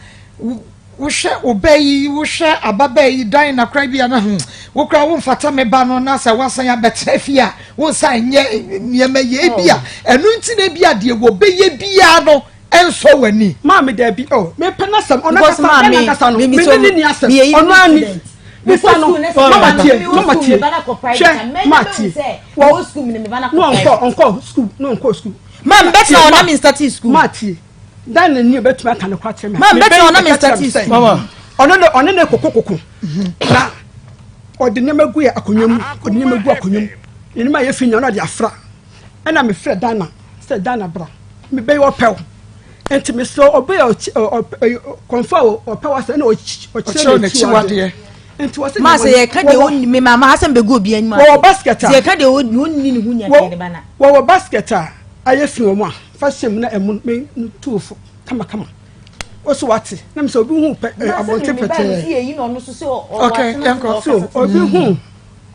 wohwɛ wo ba yi wohwɛ ababaa yi dan na kora bi a na hmm wo kora wo mfata me ba no na sɛ wasan abɛtena fie a wo nsa nyɛ nneɛma yɛ ebi a ɛno nti na ebi a deɛ wɔbɛyɛ biara no. Ɛnsɔ w'ani. Maame dabi oh mepɛ n'asɛm ɔno Because ankasa maame, ɔno ankasa no me- me me so- ne ne ni asɛm me yɛ ɔno ani student. bisa no Mekɔ school mama na tie sɛ mama me tie ba na kɔ private hwɛ a, mɛnya ma bɛhu tie sɛ wɔ mewɔ school me ne me ba na kɔ no ɔnkɔ private. ɔnkɔ school no ɔnkɔ school Maame bɛtena hɔ na me start school. ma tie dan na ni obetumi aka ne kɔ akyerɛ me Maame, bɛtena hɔ na me Mebɛn start ɛka kyerɛ me sɛ, school. Mama. ɔno ne ɔne ne koko koko na ɔde nneɛma gu yɛ akonnwa mu, ɔde nneɛma gu akonnwa mu, nneɛma a yɛ fi nyina ɔde afra. Ɛna mefrɛ Dana sɛ Dana bra, mebɛyɛ ɔpɛw nti mesrɛ ɔbɛyɛ kɔnfɔ a ɔpɛw asɛ ɛna ɔkyerɛ n'akyiwadeɛ nti wɔsɛ maa sɛ yɛka deɛ ɔnni me maama asɛm bɛgu obi anim ase. Wɔwɔ basket a sɛ yɛka deɛ ɔnni ne ho nya deɛ ne ba na wɔwɔ basket a ayɛ fi wɔn a fa hyɛ mu na ɛmu me tu fo kamakama woso wate na mesɛ obi hu pɛ abɔnten pɛtɛɛ. Okay, yɛnkɔ. So obi hu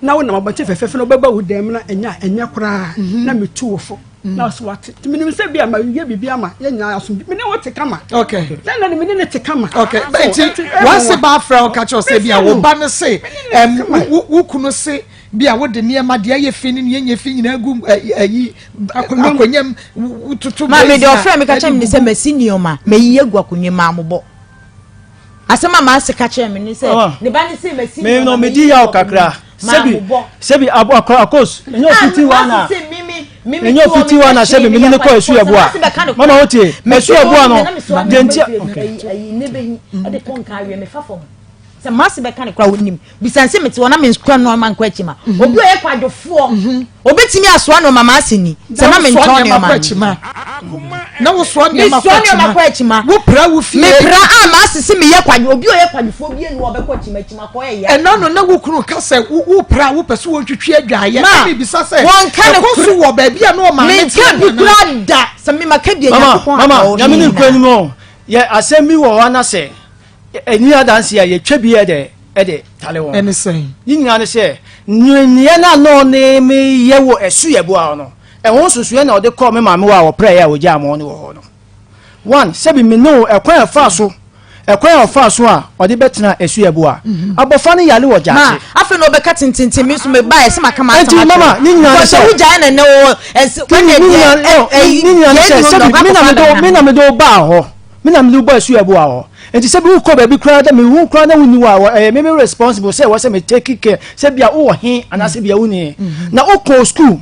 na wonam abɔnten fɛfɛɛfɛ na wobɛba wo dan mu na ɛnyɛ ɛnyɛ koraa na metu wo fo na so wate nti menim sɛ bi a mayɛ biribi ama yɛn nyinaa asom mene wo te kama. Sɛ na mene ne te kama. Okay, nti wansi ba afrɛ wo ka kyerɛ sɛ bi a wo ba no se ɛm wo kunu se bi a wode nneɛma deɛ ɛyɛ fi ne deɛ ɛnyɛ fi nyinaa gu ɛyi akonnwa mu wototo. Maame deɛ ɔfrɛ mi ka kyerɛ mi ne sɛ masi nneɛma mayi agu akonnwa mu amobɔ asɛm a maase ka kyerɛ mi ne sɛ ne ba ne sɛ masi Me no nneɛma me mayi di yaw agu kakra. akonnwa mu Sebi maamobɔ. sebi abo akɔ akos. Enye ofiti wa na. Enye ofiti wa na sebi me ne kɔ esu eboa. Mama wotie. Esu eboa no. De nti. Sɛ maase bɛka ne kora wonim bisan sɛ mete hɔ na menkura nnoɔma nkɔ akyi ma obi a ɔyɛ kwadwofoɔ obɛtumi asoa nnoɔma maase ni sɛ na mentɔn nneɛma kɔ nnoɔma akyi ma na wosoa nneɛma mesoa nneɛma kɔ akyi ma wopra wo fie mepra a maase sɛ meyɛ kwadwo obi a ɔyɛ kwadwofoɔ bi anu a ɔbɛkɔ akyima akyima kɔ ɛyɛ ɛna no na wo kunu ka sɛ wopra wopɛ sɛ wɔntwitwi adwaeɛ Ma, na mebisa sɛ wɔnka ne ɛkɔ so wɔ baabi a na ɔmaame menka bi kora da sɛ memaka bi Mama Onyankopɔn mama aka nyame ne ɔhene nkura ni mu. Yɛ asɛm bi wɔ hɔ na sɛ ɛni adanse a yɛtwa bi ɛde ɛde tale wɔn. Ɛne sɛn? Ne nyinaa ne sɛ nneɛ no a na ɔne meyɛ wɔ ɛsu yɛ boa no ɛho nsusuɛ na ɔde kɔɔ me maame wɔ a wɔprɛ yɛ a wɔgyaa mo no wɔ hɔ no. One, sɛbi me ne wo ɛkwan a ɛfaa so ɛkwan a ɔfaa so a ɔde bɛtena ɛsu yɛ boa abɔfra no yare wɔ Ma gyaakye. afei na ɔbɛka tententen mi nso meba ɛsɛ maka ma Enti, asɛm mama, ne nyinaa ne because sɛ- wogyae na ɛnɛ wɔ ɛsɛ ne wɔnyɛ nyinaa deɛ ne nyinaa ne sɛ sɛbi me na mede wo me na mede wo baa hɔ me na mede wo baa ɛsu yɛ boa hɔ nti sɛbi wokɔ baabi koraa dɛ mehu koraa na wonni hɔ a wɔ- ɛyɛ me me responsible sɛ ɛwɔ sɛ me take care sɛ bia wowɔ he anaasɛ bia wonni he na wokɔ school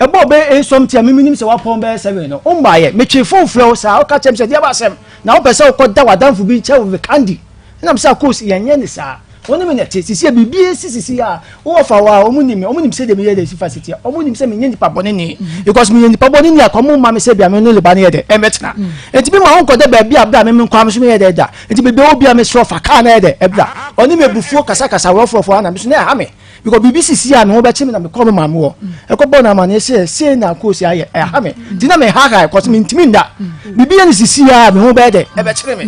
ɛbɔ bɛyɛ eight something a memenim sɛ woapɔn bɛyɛ 7 no wombaayɛ metwe phone frɛ wo saa woka kyerɛ me sɛ deɛ ba asɛm na wopɛ sɛ wokɔda w'adamfo bi nkyɛn wɔ candy ɛnam sɛ akos yɛnyɛ ne saa wɔn ne me nɛte sisi a biribi esi sisi a wowɔ fa wɔ a wɔn nim me wɔn nim sɛ deɛ meyɛ de si fa si teɛ wɔn nim sɛ menyɛ nipa bɔne ni because meyɛ nipa bɔne ni a kɔn mo ma me sɛ bia me ne leba ne yɛ dɛ ɛmɛtena nti bi ma wɔn nkɔda baabi a bra me me nkɔ ame so meyɛ dɛ da nti baabi a obi a me srɔ fa kaa na yɛ dɛ ɛbra ɔne me abufuo kasakasa wɔfrɔfrɔ ana me so na ɛha me because biribi sisi a me ho bɛkye me na mekɔ me maame wɔ ɛkɔ bɔ no amaneɛ sɛ sei na akoosi ayɛ ɛha me nti na mehaha ɛkɔ so mentumi nda biribi yɛ no sisi a me ho bɛyɛ dɛ ɛbɛkyere me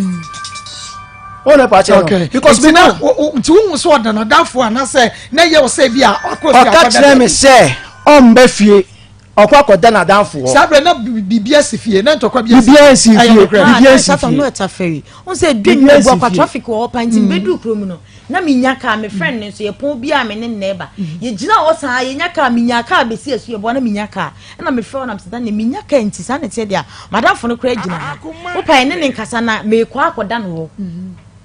wɔn na ɛpa kyerɛ no because nti na nti wohu sɛ ɔda n'adamfo anaasɛ na ɛyɛ wo sɛ bi a akɔ ɔka kyerɛ me sɛ ɔmba fie ɔkɔ akɔda n'adamfo hɔ saa berɛ na biribi asi fie na ntɔkwa bi asi biribi asi fie biribi asi fie no ɛta fɛri n sɛ dwen Biribi mu asi bu akwa fie. traffic wɔ hɔ pa nti mbɛduru kurom no na menya kaa me friend ne nso yɛpɔn bi a me ne nnɛ ba yɛgyina hɔ saa yɛnya kaa menya kaa bɛsi asu yɛboa na menya kaa ɛna mefrɛ wo nam sɛ dane menya kaa nti saa ne teɛ deɛ a madamfo no koraa gyina ha wopa ɛne ne nkasa na meekɔ akɔda no hɔ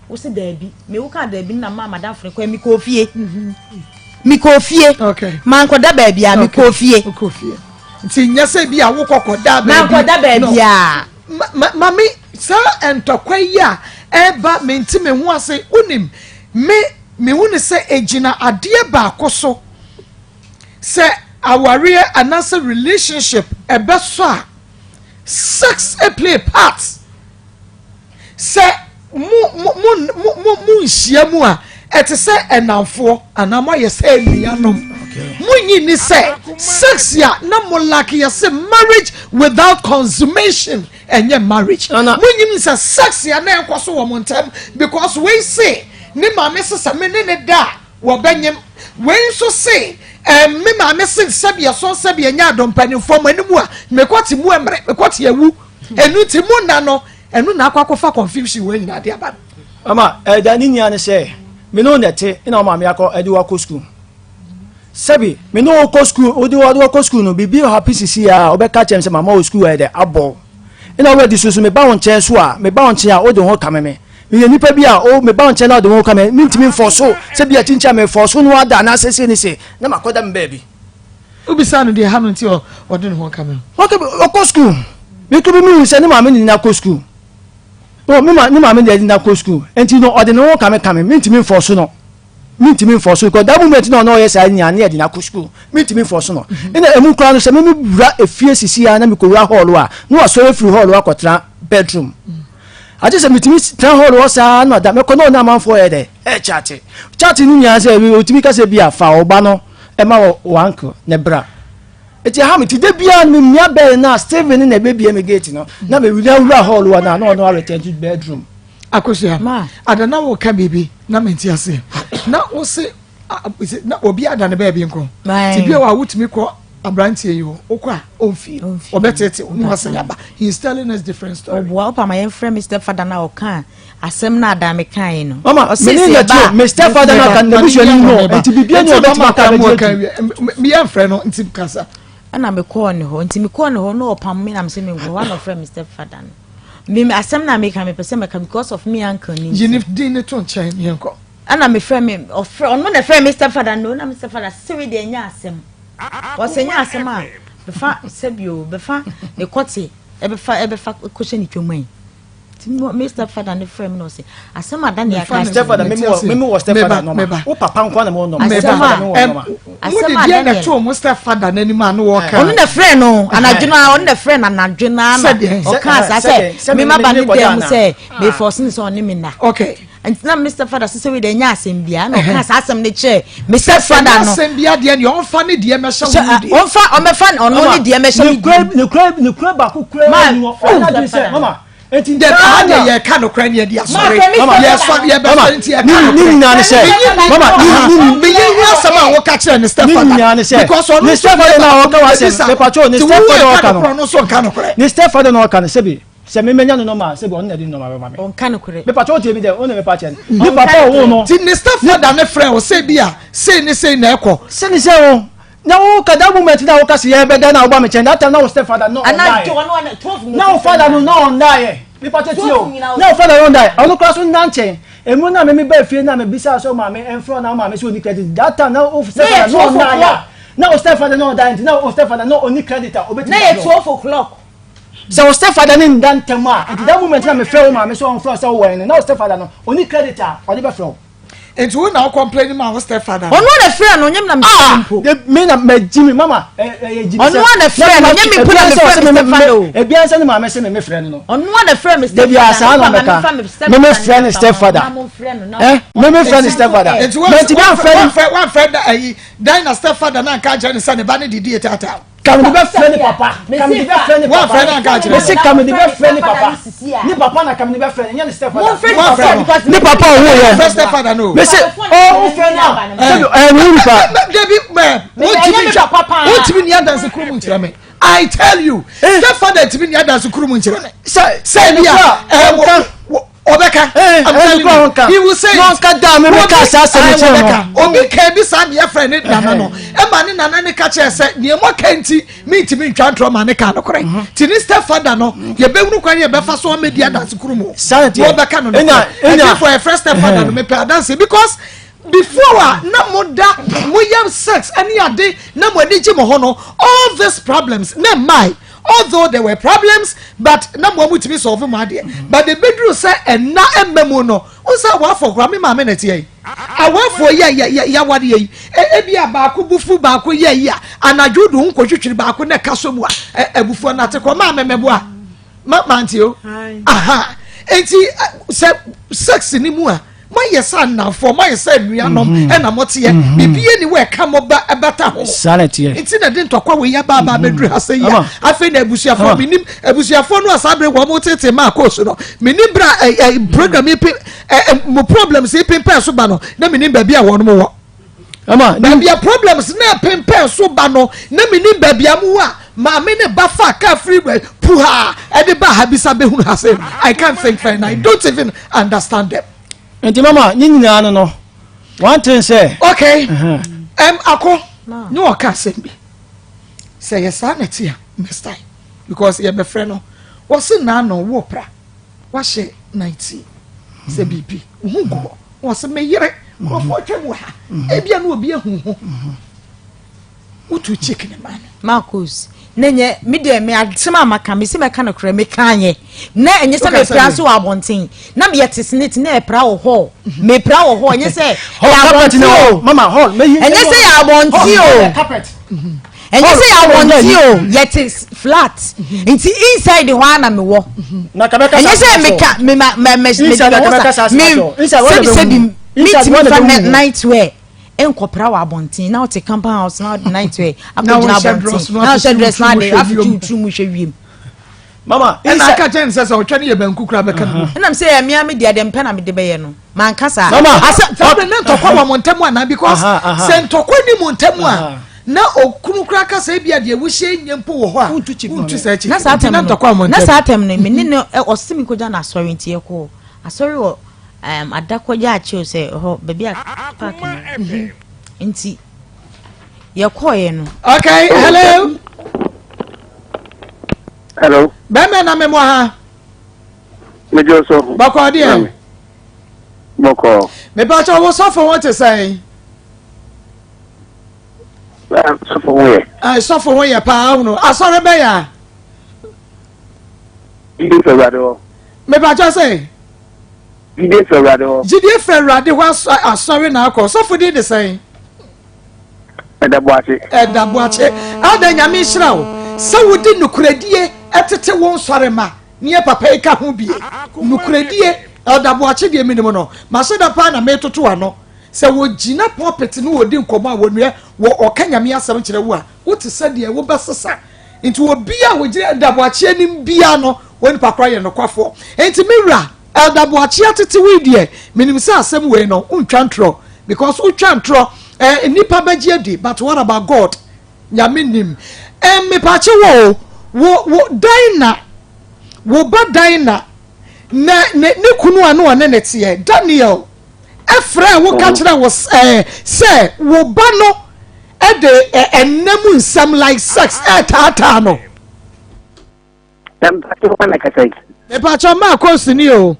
wo se daabi mewo kaa daabi no na maa madamfo no kɔ mekɔɔ fie mekɔɔ fie mankɔda baabi a mekɔɔ fie wokɔ fie nti nyɛ sɛ bi a wokɔ kɔda baabi mankɔda baabi a mame saa ntɔkwa yi a ɛba mente me ho ase wonim me mehu ne sɛ ɛgyina adeɛ baako so sɛ awareɛ anaasɛ relationship ɛbɛsɔ a sex play part sɛ mo mo mo mo mo mo nhyia mu a ɛte sɛ ɛnamfoɔ anaa mo ayɛ sɛ anuanom mo nyi ni sɛ sex a na mo lack yɛ sɛ marriage without consummation ɛnyɛ marriage mo nyi ni sɛ sex a na ɛkɔ so wɔ mo ntɛm because wei se ne maame sisa me ne ne da a wɔbɛnyem wei nso se me maame se sɛbi ɛso sɛbi ɛnyɛ adɔmpanimfoɔ mo anim a mekɔ te mu ɛmmerɛ mekɔ te awu ɛnu ti mu na no ɛnu na akɔ akɔfa confusion wɔ nyinaa de aba no. Ama ɛda ne nyinaa ne sɛ me ne wo na ɛte ɛna wo maame akɔ ɛde wakɔ sukuu sɛbi me ne wo kɔ sukuu wode wode wakɔ sukuu no biribi hapi sisi a wobɛka kyerɛ me sɛ mama wɔ sukuu ɛdɛ abɔ. Ɛna already so so meba wo nkyɛn so a, meba wo nkyɛn a wode wo ho kame me. Meyɛ nipa bi a o meba wo nkyɛn na wode wo ho kame me, mentumi mfɔ so sɛ bi a kyinkyin a mefɔ so no ada anaasɛ sei ne sei na makɔda me baabi. Wobisa no deɛ ɛha no nti ɔde ne ho kame wo. Ɔkɔ sukuu. Me kura bi mehu sɛ ne maame ne no akɔ sukuu. Oh, me ma ne maame de no akɔ sukuu. Nti no ɔde ne ho kame kame mentumi mfɔ so no. Mentumi mfɔ so because that moment na ɔno ɔyɛ saa nyinaa ne yɛde no akɔ sukuu. Mentumi mfɔ so no. Ɛna emu koraa no sɛ me me wura efie sisi a na mekɔwura hall a na wasɔre afiri hall akɔtena bedroom. Agye sɛ metumi tena hall hɔ saa na da mɛkɔ na ɔne amanfoɔ yɛ dɛ ɛkyate. Chat no nyinaa sɛ ɔtumi ka sɛ bi a fa ɔba no ɛma wɔ wɔ uncle ne bra. Eti ɛha me ti da biara no memia bɛl no a Steven ne na ɛbɛbie me gate no na mewura wura hall hɔ na na ɔno aretɛn to bedroom. Akosua, ada na woka biribi na mente aseɛ. Na wo se na obi ada ne baabi nko. Ti bi a wotumi kɔ aberanteɛ yi hɔ, wokɔ a ɔmfie, ɔbɛtete wo na wasan aba. He is telling us different story. Ɔboa wopa ma yɛmfrɛ me stepfather na ɔka asɛm no ada mekaeɛ no. Mama, me ne yɛ tio, me stepfather na ka n'abusuani no, nti biribi ni ɔbɛtumi aka bɛgye atu. Meyɛmfrɛ no nti kasa. Ɛna mekɔɔ ne hɔ, nti mekɔɔ ne hɔ na ɔpam me na mesɛ menkɔ hɔ, na ɔfrɛ me stepfather no. Me asɛm na meka mepɛ sɛ mɛka because of me uncle ni. Yi ne din ne to nkyɛn yɛnkɔ. Ɛna mefrɛ me ɔfrɛ ɔno na ɛfrɛ me stepfather no na me stepfather sɛ wei deɛ ɛnyɛ asɛm. Ɔsɛ nyɛ asɛm a bɛfa sɛbio bɛfa ne kɔte ɛbɛfa ɛbɛfa kɔhyɛ ne twam ayi. Nti me stepfather ne frɛ me na ɔsɛ asɛm a Daniel aka akyerɛ stepfather me me wɔ stepfather nɔma wo papa nko na me wɔ nɔma asɛm a asɛm a Daniel na to mo stepfather n'anim a no wɔka ɔno na frɛ no anadwo no ɔno na frɛ no anadwo no na ɔka saa sɛ me ma ba ne dan mu sɛ me force ne sɛ ɔne me na okay nti na me stepfather sɛ sɛ wei deɛ ɛnyɛ asɛm biara na ɔka saa asɛm no kyerɛ me stepfather no asɛm biara deɛ deɛ ɔmfa ne deɛ mɛhyɛ wo deɛ ɔmfa ɔmɛfa ɔno ne deɛ mɛhyɛ me deɛ ne kura ne kura baako kura ni wɔ ɔna dwen sɛ mama nti dɛ aha deɛ yɛka nokorɛ ne yɛde asɔre yɛsɔre yɛbɛsɔre nti yɛka nokorɛ ne nyinaa ne sɛ mama meyi hu asɛm a woka kyerɛ ne stepfather because ɔno ne stepfather na ɔka wasɛm mepatwo ne stepfather ɔka no ɔno nso nka nokorɛ ne stepfather na ɔka no sɛbi sɛ memenya no nɔma a sɛbi ɔno na ɛde nɔma bɛma me ɔnka nokorɛ mepatwo wotie mi dɛ ɔna mepa kyɛ no ne papa ɔwo no nti ne stepfather ne frɛ wo sɛ bi a sei ne sei na ɛkɔ sɛ ne sɛ wo na wo ka that moment na wo ka sɛ yɛ bɛda na wo ba me kyɛn that time na wo step father no ɔndaeɛ na wo father no na ɔndaeɛ nipa tɛ tie o na wo father no ɔndaeɛ ɔno kora so nna nkyɛn emu na meme ba fie na me bisa sɛ maame ɛmfrɛ na maame sɛ ɔni credit that time na wo step father no ɔndaeɛ na wo step father no ɔndaeɛ nti na wo step father no ɔni credit a ɔbɛtumi na yɛ 12 o'clock sɛ wo step father ne nda ntɛm a nti that moment na mefrɛ wo maame sɛ ɔmfrɛ sɛ wowɔ no na wo step father no ɔni credit a ɔde bɛfrɛ wo. Nti wo na wo complain ma wo step father no. Ɔno na frɛ no, nyɛ me na me frɛ no mpo. Ah, me na ma gyi me mama. Ɛyɛ gyi me sɛ. Ɔno na frɛ no, nyɛ me mpo na me frɛ me step father o. Ebi ansa ne maame sɛ me me frɛ no no. Ɔno na frɛ me step father. Debi asa na mɛka. Me me frɛ ne step father. Eh, me me frɛ ne step father. Nti wo frɛ no. Wɔn frɛ da ayi dan na step father na nka kyerɛ ne sɛ ne ba ne didi etaataa. Kamidi bɛ frɛ ne papa. Kamidi bɛ frɛ ne papa. Wɔn frɛ na nka kyerɛ. Mesi kamidi bɛ frɛ ne papa. Ne papa na kamidi bɛ frɛ ne nyɛ ne step father. Wɔn frɛ no. Ne papa owo yɛ. Frɛ step father no. Mesi ɔ o frɛ na. Sɛbi ɛ ne nipa. Debi mɛ wontumi ntwa wontumi ni adansi kuru mu nkyerɛ mi. I tell you step father ntumi ni adansi kuru mu nkyerɛ mi. Sɛ sɛ bi a ɛ wɔ. Ɔbɛka. I'm telling you. He will say it. N'ɔnka da mi mi ka saa asɛm kyerɛ no. Obi ka bi saa deɛ frɛ ne nana no. Ɛma ne nana ne ka kyerɛ sɛ nea mo ka nti mi ntumi ntwa ntorɔ ma ne ka nokorɛ. Ti ne step father no yɛbɛhunu kwan yɛbɛfa so ɔmɛdi adanse kuru mu. Saa deɛ. Wɔbɛka no nokorɛ. Ɛti fo ɛfrɛ step father no mepɛ adanse because before a na mo da mo yɛ sex ɛne ade na mo ani gye mo ho no all these problems na mmae. Although there were problems but na mo tumi solve mo adeɛ but ebeduru sɛ ɛna ɛmma mu no n sɛ awafo koraa me maame na ɛteɛ yi awafo yi a yɛ yɛ yɛaware yɛ yi ebi a baako bufu baako yɛ yi a anadwo do nkotwitwiri baako na ɛka so mu a abufuo na ate kɔ maame mɛboa ma mante o aha eti sɛ sex ni mu a. Moayɛ sɛ nnamfoɔ, moayɛ sɛ anuanom, mhm. ɛna moteɛ. Mhm. Biribi ni wɔ ɛka mo ba ɛbata ho. Saa na ɛteɛ. Nti na de ntɔkwa wɔ yi aba aba mhm. abɛduru ha sɛ yi a. Afei na abusuafoɔ, menim abusuafoɔ no a saa bere wɔn tete maa kɔɔsu no. Menim bere a ɛ program yi pe ɛ mo problems yi pempɛn so ba no, na menim baabi a wɔn wɔ. Ama baabi a problems na pempɛn so ba no, na menim baabi a mo wɔ a maame ne ba fa kaa firi puha ɛde ba ha bisa behunu ha sɛ I can't think fair and I don't even understand them. Nti mama ne nyinaa no no one thing sɛ. Okay ako ne ɔka asɛm bi sɛ yɛ saa na ɛte a next time because yɛbɛfrɛ no. Wɔse naano wo pra wahyɛ nightie sɛ biribi wo ho gu hɔ. Wɔse me yere nkurɔfoɔ twam wɔ ha ebia na obi ahu ho. Wotu chick ne ma no. Marcus, na nyɛ me deɛ me asɛm a maka me si mɛka no korɛ meka nyɛ na ɛnyɛ sɛ mepra nso wɔ abɔnten na meyɛ te senate na ɛpra wɔ hɔ mepra wɔ hɔ ɛnyɛ sɛ ɛyɛ abɔnten o ɛnyɛ sɛ yɛ abɔnten o ɛnyɛ sɛ yɛ abɔnten o yɛte flat nti inside hɔ a na mewɔ ɛnyɛ sɛ meka me ma mɛ mɛ mɛ me ho sa me sɛbi sɛbi metumi fa night wear nkɔpra wɔ abɔnten na ɔte compound house na ɔde night wear akɔgyina abɔnten na ɔhyɛ dress na ade afiti wotiri mu hwɛ wiem. Mama, ɛna aka kyɛn sɛ sɛ ɔtwa ne yɛ banku kura bɛka no. Ɛnam sɛ yɛ mmea me deɛ deɛ mpɛ na mede bɛyɛ no manka saa. Mama, asɛ saa bere na ntɔkwa wɔ mo ntam anaa because sɛ ntɔkwa ni mo ntam a na okunu kura kasa ebi a deɛ wohyɛ nyɛ mpo wɔ hɔ a wontu saa akyi. Na saa tɛm no na saa tɛm no me ne no ɔse me kɔgya no asɔre nti yɛkɔ asɔre wɔ um, adakɔgya akyɛw sɛ ɛhɔ baabi a park no nti yɛkɔɔeɛ no. Okay, hello. Hello. Bɛmɛ na mɛmɔ ha. Mejɔ so. Bɔkɔ deɛ. Bɔkɔ. Mepatwa wo sɔfo ho te sɛn? Sɔfo ho yɛ. Sɔfo ho yɛ paa ahunu. Asɔre bɛyɛ a. Gyidie firi Awurade hɔ. Mepatwa sɛ. Gyidie firi Awurade hɔ. Gyidie firi Awurade hɔ asɔre na akɔ. Sɔfo din de sɛn? Ɛda Boakye. Ɛda Boakye. Ada Nyame nhyira wo sɛ wode nokorɛdie tete wo nsɔremma neɛ papa yi ka ho bie. Nokorɛdie, Elder Boakye deɛ menim no, mahyɛ da paa na metoto ano. Sɛ wɔgyina pulpit no wɔdi nkɔmmɔ a wɔnua wɔ ɔka Nyame asɛm kyerɛ wo a, wote sɛ deɛ wobɛsesa. Nti obi a wɔgyina Elder Boakye anim biara no, wɔn nipa korɔ yɛ nokwafoɔ. Nti me wura, Elder Boakye atete wo yi deɛ, menim sɛ asɛm wei no, wontwa ntorɔ. Because wotwa ntorɔ, eh, nnipa bɛgye adi, but what about God? Nyame nim. Eh, mepakye wo o, wo, wo, Dinah, wo ba Dinah, na ne, ne kunu a na ɔne ne teɛ, Daniel, ɛfrɛɛ wo ka kyerɛ wo eh, sɛ wo ba no ɛde eh, ɛnna mu nsɛm like sex ɛretaataa no. Mepakyɛ maa kɔsi ni o.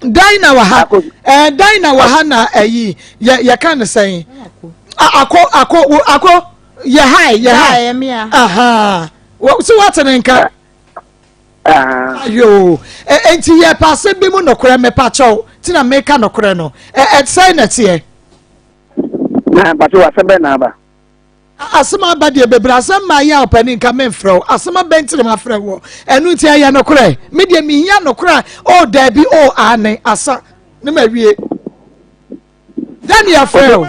Dina wɔ ha. Ɛɛ Dina wɔ ha na ɛyi yɛ yɛka ne sɛn. Akɔ akɔ akɔ yɛ ha yɛ ha. Aha. So wate ne nka. Ayo. Enti yɛ paase bi mu nokorɛ mepakyɛw ti na meka nokorɛ no. Ɛ ɛ sɛn na ɛteɛ. Na mpakyɛw asɛm bɛn na aba. Asɛm aba deɛ bebree asɛm maa yɛ a ɔpanin nka memfrɛ wo asɛm aba nti na mafrɛ woɔ ɛno nti ɛyɛ nokorɛ me deɛ mehia nokorɛ a o oh, daabi o oh, aane asa ne ma wie dɛn ne yɛfrɛ wo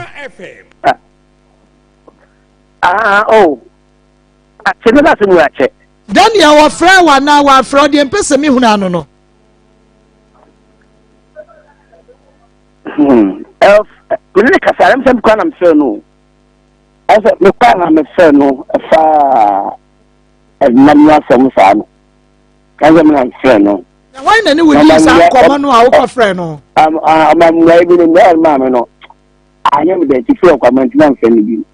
ah, oh. akyɛ ne asɛm akyɛ Daniel wɔfrɛ wo anaa wɔafrɛ wo deɛ mpɛ sɛ mehunu ano no hmm. mene ne kasa ɛm sɛ mekora na mefrɛ no Ɛsɛ mekɔ a na mefrɛ no ɛfa ɛnam no asɛm saa no. Ɛsɛ me na mefrɛ no. Na wɔn na ne wo di saa nkɔmɔ no a wokɔ frɛ no? Ɔma mmuae bi no mmuae ɔmaa me no anyɛ me dɛ nti frɛ ɔkwa ma ntumi amfrɛ no bi.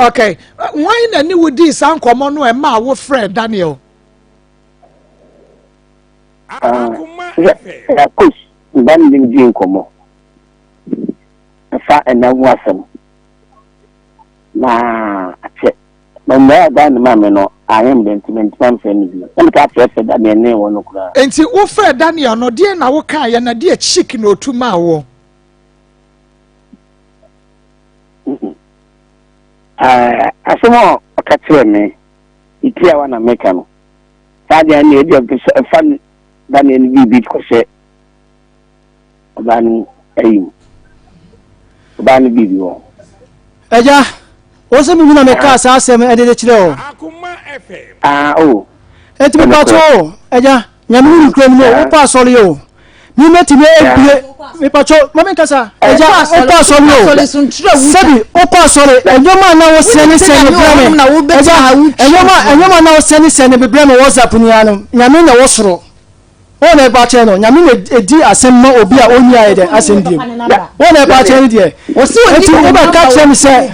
Okay, wɔn na ne wo di saa nkɔmɔ no ɛma a wofrɛ Daniel? Sɛ ɛyɛ mba ne ne di nkɔmɔ ɛfa ɛna ho asɛm. Na akyɛ. Na mmuae a Dan de maa me no anyɛ me dɛ nti mantumi amfrɛ no bio. Na metaa frɛfrɛ Daniel ne wɔn no koraa. Enti wofrɛɛ Daniel no, deɛn na wokaeɛ, na deɛ chick na ɔtu maa woɔ? Asɛm a ɔka kyerɛɛ me, ne tiawa na meka no. Saa deɛ ɛnna ebi a ɛfa Daniel no biribi kɔhyɛ Ɔbaa no ayi mu. Ɔbaa no biribi wɔ ho. Agya, wo sɛ mehu na mekaa saa asɛm ɛde de kyerɛ o. Ah, o. Enti mepatwo o, agya, nyame ne ne kura mu no, wokɔ asɔre o. Me mɛtumi abie, mepatwo, ma menkasa. Agya, wokɔ asɔre o. Sɛbi, wokɔ asɔre, ɛnwom a na wosɛne sɛne brɛ me. Agya, ɛnwom a na wosɛne sɛne brɛ me WhatsApp ni ano, nyame na ɛwɔ soro. Wɔn na ɛba akyerɛ no. Nyame na ɛdi asɛm ma obi a ɔnni ayɛ dɛn asɛm biem. Wɔn na ɛba akyerɛ no deɛ. Enti wobɛka kyerɛ me sɛ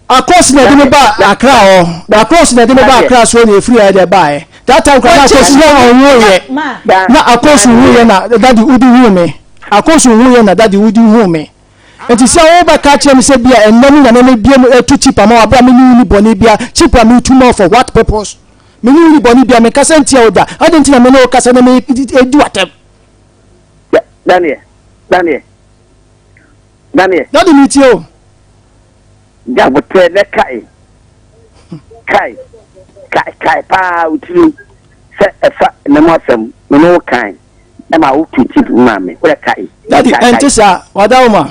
Akos na ɛde me ba Accra hɔ. Akos na ɛde me ba Accra soɔ na ɛfiri ayɛ dɛn baeɛ. That time kora na akosu na ɔnwo yɛ. Na akosu hu yɛ na daddy wodi hu me. Akosu hu yɛ na daddy wodi hu me. Nti sɛ wo bɛ ka kyerɛ me sɛ bia ɛnɛ mu na me me bie mu ɛtu chip ama wo abira me ne wo ni bɔne bia chip a me tu ma for what purpose? Me ne wo ni bɔne bia me kasa ntia wo da. Adɛn nti na me ne wo kasa na me di w'atɛm? Daniel, Daniel, Daniel. Daddy me tie o. Gyabotrɛ nɛ kae, kae, kae, kae paa wo tirim sɛ ɛfa nna mu asɛm me ne wo kae ɛma wo tu tip maa me wodɛ kae. Daddy ɛnte saa wada wo ma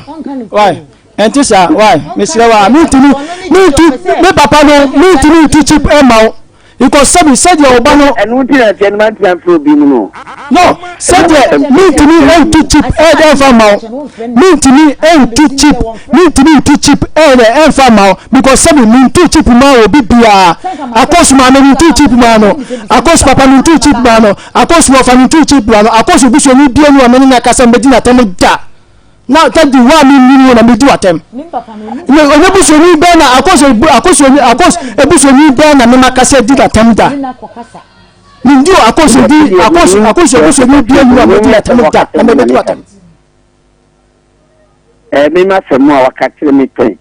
why ɛnte saa why mesrɛ wa mentumi mentu me papa no mentumi ntu chip ɛma wo Because sɛbi sɛdeɛ ɔba no. Ɛno nti na nkyɛn no mantumi amfrɛ obi mu no. No sɛdeɛ mentumi ntu chip ɛde ɛnfa ma wo mentumi ntu chip mentumi ntu chip ɛde ɛnfa ma wo because sɛbi mentu chip ma obi biara akɔsu maame mentu chip ma no akɔsu papa mentu chip ma no akɔsu wɔfa mentu chip ma no akɔsu busuani bia ni wa mene na kasa mbɛdi n'atɛm da. Na tadi wo a mennim wo na medi w'atɛm. Na ɔnyɛ busuani bɛn na akos akos akos ebusuani bɛn na mema kasa di n'atɛm da. Mendi o akos di akos akos ebusuani bia ni a medi n'atɛm da na mebedi w'atɛm. Ɛɛ me ma sɛ mo a waka kyerɛ me pɛn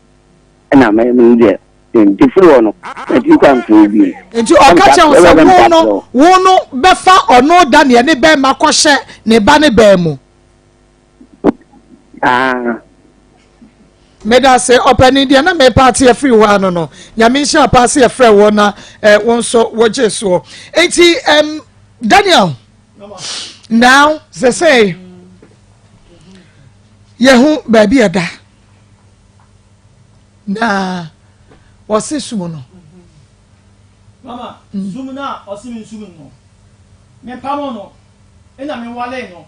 ɛna mɛ me deɛ nti firi hɔ no ɛti kɔ amfiri bi. Nti ɔka kyerɛ wo sɛ wo no wo no bɛfa ɔno Daniel ne bɛrima kɔhyɛ ne ba ne bɛn mu. Ah. Meda se ɔpanin deɛ na mepa ate afiri hɔ ano no nyame nhyira paa se yɛfrɛ wɔ na eh, wo nso wogye soɔ enti um, Daniel now sɛ sɛ yɛho baabi ɛda na wɔse sum no mama sum no a ɔse me nsum no mepamo no Nna menwaree no.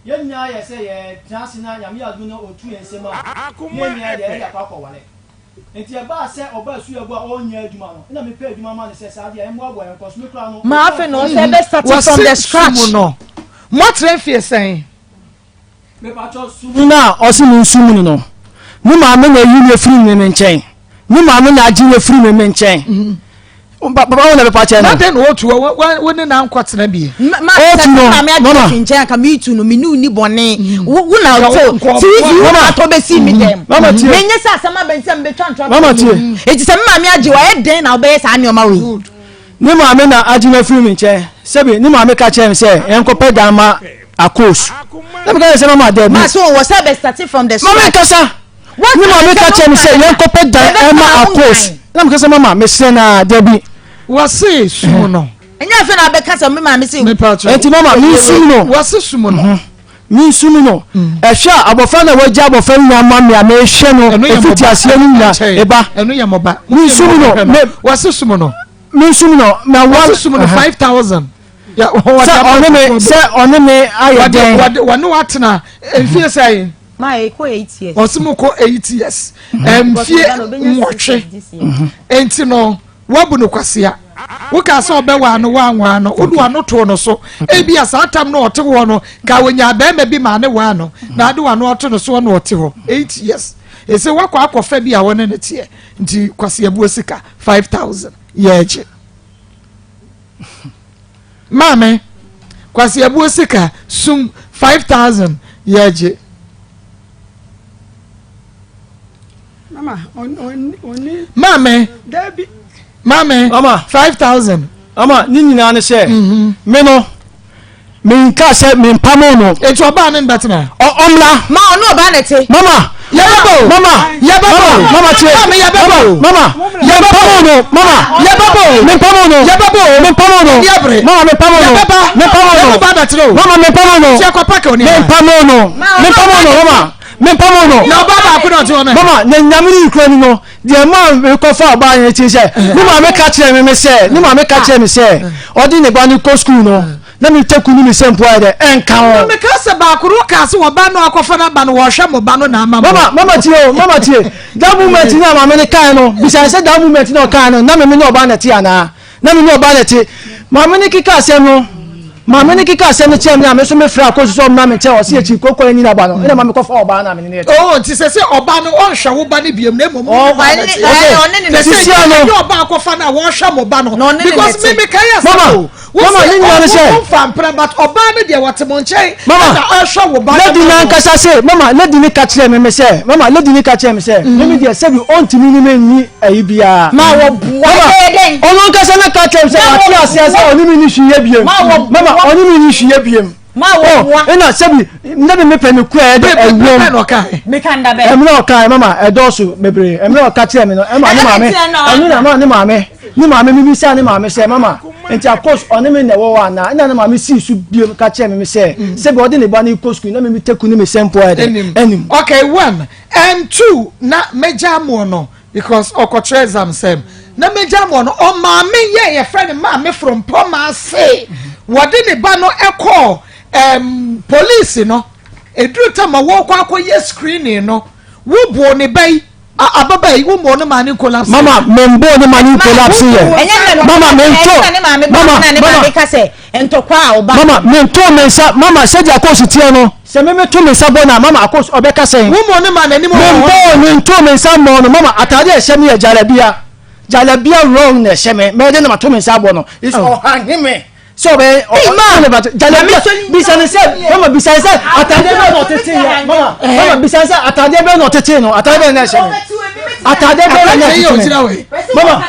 Yɛn nyinaa yɛɛ sɛ yɛtena ase na Nyame adom na ɔtu yɛn nsam a, na yɛn nyinaa deɛ yɛde akɔ akɔware. Nti ɛbaa sɛ ɔbaa suabu a ɔnyɛ adwuma no, nna mepɛ adwuma ma no sɛ saa deɛ ɛmmoaboa yɛn cos me koraa no Ma afei na ɔsɛ bɛ start from the Wɔse scratch. sum no moatena mfie sɛn? Sum no a ɔse mensum no no, ne maame na ayi no afiri me me nkyɛn. Ne maame na agye no afiri me me nkyɛn. Papa wo na bɛpa kyɛ no. Na dɛn na ɔtu hɔ wo ne na nkɔtena bie? Ma sɛ me maame agye no afiri nkyɛn anka metu no me ne wo ni bɔne. Wo na ɔtɔ TV wo na atɔ bɛsi me dɛm. Menyɛ sɛ asɛm abɛn sɛ mebɛtwa ntorɔ. Mama tie. Enti sɛ me maame agye wo ayɛ dɛn na wobɛyɛ saa nneɛma wei? Ne maame na agye no afiri me nkyɛn. Sɛbi ne maame ka kyerɛ me sɛ yɛnkɔpɛ dan ma Akos. Na meka kyerɛ sɛ mama dabi. Ma so wɔ sɛ bɛ start from the scratch. Mama nkasa. Ne maame ka kyerɛ me sɛ yɛnkɔpɛ dan ɛma Akos. Na meka sɛ mama mesrɛ na dabi. Wɔse sum no. Ɛnyɛ afei na abɛka sɛ me maame se. Enti mama mensum no. Wɔse sum no. Mensum no. Ɛhwɛ a abɔfra na wagya abɔfra no nyinaa ma me a mehwɛ no ɛfiti aseɛ no nyinaa ɛba. Ɛno yɛ mɔba. Mensum no. Wɔse sum no. Mensum no. Na wɔse sum no 5000. Sɛ ɔne me sɛ ɔne me ayɛ dɛn. Wɔne watena mfie sɛn. Ma ɛkɔ 8 years. Ɔse mo kɔ 8 years. Mfie nwɔtwe. Enti no wabu no kwasea. Wokaa sɛ ɔbɛwaa no woanwaa no wode w'ano too no so. Ebia saa tam no ɔte hɔ no ka onya bɛrima bi maa ne waa no na ade w'ano ato no so na ɔte hɔ 8 years. Ese wakɔ akɔfa bi a wɔne ne teɛ nti kwaseabuo sika 5000 yɛgye. Maame kwaseabuo sika sum 5000 yɛgye. Mama, on, on, on, Maame. Dabi. Maame. Mama. 5000. Mama, ne nyinaa ne sɛ, me no, menka sɛ mempamo no. Eti ɔbaa ne mbɛtena. Ɔmmra. Ma ɔno ɔbaa na te. Mama. Yɛbɛbɔ o. Mama. Yɛbɛbɔ o. Mama tie. Maame yɛbɛbɔ o. Mama. Yɛbɛbɔ no. Mama. Yɛbɛbɔ o. Mempamo no. Yɛbɛbɔ o. Mempamo no. Ɛni abere. Mama mempamo no. Yɛbɛba. Mempamo no. Yɛbɛba abɛtena o. Mama mempamo no. Tiɛ kɔ paki oni. Mempamo no. Mempamo no mama. Mempamo no. Na ɔbaa baako na ɔte hɔ no. Mama na nyame ne nkura ni no deɛ maa mekɔfa ɔbaa yɛn akyi sɛ ne maame ka kyerɛ me me sɛ ne maame ka kyerɛ me sɛ ɔde ne ba no kɔ sukuu no na me taku ne me sɛmpo ayɛ dɛ ɛnka ho. Na meka sɛ baako no kaa sɛ wɔba no akɔfa no aba no wɔhwɛ mo ba no na ama mo. Mama mama tie o mama tie that moment na maame no kae no bisa sɛ that moment na ɔkae no na me me ne ɔbaa na ɛte anaa na me ne ɔbaa na ɛte maame no keka asɛm no maame no keka asɛm no kyerɛ me a me nso mefrɛ akɔsu sɛ ɔmmra me nkyɛn ɔse akyi kɔkɔ anyi n'aba no ɛna ma mekɔfa ɔbaa no a me ne no yɛ te. Oh nti sɛ sɛ ɔbaa no ɔnhwɛ wo ba no biom na mmom wo ne ba no te. Ɔne ne Sɛ Sisia no. ɛnyɛ ɔbaa akɔfa no a wɔhwɛ mo ba no Na ɔne ne because nɛte. me mekae asɛm o. Wo Mama, se ne nyinaa ne sɛ- wo mfa mpena but ɔbaa no deɛ wɔte mo nkyɛn Mama, ɛna ɔhwɛ wo ba lady no no ma wo. ankasa se mama lady no ka kyerɛɛ me me sɛ mama lady no ka kyerɛɛ me sɛ meme deɛ sɛbi ɔntumi ne me nni ayi biara Ma wɔboa Mama, bɛyɛ dɛn? ɔno ankasa no ka kyerɛɛ me sɛ Ma wate aseɛ sɛ wɔboa. ɔne me nni hwee yɛ biem Ma wɔboa. mama ɔne me nni hwee yɛ biem Ma wɔboa. ɛna sɛbi na me mepɛ no kura ɛde Bere ɛwom bɛn na ɔkae? Meka nda bɛn? ɛmmerɛ ɔkae mama ɛdɔɔso bebree ɛmmerɛ ɔka kyerɛ me no ɛma ne Ɛna maame ɛkyerɛ no ɛno na ma ne maame ne maame mebisa ne maame sɛ mama nti akos ɔne me na ɛwɔ hɔ anaa ɛna ne maame sii so biom ka kyerɛ me me sɛ sɛbi ɔde ne ba no kɔ sukuu na me teku ne me sɛmpo ɛde ɛnim Okay, one and two na mɛgya amoɔ no because ɔkɔkyerɛ exam sɛm na mɛgya amoɔ no ɔmaame yɛ yɛfrɛ no maame forompɔ maa se wɔde ne ba no ɛkɔɔ police no eduru tam a wɔkɔ akɔyɛ screening no woboo ne ba yi ababa yi woboo ne maa ne collapse. Mama membo ne ma ne collapse yɛ Ɛnyɛ na mama mento ɛnyɛ na ne maame ba mama na ne mama maame ka sɛ ntɔkwa a ɔba. Mama mento me nsa mama sɛdeɛ akos teɛ no sɛ me meto me nsa bɔ no a mama akos ɔbɛka sɛn. Woboo ne maa n'anim wɔ hɔ. Membo mento me nsa mmɔ no mama ataade a ɛhyɛ me yɛ jalabia jalabia wrong na ɛhyɛ me mɛyɛ dɛ na mato me nsa abɔ no is ɔhange me sɛ ɔbɛyɛ ɔne ba jalabia bisa ne sɛ mama bisa ne sɛ atadeɛ bɛn na ɔtete yɛ mama mama bisa ne sɛ atadeɛ bɛn na ɔtete no atadeɛ bɛn na ɛhyɛ me atadeɛ bɛn na ɛtete me mama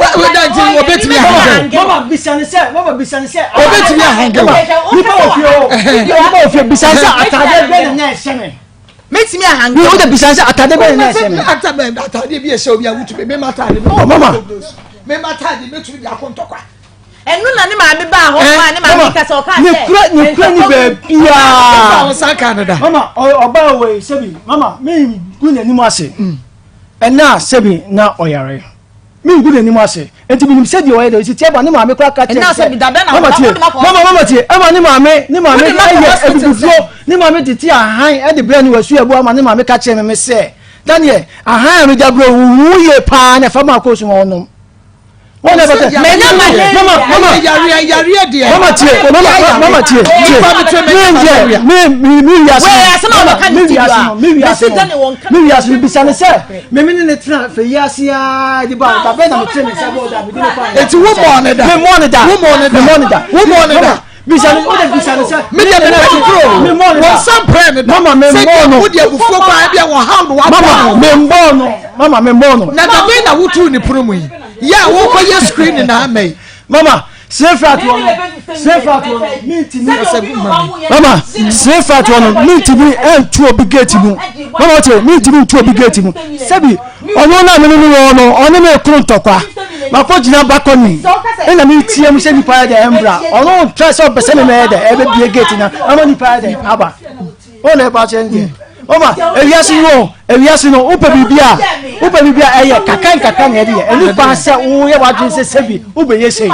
obetumi ahange mama bisa ne sɛ mama bisa ne sɛ obetumi ahange mama nipa wɔ fie o nipa wɔ fie bisa ne sɛ atadeɛ bɛn na ɛhyɛ me Mɛtumi ahange. Mi o de bisa ne sɛ atadeɛ bɛn na ɛhyɛ me atadeɛ bi ɛhyɛ obi a wotumi mema atadeɛ Oh, mama. mema atadeɛ mɛtumi de akɔ ntɔkwa. Ɛno na ne maame baa hɔ maa ne maame ka sɛ ɔka sɛ. Ne kura ne kura ni baabiaa. Ɔsan ka no da. Mama ɔbaa wɔ yi sɛbi mama mi gu n'anim ase ɛna sɛbi na ɔyare mi gu n'anim ase nti mi nim sɛ deɛ ɔyɛ deɛ ɔsi tiɛ ba ne maame kura ka kyerɛ sɛ mama tie mama mama tie ɛma ne maame ne maame ɛyɛ abibifoɔ ne maame tete ahan ɛde brɛ ne wɔ su ɛbo ama ne maame ka kyerɛ mi sɛ Daniel ahan a mi da brɛ wo wu yie paa na ɛfa maa kɔ so ma ɔnom. Wọn na bɛtɛ. Menya malaria. Mama mama yareɛ yareɛ deɛ. Mama tie mama mama tie tie. Mi deɛ mi mi mi wiase. Wei asɛm a wɔka ne Mi ti wiase do no a. mi wiase Mesi no Daniel wɔn ka. mi wiase no bisa ne sɛ mi mi ne ne tena fɛ wiase aa de ba da bɛn na mi tẹ mi nsa bɔ da mi di ne fa. Eti wo mɔ ne da. Mi mɔ ne da. Wo mɔ ne da. Mi mɔ ne da. Wo mɔ ne da. Bisa ne o de bisa ne sɛ. Mi deɛ mi pɛ ne duro. Mi mɔ ne da. Wɔn nsa mpɛ ne da. Mama mi mɔ no. Sɛ wo deɛ abufuo kwan bi a wɔn haw no wa bɔ Mama no. mi mbɔ no. Mama mi mbɔ no. Na da bɛn na wotu ne pono mu yi. Yɛ a wokɔ yɛ screen na ama yi. Mama sefra toɔ no sefra toɔ no mi ti mi mama sefra toɔ no mi ti mi ɛntu obi gate mu mama ɔte mi ti mi ntu obi gate mu sɛbi ɔno na mi ni wɔ no ɔne mi kuro ntɔkwa mako gyina bakɔni ɛna mi tie mu sɛ nipa yɛ dɛ ɛmbra ɔno try sɛ ɔpɛ sɛ mi mɛ yɛ dɛ ɛbɛ bie gate na ama nipa yɛ dɛ aba ɔna ɛba kyɛn deɛ ɔma ewiase no ewiase no wopɛ biribi a wopɛ biribi a ɛyɛ kakra nkakra na ɛde yɛ ɛni kwan sɛ woyɛ w'adwene sɛ sɛbi wobɛyɛ sei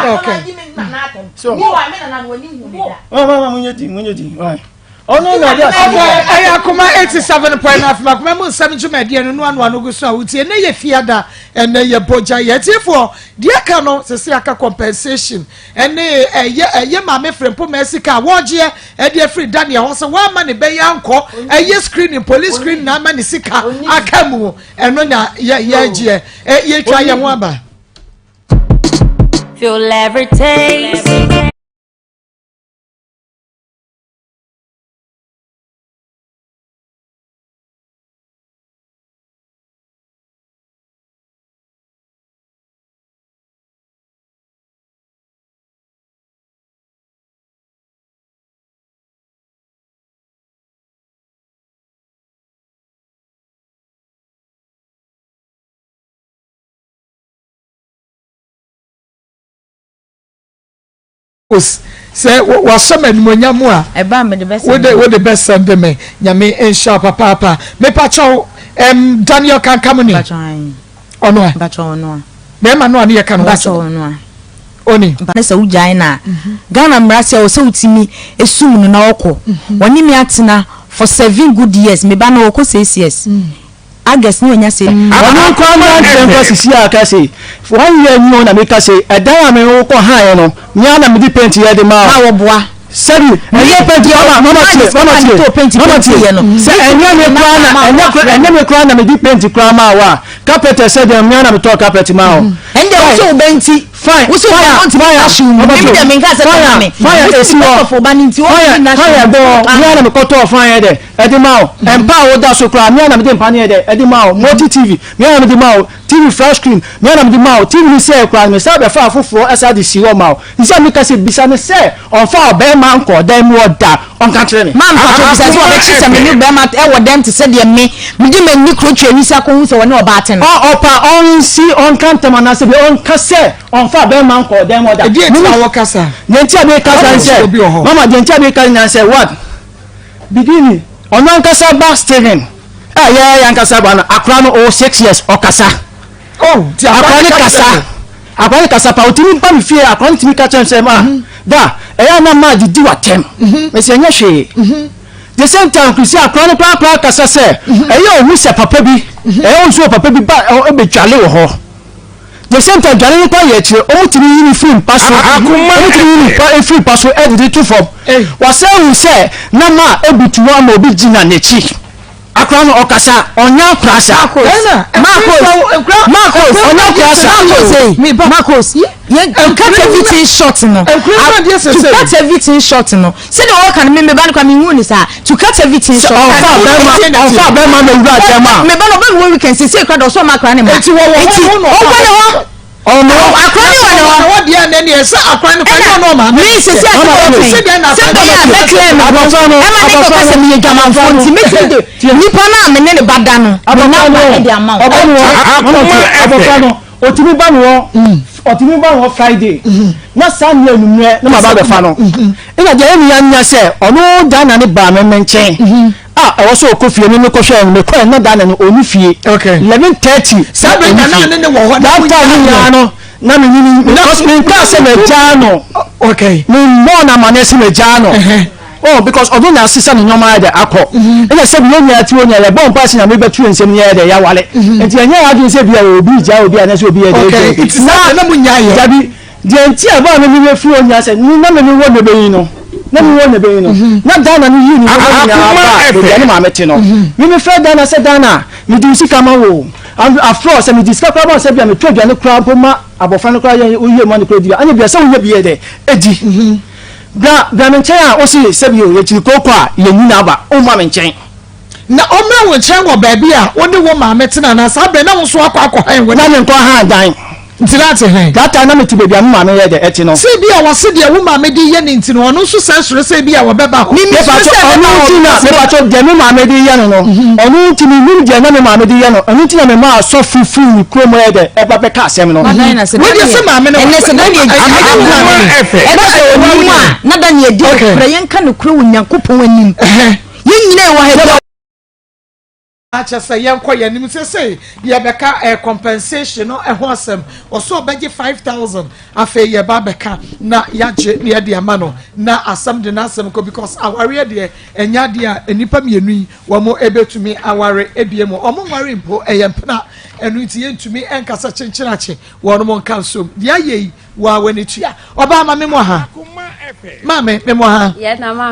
so ɔma mo nyɛ di mo nyɛ di ɔno na ɔde asɛm Ɛfɛ ɛyɛ akoma 87.9 afim akoma mu nsɛm dwumadie no noanoa no gu so a wotie ne yɛ fiada ɛnɛ yɛ bɔgya yɛ tiefoɔ deɛ ka no sese aka compensation ɛne ɛyɛ ɛyɛ maame frɛmpo ma sika a wɔgyeɛ ɛde afiri Daniel hɔ sɛ wɔama ne bɛyɛ ankɔ ɛyɛ screening police screening na ama ne sika aka mu ɛno na yɛ yɛgyeɛ yɛtwa yɛn ho aba. Feel every taste. Sɛ wahyɛ me animuonyam a ɛba mede bɛsɛn wode wode bɛsɛn de me nyame nhyira papaapa mepakyɛw um, Daniel Kankamuni ɔno a bɛrima no a ne yɛka no wasɛm oni ne sɛ wogyae no a Ghana mmara sɛ ɔsɛ wotumi esum no na ɔkɔ wɔne me atena for 7 good years me ba no ɔkɔ 6 years August ne wanya sɛ. Ɔno nko ara na nkyerɛ mfa sisi a ka sei one year ni o na meka sei ɛdan a me wo kɔ haeɛ no me ara na mede paint yɛ de maa wo. Ma wɔboa. Sɛbi ɛnyɛ paint mama mama tie mama tie mama tie sɛ ɛnyɛ me koraa na ɛnyɛ ɛnyɛ me koraa na mede paint koraa maa wo a carpet ɛsɛ deɛ me ara na metɔɔ carpet maa wo. Ɛnde wo sɛ wo bɛ nti. Fine. Wosi wo ba ɔntumi nna hyew mu. Mimi deɛ menka sɛ tɔ ma me. Fire Wosi esi because hɔ. of wo ba no nti ɔntumi nna hyew Fire mu. bɔ. Mia na mekɔtɔɔ fine yɛ dɛ ɛde ma wo. Mpa a woda so koraa mia na mede mpa no yɛ dɛ ɛde ma wo. Multi TV mia na mede ma wo. TV flat screen mia na mede ma wo. TV no sɛɛ koraa no mesan bɛfaa foforɔ ɛsan de sii hɔ ma wo. Nti sɛ meka sɛ bisa no sɛ ɔmfa ɔbarima nkɔ dan mu hɔ da ɔnka nkyerɛ me. Maa mpakyɛw bisa sɛ ɔbɛkye sɛ me ne barima wɔ dɛm te sɛ deɛ me mede m'ani kurotwa ani sa kɔhu sɛ ɔne ɔbaa te no. Ɔ ɔpa ɔnsi ɔnka ntam anaasɛ bi ɔnka sɛ ɔmfa barima nkɔ dan mu hɔ da. Ɛdeɛn nti na wɔka saa? Deɛ nti a meka saa ne sɛ, mama deɛ nti a meka nyinaa ne sɛ what beginning ɔno ankasa ba Stephen a yɛ yɛ ankasa ba no akora no ɔwɔ 6 years ɔkasa. Oh, ti akora ne kasa akora ne kasa pa otumi ba mi fie akora ne tumi ka kyerɛ sɛ ma da ɛyɛ ana maa didi watɛm mɛsɛ ɛnyɛ hwee. The same time Chrissy akora no koraa koraa kasa sɛ ɛyɛ ohu sɛ papa bi ɛyɛ ohu sɛ papa bi ba ɛbɛdwale wɔ hɔ. The same time dwale no koraa yɛ akyire ɔmo tumi yi ne firi mpa so ɔmo tumi yi ne mpa efiri mpa so ɛdede to fam. Wasɛ ehu sɛ na ma ebutu hɔ ama obi gyina n'akyi. Akora no ɔkasa ɔnyɛ akora sa. Marcos Marcos ɔnyɛ akora sa. Marcos eh Marcos yɛn to cut everything short no to cut everything short no sɛdeɛ wɔka no me me ba no kwa me hu ne saa to cut everything short. Ɔnfa bɛrima ɔnfa bɛrima na ewura dɛm a. Me ba no ɔbɛ mi wɔ weekend sese kura dɔ ɔsɔ ɔma akora ne ma. Eti wɔ wɔ hɔ no ɔwɔ ne hɔ. Ɔno akora ne wɔ ne hɔ. Ɔwɔ deɛ ne deɛ sɛ akora ne kwan ne ɔno maame. Me sese ase wɔ fɛn sɛ bɛyɛ a bɛkilɛ me ho ɛma ne kɔka sɛ meyɛ dwamanfoɔ nti mɛtumi de nipa no a me ne ne ba da no me namba ɛde ama wo. Abɔfra no otumi ba no hɔ ɔtumi ba no hɔ Friday na saa nea enummerɛ na ma ba bɛfa no ɛna deɛ ɛyɛ ya nya sɛ ɔno Dana ne baa me me nkyɛn a ɛwɔ sɛ ɔkɔ fie no mekɔhwɛ no mekɔɛ na Dana no ɔni fie 11:30. Saa bere na na ne ne wɔ hɔ. That time ne nyinaa no na me nyini because me nka sɛ magyaa no. Me mmɔɔ no amaneɛ sɛ magyaa no. Oh, because ɔno na asesa ne nneɛma ayɛ dɛ akɔ. Ɛna sɛ bi yɛn nyinaa ti hɔ nyinaa yɛbɔ mpa sɛ Nyame bɛto yɛn nsam ne yɛyɛ dɛ yɛawale. Nti ɛnyɛ yɛn adwene sɛ bi a obi gyaa obi anaasɛ obi yɛ dɛ gyaa obi. Na mo nyaa yɛ. Dabi, deɛ nti a ɛbaa me me firi hɔ nyinaa sɛ na me me wɔ ne bɛyi no na me wɔ ne bɛyi no na Dana no yii ne nneɛma nyinaa baa baabi a ne maame te no. Me me frɛ Dana sɛ Dana mede wo sika ma wo o. After all sɛ mede sika koraa ma wo sɛ bi a metɔ aduane koraa mpo ma abɔfra no koraa yɛ woyɛ ma no koraa di a anyɛ bi a sɛ wonya bi yɛ dɛ ɛdi. Bra bra me nkyɛn a wose sɛbi o yɛkyiri kooko a yɛnyi n'aba womma me nkyɛn. Na ɔmmra wo nkyɛn wɔ baabi a wo ne wo maame tena anaa saa berɛ na wo nso akɔ akɔ hann wo ne. Na menkɔ hann dan. Nti na ate he? That time na mete baabi a me maame yɛ dɛ ɛte no. Sɛ ebia wɔse deɛ wo maame de yɛ no nti no ɔno nso san suro sɛ ebia wɔbɛba hɔ. Mimi suro Mepatwɔ sɛ ɔno ɛbɛba hɔ nti na because me. mepatwɔ deɛ me maame de yɛ no no ɔno nti mennim deɛ na me maame de yɛ no ɛno nti na memaa asɔfo firi ne kurom yɛ dɛ ɛba bɛka asɛm no. Wei deɛ sɛ maame no ɛnɛ sɛ Daniel Ɛnyɛ wo maame no. Ɛbɛ sɛ ɔnim a na Daniel di nokorɛ yɛnka nokorɛ wɔ Nyankopɔn anim yɛn nyinaa wɔ ha bi. Akyɛ sɛ yɛnkɔ yɛn anim sesei yɛbɛka eh, compensation no ɛho asɛm ɔsɛ ɔbɛgye 5000 afei yɛba bɛka na yɛagye na yɛde ama no na asɛm de n'asɛm kɔ because awareɛ deɛ ɛnyɛ adeɛ a nnipa mmienu yi wɔn ɛbɛtumi aware ebie mu wɔn nware mpo ɛyɛ mpena ɛno nti yɛntumi ɛnkasa kyenkyen akye wɔn mo nka nsom deɛ ayɛ yi wɔ a wɔn tua ɔbaa ma me mo ha maame me mo ha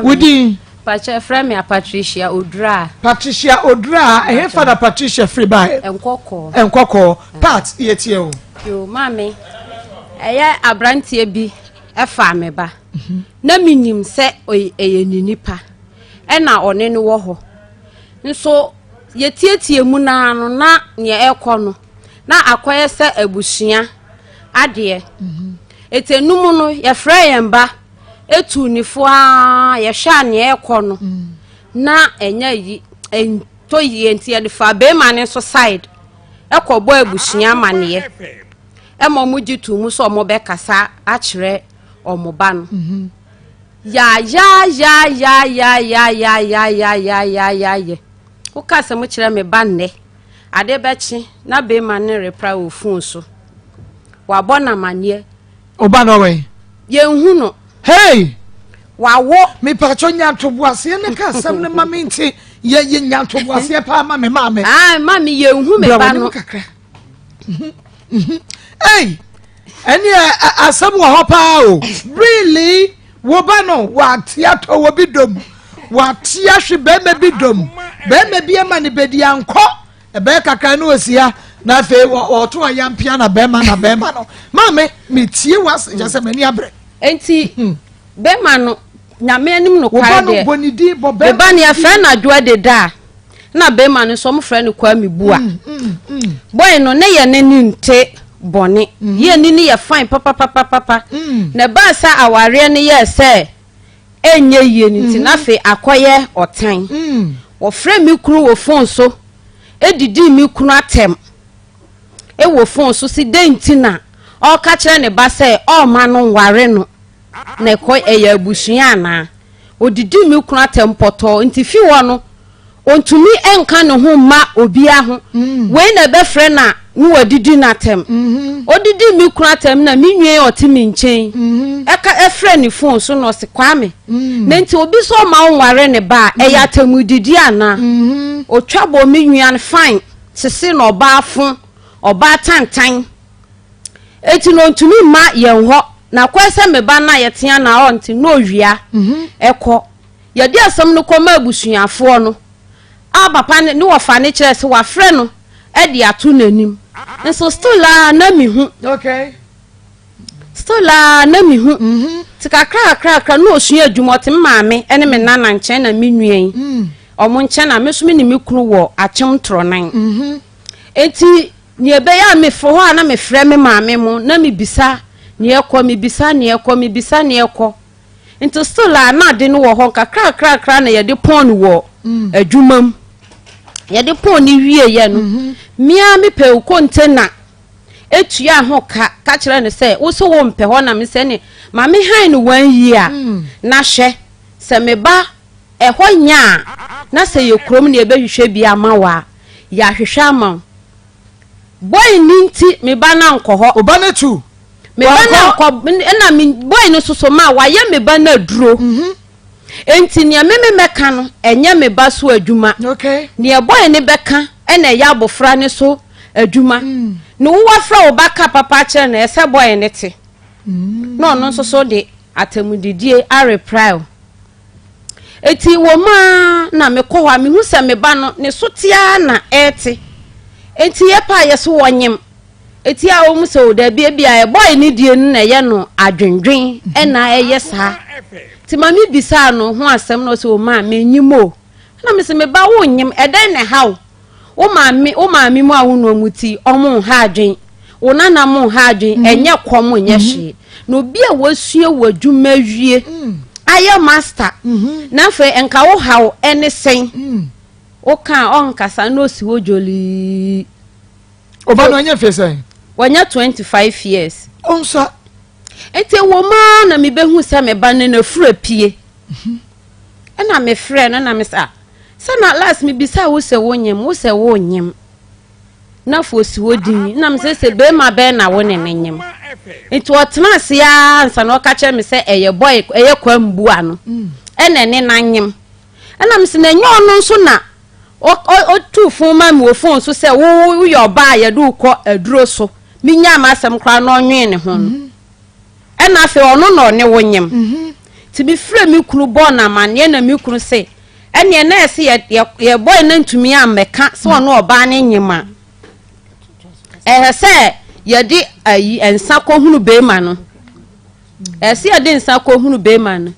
wodin. Pakyɛ frɛ me a Patricia Odura. Patricia Odura, ɛhefa na Patricia firi baeɛ? Nkɔkɔɔ. Nkɔkɔɔ. Pat, yɛtie o. Yo, maame, ɛyɛ aberanteɛ bi ɛfaa me ba. Na menim sɛ ɛyɛ ne nipa. Ɛna ɔne no wɔ hɔ. Nso yɛtietie mu naa no na nea ɛkɔ no na akɔyɛ sɛ abusua adeɛ. Ɛtɛnum no yɛfrɛ yɛn ba. Etu ne fo ara, yɛhwɛ a nea ɛrekɔ no na ɛnyɛ yi, ɛntɔ yie nti yɛde fa bɛrima no nso side ɛkɔbɔ abusua amaneɛ ɛma wɔn gye to mu sɛ wɔn bɛkasa akyerɛ wɔn ba no. Mhm. Yaayaayaayaayaayaayaayaayaayaayɛ woka asɛm kyerɛ me ba nnɛ ade bɛkye na bɛrima no repra wɔ fon so wabɔ no amaneɛ. Ɔba no wɛn? Yɛnhu no. Hey! Wawo. Mepatwɔ nya ntoboaseɛ ne ka asɛm no ma me nti yɛ yɛ nya ntoboaseɛ paa ma me maame. Ah, ma me yɛnhu me ba no. kakra. Hey! Ɛne asɛm wɔ hɔ paa o. Really? Wo ba no wate atɔ wɔ bi dom. Wate ahwe bɛrima bi dom. Bɛrima bi ama ne bɛdi ankɔ. Ɛbɛyɛ kakra na osi ha. Na afei wɔto ayampia na bɛrima na bɛrima no. Maame, metie w'ase kyɛ sɛ m'ani abrɛ. Enti hmm. bɛrima no nyame anim no kwae deɛ. Bɔ ne din bɔ bɛrima. Bɛba no yɛfrɛ no adwoa deda a na bɛrima no nso wɔfrɛ no Kwame Bua. Mm, mm, mm. Bɔe no ne yɛ ne ne nte bɔne. Mm. Yɛ ni ne yɛ fine papapapapa. Mm. Na ɛbaa sɛ awareɛ no yɛɛ sɛ ɛnyɛ yie no nti na afei akɔyɛ ɔtan. Mm. Wɔfrɛ me kunu wɔ fon so didii me kunu atɛm wɔ fon so se dɛn nti na ɔreka kyerɛ ne ba sɛ ɔremma no nware no na ɛkɔ ɛyɛ abusua anaa. Odidii me kunu atɛm pɔtɔɔ nti fi hɔ no ɔntumi nka ne ho mma obiara ho. Mm. Wei na ɛbɛfrɛ na ne wadidi no atɛm. Mm-hmm. Odidi me kunu atɛm na me nua a ɔte me nkyɛn mm-hmm. ɛka ɛfrɛ ne fon so na ɔse Kwame. Mm. Na nti obi sɛ ɔma wo nware ne ba a ɛyɛ mm. atɛmudidi anaa? Mm-hmm. Otwa bɔ me nua no fine sese na ɔbaa fo ɔbaa tantan. Eti na ɔntumi mma yɛn hɔ na kɔɛ sɛ me ba no a yɛtea na ɔnte na owia ɛkɔ. Yɛde asɛm no kɔmaa abusuafoɔ no a papa no ne wɔfa no kyerɛɛ sɛ wafrɛ no de ato n'anim nso still a na mehu. Okay. Still a na mehu. Mm -hmm. Ti kakra kakra kakra na osua adwuma ɔte me maame ne me nana nkyɛn na me nua yi. Mm. Ɔmo nkyɛn na me nso me ne me kunu wɔ akyem torɔnan. Mm -hmm. Eti nea ɛbɛyɛ a mefo hɔ a na mefrɛ me maame mo na mebisa nea ɛkɔ mebisa nea ɛkɔ mebisa nea ɛkɔ. Nti still a na ade no wɔ hɔ nkakrakrakra na yɛde pɔn no wɔ mm. adwuma mu. Yɛde pɔn no wieɛ no, mm-hmm. mea mepɛ container etua ho ka ka kyerɛ no sɛ wo so wo mpɛ hɔ na me sɛ ne ma me han no wɔn yie a mm. na hwɛ sɛ me ba ɛhɔ nya a na sɛ yɛ kurom na yɛbɛhwehwɛ bi ama wo a yɛahwehwɛ ama wo Boy no nti me ba no ankɔ hɔ. Wo ba no tu. Me ba no ankɔ ɛna me boy no soso ma wayɛ me ba no aduro. Mhm. Enti nea me me mɛka no ɛnyɛ me ba so adwuma. Okay. Nea boy no bɛka ɛna ɛyɛ abofra no so adwuma. Mm. Na wo wafrɛ wo ba ka papa akyerɛ no ɛsɛ boy no te. Mm. Na ɔno nso so de atemudidie areply o. Enti wɔ mu ara na mekɔ hɔ a, mehu sɛ me ba no, ne so te ara na ɛrete. Enti yɛpɛ a yɛso wɔnyem. Eti a wɔn sɛ o dabi ebi a ɛbɔe ne die no na ɛyɛ no adwendwen ɛna ɛyɛ saa. Ti ma me bisaa no ho asɛm na ɔsɛ o maa menyim o. Ɛna me sɛ me ba wo nyem ɛdɛn na ɛha wo? Wo maame wo maame mu a wo nua mu ti ɔmo nha adwen. Wo nana mo nha adwen mhm. ɛnyɛ kɔm nyɛ mhm. hwee. Na obi a wasua wɔ adwuma awie mm. ayɛ master mhm. na afei nka wo haw ɛne sɛn. Mm. Woka a ɔnkasa na osi hɔ jolii. Ɔba no ɔnyɛ mfe sɛn? Wanya 25 years. Ɔnsa. Nti wɔ mu ara na mebɛhu sɛ me ba no n'afuru apue. Ɛna mefrɛ no na me sɛ ah Sɛ na last me bisa wo sɛ wo nyem wo sɛ wo nyem na fo si hɔ din na me sɛ sɛ bɛrima bɛn na wo ne ne nyem nti ɔtena ase ara nsa na ɔka kyerɛ me sɛ ɛyɛ boy ɛyɛ kwambua no ɛna ɛne na nyem ɛna me sɛ na ɛnyɛ ɔno nso na ɔtu fon ma me wɔ fon so sɛ wo woyɛ ɔbaa a yɛde wo kɔ aduro so menyaa m'asɛm koraa na ɔnwee ne ho no Ɛna afei ɔno na ɔne wo nyem. Nti me frɛ me kunu bɔɔ no amaneɛ na me kunu se ɛneɛ na ɛse yɛ yɛ yɛ boy no ntumi ammɛka sɛ ɔne ɔbaa no nyem a, ɛhɛ sɛ yɛde ayi nsa kɔhunu beema no. Ɛsɛ yɛde nsa kɔhunu beema no.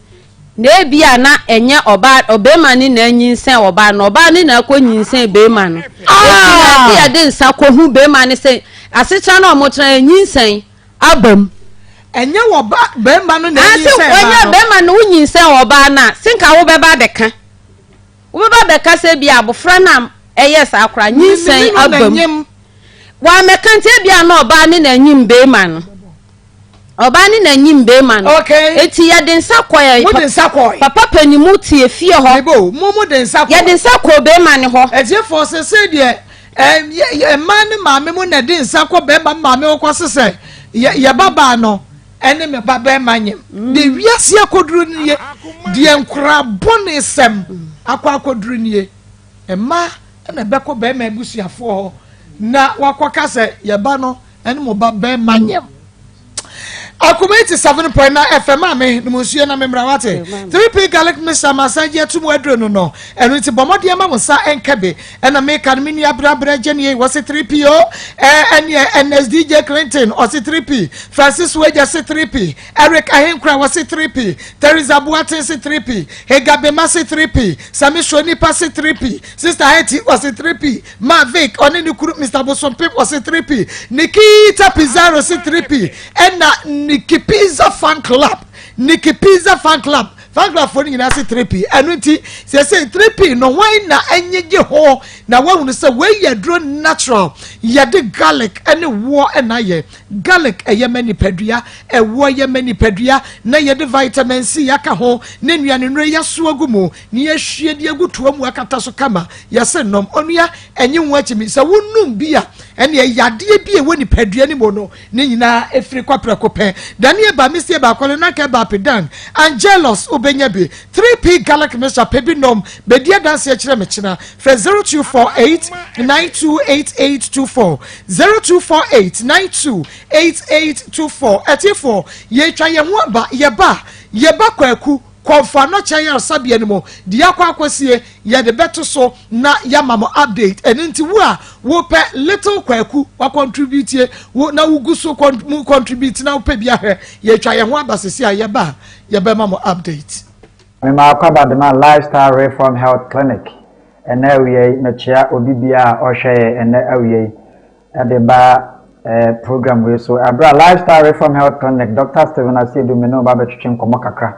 Na ebi a na ɛnyɛ ɔbaa ɔbeema no na anyinsɛn ɔbaa no, ɔbaa no na akɔ nyinsɛn beema no. Eti na ɛsɛ yɛde nsa kɔhu beema no sɛ asetra no a wɔtra nyinsɛn aba mu. Ɛnyɛ wɔ ba bɛrima no na anyinsɛn baa no. Ɛnyɛ bɛrima no wonyinsɛn ɔbaa no a, sinka wobɛba abɛka. Wobɛba abɛka sɛ bi abofra no a ɛyɛ saa koraa nyinsɛn aba mu. Wɔamɛka nti ebi a na ɔbaa ne na anyim bɛrima no. Ɔbaa ne na anyim bɛrima no. Okay. Eti yɛde nsa kɔɛ. Mo de nsa kɔɛ. Papa panyin mu te efie hɔ. Mebo mo mo de nsa kɔɛ. Yɛde nsa kɔɔ bɛrima no hɔ. Etiefo sese deɛ mmaa ne maame mu na ɛde nsa kɔ bɛrima maame hɔ kɔ sesɛ yɛ yɛ ba baa no ɛne me ba bɛrima nyem mm. deɛ wiase akɔduru nie deɛ nkora bɔne sɛm akɔ akɔduru nie mmaa na ɛbɛkɔ bɛrima abusuafoɔ hɔ na wakɔka sɛ yɛ ba no ɛne mo ba bɛrima nyem. Akoma 87.9 FM maame nom nsuo na memmra wate. 3P garlic mixture ma san gye atum aduro no. Ɛno nti bɔ mmɔden ma mo nsa nka bi. Ɛna meka no me nua brabra gyenie wɔse 3P o. Ɛneɛ NSDJ Clinton ɔse 3P. Francis Wager se 3P. Eric Ahenkura wɔse 3P. Teresa Boateng se 3P. Hega Bema se 3P. Sami Shonipa se 3P. Sister Hetty wɔse 3P. Mavic ɔne ne kuru Mr. Bosompem wɔse 3P. Nikita Pizarro se 3P. Ɛna Nikki Pizza Fan Club. Nikki Pizza Fan Club. Fan Club fo no nyinaa se 3P. Ɛno nti sɛsɛ 3P no hwan na ɛnyegye ho na wahunu sɛ wei yɛ duro natural, yɛde garlic ɛne woɔ ɛna ayɛ. Garlic ɛyɛ ma nipadua, ɛwoɔ yɛ ma nipadua, na yɛde vitamin C aka ho ne nnuane nnuro yɛaso agu mu ne yɛahwie de agu toa mu akata so kama. Yɛsɛ nom onua ɛnye ho akyimi sɛ wonum bi a ɛne yadeɛ bi a ɛwɔ nipadua no mu no ne nyinaa ɛfiri kɔ prɛko pɛ. Daniel ba mesie baako no nanka ɛba apedan Angelos wobɛnya bi. 3P garlic mixture pɛ bi nom, bɛdi adanseɛ kyerɛ me kyena. Frɛ 0248 928824, 0248 928824. Ɛtiefoɔ, yɛtwa yɛn ho aba. Yɛba Kwaku Kɔmfo Anɔkyɛ ayaresabea no mu deɛ akɔ akɔsie, yɛde bɛto so na yɛama mo update. Ɛno nti wo a wopɛ Little Kwaku wacontribute wo na wogu so mu contribute na wopɛ bi ahwɛ, yɛtwa yɛn ho aba sisi a yɛba a yɛbɛma mo update. Mema akwaaba dema Lifestyle Reform Health Clinic. Ɛnɛ awia yi, mekyea obi bia a ɔhwɛ yɛ ɛnɛ awia yi ɛde ba program wei so. Ɛberɛ a Lifestyle Reform Health Clinic, Dr Stephen Asiedu, me ne wo ba bɛtwetwe nkɔmmɔ kakra.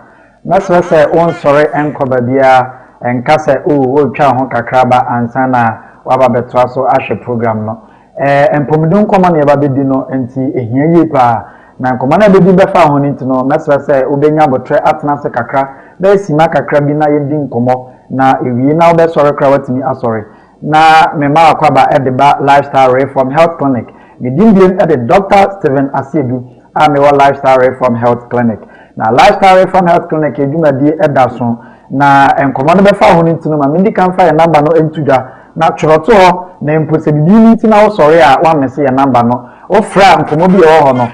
Mɛsrɛ sɛ wonsɔre nkɔ baabiara nka sɛ o wotwa ho kakra ba ansa na waba bɛtoa so ahwɛ program no. Mpɔmuden nkɔmmɔ na yɛba bɛdi no, nti ehia yie paa na nkɔmmɔ no a bɛdi bɛfa ho no. Nti no mɛsrɛ sɛ wobɛnya abotire atena ase kakra, bɛyɛ sima kakra bi na yɛdi nkɔmmɔ na ewie na wobɛsɔre koraa watumi asɔre. Na mema akwaba ɛde ba Lifestyle Reform Health Clinic. Ne din biem ɛde Dr Stephen Asiedu a mewɔ Lifestyle Reform Health Clinic. Na Lifestyle Reform Health Clinic adwumadie ɛda so na nkɔmmɔ no bɛfa ho no. Nti no ma mendi kan fa yɛ number no nto dwa na twerɛto hɔ, na mpo sɛ biribi no nti na wosɔre a woamese yɛ number no, wofrɛ a nkɔmmɔ bi a ɛwɔ hɔ no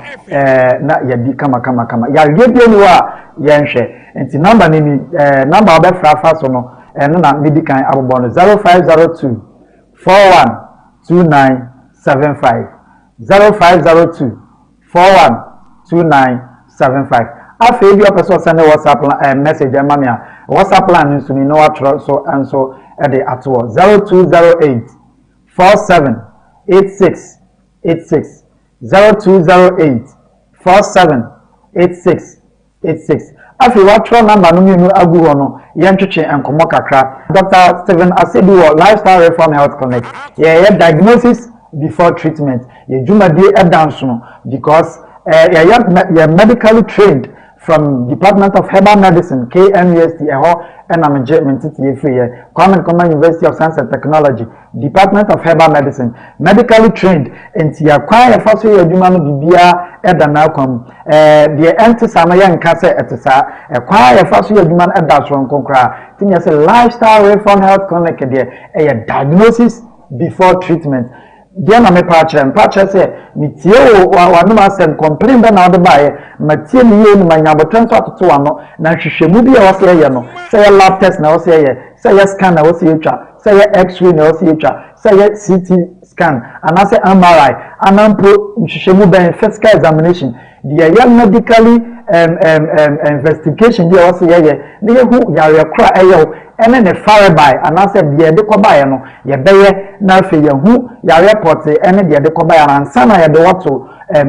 na yɛdi kama kama kama. Yareɛ bi ani hɔ a yɛnhwɛ. Nti number no ni, number a wobɛfrɛ afa so no, ɛno na medi kan abobɔ no: 0502 412975, 0502 412975. Afei bi ɔpɛ sɛ ɔsɛne WhatsApp message ɛma me a, WhatsApp line no nso ni na watwerɛ so nso ɛde ato hɔ: 0208 478686, 0208 478686. Afei watwerɛ number no mmienu agu hɔ no, yɛntwetwe nkɔmmɔ kakra. Dr Stephen Asedu wɔ Lifestyle Reform Health Clinic. Yɛyɛ diagnosis before treatment. Yɛ dwumadie ɛda nsono because yɛyɛ yɛ medically trained from Department of Herbal Medicine, KNUST. Ɛhɔ ɛna megye me nteteɛ firi yɛ Kwame Nkrumah University of Science and Technology, Department of Herbal Medicine, medically trained. Nti yɛkwan yɛfa so yɛ adwuma no, biribiara ɛda n'akwan mu. Deɛ ɛnte saa no, yɛnka sɛ ɛte saa. Ɛkwan a yɛfa so yɛ adwuma no ɛda soronko koraa. Nti nyɛ sɛ Lifestyle Reform Health Clinic deɛ, ɛyɛ diagnosis before treatment. Deɛ na mepa akyerɛ, mpa akyerɛ sɛ metie wo w'anom asɛm, complain bɛ na wode baeɛ, matie ne yie no, manya abotire nso atoto w'ano na nhwehwɛmu bi a ɛwɔ sɛ yɛyɛ no, sɛ yɛ lab test na ɛwɔ sɛ yɛyɛ, sɛ yɛ scan na ɛwɔ sɛ yɛtwa, sɛ yɛ X-ray na ɛwɔ sɛ yɛtwa, sɛ yɛ CT scan anaasɛ MRI anaa mpo nhwehwɛmu bɛn, physical examination deɛ, yɛ medically investigation bi a ɛwɔ sɛ yɛyɛ na yɛhu yareɛ koro a ɛyɛ wo ɛne ne farebae anaasɛ deɛ yɛde kɔbaeɛ no, yɛbɛyɛ na afei yɛhu yareɛ pɔte ɛne deɛ yɛde kɔbaeɛ no ansa na yɛde wɔto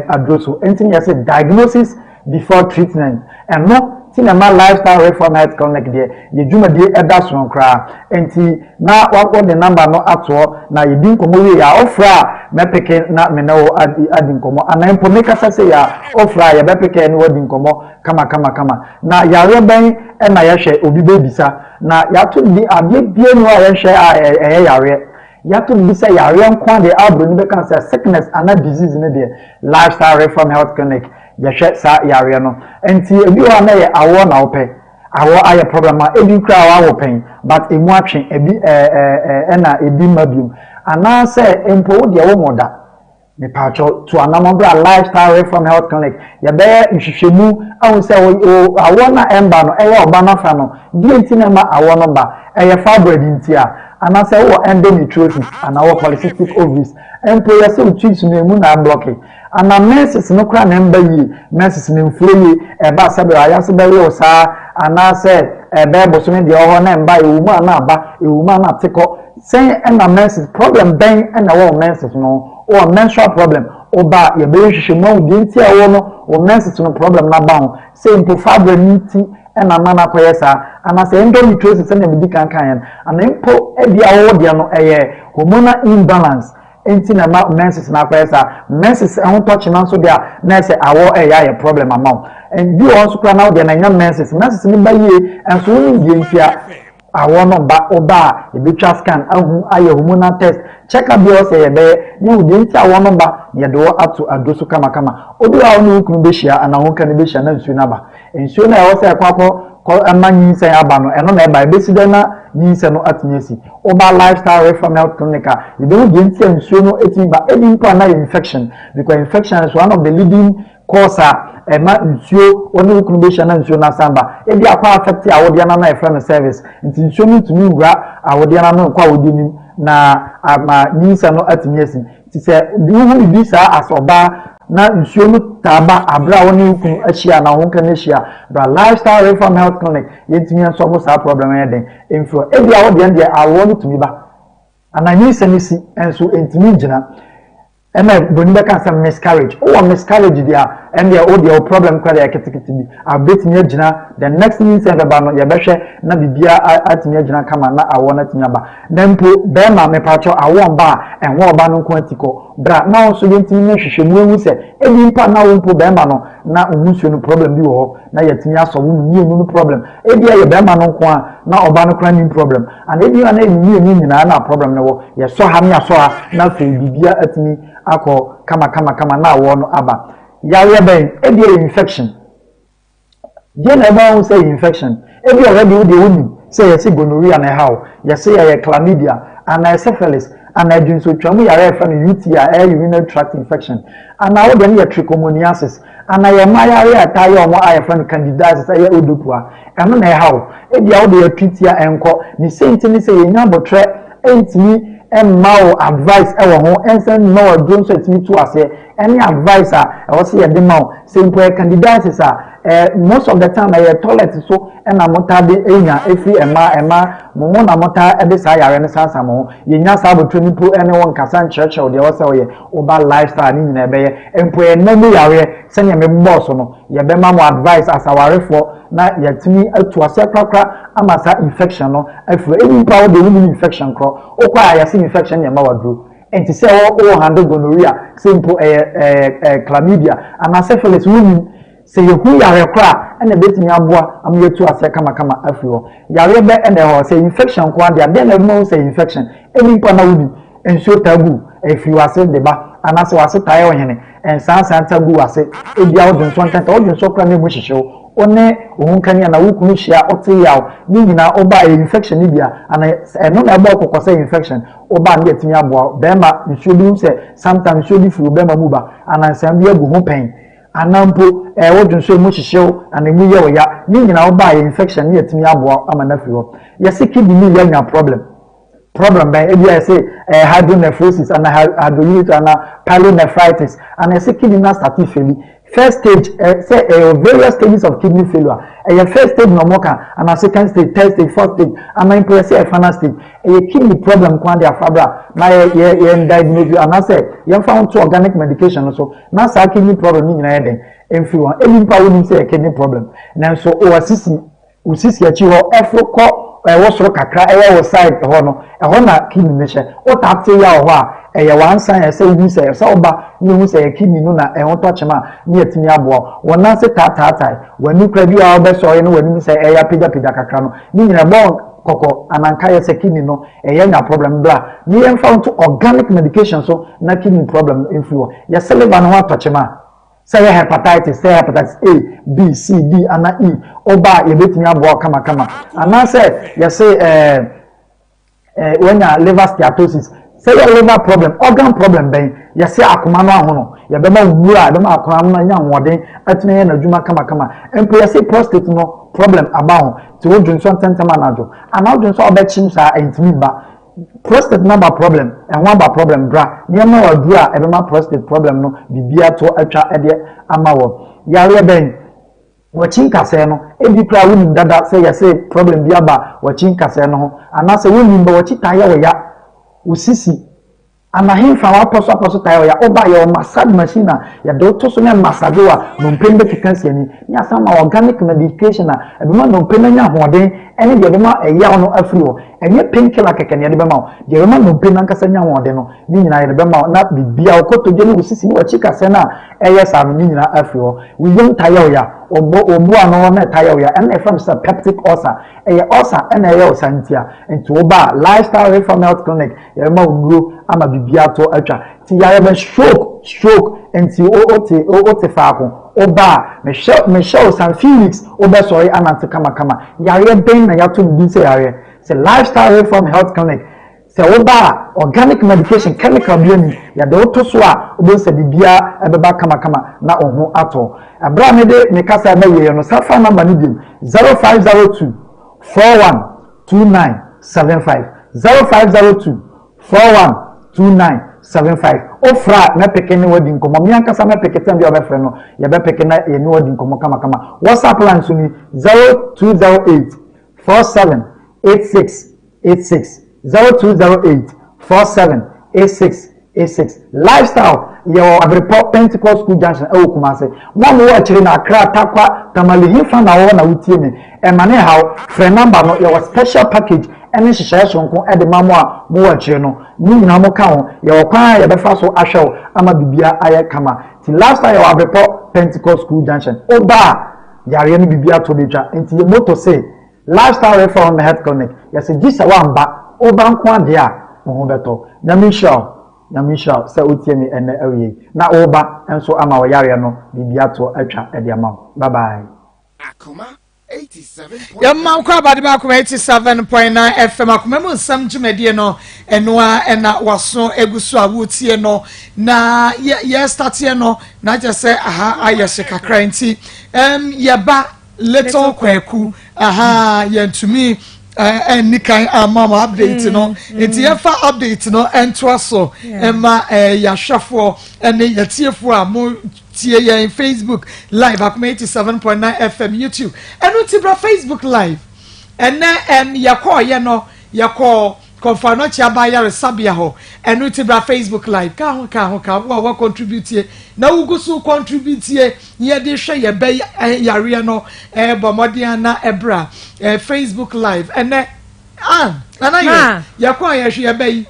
aduro so. Nti yɛ sɛ diagnosis before treatment. Ɛno ti na ma Lifestyle Reform Health Clinic deɛ, yɛ dwumadie ɛda sono koraa. Nti na wɔde number no atoɔ na yɛdi nkɔmmɔ wie a, ɔfrɛ a mɛpick na me ne wo adi nkɔmmɔ, anaa mpo mekasa sɛ yɛ a, ɔfrɛ a yɛbɛpick ne wadi nkɔmmɔ kama kama kama. Na yareɛ bɛn ɛna yɛhwɛ? Obi bɛbisa na yɛato bi adeɛ bie ni hɔ a yɛhwɛ a ɛyɛ yareɛ. Yɛato bi sɛ yareɛ nko adeɛ a buroni bɛka sɛ sickness ana disease no deɛ, Lifestyle Reform Health Clinic yɛhwɛ saa yareɛ no. Nti ebi wɔ hɔ a na yɛ awoɔ na wopɛ awoɔ ayɛ problem a, ebi kura wawo pɛn but emu atwe ebi ɛɛ ɛɛ ɛna ebi mma biom, anaasɛ mpo wo deɛ wo mo da. Mepaakyɛw, tu anamɔn bra Lifestyle Reform Health Clinic. Yɛbɛyɛ nhwehwɛmu ahu sɛ wo awɔ no a ɛmba no, ɛyɛ ɔba no afa no. Deɛ nti na ɛma awɔ no ba? Ɛyɛ fibroid nti a? Anaasɛ wowɔ endometriosis anaa wowɔ polycystic ovaries? Mpo yɛse wo tubes no emu na ablɔke. Anaa menses no koraa na ɛmba yie, menses no mflow yie, ɛba a sɛdeɛ ayaase bɛwe wo saa, anaasɛ ɛbɛyɛ bosome deɛ ɛwɔ hɔ na ɛmba, ɛwɔ mu a na aba, ɛwɔ mu a na ate kɔ. Sɛn na menses, problem bɛn na ɛwɔ wo menses no ho? Wowɔ menstrual problem, woba a yɛbɛyɛ nhwehwɛmu ahu deɛ nti a ɛwɔ no wo menses no problem no aba ho, sɛ mpo fibroid no nti na ama no akɔyɛ saa, anaasɛ endometriosis sɛdeɛ medi kan kaeɛ no, anaa mpo ebia wo deɛ no ɛyɛ hormonal imbalance nti na ɛma menses no akɔyɛ saa. Menses ho tɔ kyema nso deɛ a, na ɛsɛ awɔ ɛyɛ ayɛ problem ama wo. Bi wɔ hɔ nso koraa na wo deɛ no ɛnyɛ menses, menses no ba yie nso wonim deɛ nti a Awɔ no ba wo ba a yɛbɛtwa scan ahu ayɛ hormonal test check up biara ɔsɛ yɛbɛyɛ na yɛahu deɛ nti awɔ no ba na yɛde wo ato aduro so kamakama. Obi wɔ hɔ a wo ne wo kunu bɛhyia anaa wo nka no bɛhyia na nsuo no aba. Nsuo no a ɛwɔ sɛ ɛkɔ akɔ kɔ ɛma nyinsɛn aba no ɛno na ɛba ɛbɛsi dɛn na nyinsɛn no atumi asi. Woba Lifestyle Reform Health Clinic a yɛbɛhu deɛ nti a nsuo no ɛtumi ba. Ebi mpo a na yɛ infection because infection is one of the leading Course a ɛma nsuo wo ne wo kunu bɛhyia na nsuo no asan ba. Ebia akɔ affect awodeɛ no ano a yɛfrɛ no cervix nti nsuo no ntumi nwura awodeɛ no ano nkɔ awodeɛ no mu na ama nyinsɛn no atumi asi. Nti sɛ wohu biribi saa as ɔbaa na nsuo no taa ba aberɛ a wo ne wo kunu ahyia anaa wo nka no ahyia a, bra Lifestyle Reform Health Clinic yɛntumi nsɔlvo saa problem no yɛ den mfiri hɔ. Ebia wo deɛ no deɛ awoɔ no tumi ba anaa nyinsɛn no si nso ɛntumi ngyina. Ɛna broni bɛka sɛ miscarriage. Wowɔ miscarriage deɛ a, ɛndeɛ wo deɛ wo problem koraa deɛ ɛyɛ ketekete bi. Abɛtumi agyina, the next nyinsɛn bɛba no yɛbɛhwɛ na biribiara atumi agyina kama na awoɔ no atumi aba. Na mpo bɛrima mepakyɛw awoɔ mba a, ɛho ɔba no nko ati kɔ. Bra na wo nso yɛntumi nyɛ nhwehwɛmu nhu sɛ ebi mpo a na wo mpo bɛrima no na wo ho nsuo no problem bi wɔ hɔ na yɛatumi asɔ wo mmienu no problem. Ebia ɛyɛ bɛrima no nko a na ɔbaa no koraa nnim problem. Anaa ebia na yɛn mmienu nyinaa na problem no wɔ. Yɛsɔ ha ne yɛasɔ ha na afei biribiara atumi akɔ kamakamakama na awoɔ no aba. Yareɛ bɛn? Ebia ɛyɛ infection. Deɛ na ɛma wohu sɛ ɛyɛ infection? Ebia already wo deɛ wonim sɛ yɛse gonorrhea na ɛha wo, yɛse ɛyɛ chlamydia, anaa syphilis, anaa dwonsotwa mu yareɛ a yɛfrɛ no UTI, ɛyɛ urinary tract infection, anaa wo deɛ no yɛ trichomoniasis, anaa yɛ mmaa yareɛ a ɛtaa yɛ wɔn a yɛfrɛ no candidiasis, ɛyɛ odopua. Ɛno na ɛha wo. Ebia wode atwi ti a ɛnkɔ. Ne sei nti ne sɛ yɛnnya aboterɛ ntumi mma wo advice wɔ ho, ɛnsan mma wo aduro nso a ɛtumi tu aseɛ, ɛne advice a ɛwɔ sɛ yɛde ma wo. Sɛ mpo ɛyɛ candidiasis a, eh, most of the time ɛyɛ toilet so ɛna motaa de nya ɛfiri mmaa, mmaa mo ho na motaa de saa yareɛ no sansan mo ho. Yɛnnya saa aboterɛ no mpo ne wo nkasa nkyerɛkyerɛ wo deɛ ɛwɔ sɛ woyɛ. Woba lifestyle ne nyinaa ɛbɛyɛ. Mpo ɛyɛ nna mu yareɛ sɛdeɛ mebobɔɔ so no, yɛbɛma mo advice as awarefoɔ na yɛatumi atu aseɛ korakora ama saa infection no afiri hɔ. Ebi mpo a wo deɛ wonnim infection korɔ, wokɔ a yɛse infection na ɛma wo aduro. Ɛnte sɛ wo wo handle gonorrhea, sɛ mpo ɛyɛ ɛɛ ɛɛ chlamydia anaa syphilis wonnim. Sɛ yɛhu yareɛ korɔ a ɛna ɛbɛtumi aboa ama yɛatu aseɛ kamakama afiri hɔ. Yareɛ bɛ na ɛwɔ hɔ? Sɛ infection nko ara deɛ a, dɛn na ɛbɛma woahu sɛ ɛyɛ infection? Ebi mpo a na wonnim. Nsuo taa gu firi w'ase de ba, anaasɛ w'ase taa yɛ ɔhene, nsaansaa taa gu w'ase, ebia wo dwonsɔ ntɛntɛm, wo dwonsɔ koraa na emu hyehye wo, wo ne wo honkani anaa wo kunu hyia a wote yaw, ne nyinaa woba a ɛyɛ infection no bi a, anaa ɛno na ɛbɔ wo kɔkɔ sɛ infection, woba a na yɛatumi aboa wo. Bɛrima, nsuo bi hu sɛ sometimes nsuo bi firi wo bɛrima mu ba, anaa nsaa bi agu ho pɛn, anaa mpo ɛɛ wo dwonsɔ emu hyehye wo, anaa emu yɛ wo ya, ne nyinaa woba a ɛyɛ infection na yɛatumi aboa wo ama no afiri hɔ. Yɛse kidney no yɛ anya problem. Problem bɛn? Ebia yɛse ɛyɛ hydronephrosis anaa hydroureter anaa pyelonephritis anaa yɛse kidney no asate feli. First stage ɛ sɛ ɛyɛ various stages of kidney failure. Ɛyɛ first stage na wɔka anaa second stage, third stage, fourth stage anaa mpo yɛse ɛyɛ final stage. Ɛyɛ kidney problem nko ara de afa bra na yɛ yɛ yɛn diagnose anaasɛ yɛmfa wo nto organic medication no so na saa kidney problem no nyinaa yɛ dɛn ɛmfiri hɔ. Ebi mpo a wonim sɛ ɛyɛ kidney problem nanso wɔasisi Wo sisi akyi hɔ ɛforo kɔ ɛwɔ soro kakra ɛyɛ wo side hɔ no ɛhɔ na kidney no hyɛ. Wo taa te yaw hɔ a ɛyɛ one sign a ɛsɛ wohu sɛ ɛsɛ woba na yɛhu sɛ ɛyɛ kidney no na ɛho tɔ kyema a na yɛatumi aboa wo. Wo nan ase taa taatae, w'ani koraa bi wɔ hɔ a wobɛsɔre na w'anim sɛ ɛyɛ apagyapagya kakra no ne nyinaa ɛbɔ wo kɔkɔ anaa nkaeɛ sɛ kidney no ɛyɛ nya problem bra na yɛmfa wo nto organic medication so na kidney problem no mfiri hɔ. Yɛse liver no ho atɔ kyema a. Sɛ ɛyɛ hepatitis, sɛ ɛyɛ hepatitis A, B, C, D anaa E, woba a yɛbɛtumi aboa wo kamakama. Anaasɛ yɛse ɛɛ ɛɛ wanya liver steatosis, sɛ ɛyɛ liver problem, organ problem bɛn, Yɛse akoma no ahono, yɛbɛma wo nnuro a ɛbɛma akoma no anya ahoɔden atumi ayɛ n'adwuma kamakama. Mpo yɛse prostate no problem aba ho, nti wo dwonsɔ ntɛntɛm anadwo, anaa wo dwonsɔ a wobɛkyem saa ɛntumi mma. Prostate no aba problem, ɛho aba problem, bra na yɛmma wo aduro a ɛbɛma prostate problem no biribiara to atwa de ama wɔ. Yareɛ bɛn? W'akyi nkasɛɛ no, ebi koraa wonim dada sɛ yɛse problem bi aba w'akyi nkasɛɛ no ho, anaasɛ wonnim but w'akyi taa yɛ wo ya, wo sisi, ana henfa w'apɔ so apɔ so taa yɛ wo ya, woba a yɛwɔ massage machine a yɛde wo to so na ɛmassage wo a nnompe no bɛkeka asi ani, ne yɛasan ma wo organic medication a ɛbɛma nnompe no anya ahoɔden ɛne deɛ ɛbɛma ɛyaw no afiri hɔ. Ɛnyɛ pain killer kɛkɛ na yɛde bɛma wo, deɛ ɛbɛma nnompe no ankasa anya ahoɔden no, ne nyinaa yɛde bɛma wo na biribiara, wo kotodwe ne wo sisi ne w'akyi kasɛɛ no a ɛyɛ saa no, ne nyinaa afiri hɔ. Wo yam taa yɛ wo ya, wo bo wo bo ano hɔ na ɛtaa yɛ wo ya, ɛno na yɛfrɛ no sɛ peptic ulcer. Ɛyɛ ulcer na ɛyɛ wo saa nti a, nti woba a Lifestyle Reform Health Clinic yɛbɛma wo nnuro ama biribiara to atwa. Nti yareɛ bɛn? Stroke, stroke, nti wo wote wote faako, woba a mehyɛ mehyɛ wo some few weeks wobɛsɔre anante kamakama. Yareɛ bɛn na yɛato no din sɛ yareɛ? Sɛ Lifestyle Reform Health Clinic Sɛ woba a, organic medication, chemical biara nnim, yɛde wo to so a, wobɛhu sɛ biribiara bɛba kamakama na wo ho atɔ wo. Ɛberɛ a mede me kasa reba awieeɛ no, san fa number no biom, 0502 41 29 75, 0502 41 29 75. Wofrɛ a, mɛpeke ne wo adi nkɔmmɔ. Me ankasa mɛpeke, tɛm biara a wobɛfrɛ no, yɛbɛpeke na yɛne wo adi nkɔmmɔ kamakama. WhatsApp line nso ni, 0208 47 86 86 0208 47 86 86 Lifestyle yɛwɔ Abirepɔ Pentecost School Junction ɛwɔ Kumasi. Mo a mowɔ akyire no Accra, Tarkwa, Tamale, hefa na wowɔ na wotie me? Ɛma ne haw, frɛ number no, yɛwɔ special package ɛne nhyehyɛeɛ soronko ɛde ma mo a mowɔ akyire no. Ne nyinaa mo ka ho, yɛwɔ kwan a yɛbɛfa so ahwɛ wo ama biribiara ayɛ kama. Nti Lifestyle yɛwɔ Abirepɔ Pentecost School Junction. Woba a, yareɛ no biribiara to bɛtwa. Nti yɛ moto se Lifestyle Reform Health Clinic yɛse gyesɛ woamba, woba nko ara deɛ a wo ho bɛtɔ. Nyame nhyira wo, Nyame nhyira wo sɛ wotie me ɛnnɛ awiei na woba nso ama wo yareɛ no biribi ato atwa de ama wo. Bye bye. Yɛma nkɔ abade baako 87.9 FM akoma mu nsɛm dwumadie no ɛno a ɛna waso egu so a wotie no na yɛ yɛ starteɛ no na kyerɛ sɛ aha ayɛ hye kakra nti ɛm yɛba Little Kwaku ahaa yɛntumi ɛnni kan ama mo update no mm, nti mm. yɛfa update no ntoa so ɛma yɛahwɛfoɔ ɛne yɛtiefoɔ a mo tie yɛn Facebook live akoma 87.9 FM YouTube ɛno ti bra Facebook live ɛnɛ ɛm yɛkɔɔ yɛ no yɛkɔɔ Kɔfa anɔkye aba ayaresabea hɔ. Ɛno nti bra Facebook live. Ka ho ka ho ka wo a wa contribute na wogu so contribute yɛde hwɛ yɛ bɛ yareɛ no bɔ mmɔden a na ɛbra Facebook live ɛnɛ ah nana yɛ yɛkɔ a yɛhwɛ yɛ bɛ yi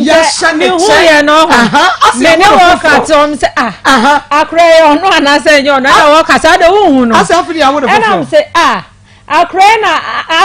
yɛhyɛ ne kyɛ aha me ne wɔ ka te wɔn sɛ ah akora yɛ ɔno anaasɛ ɛnyɛ ɔno ɛna wɔ ka saa de wohu no asɛ afei de awo ne foforɔ ɛna sɛ ah Akora yi na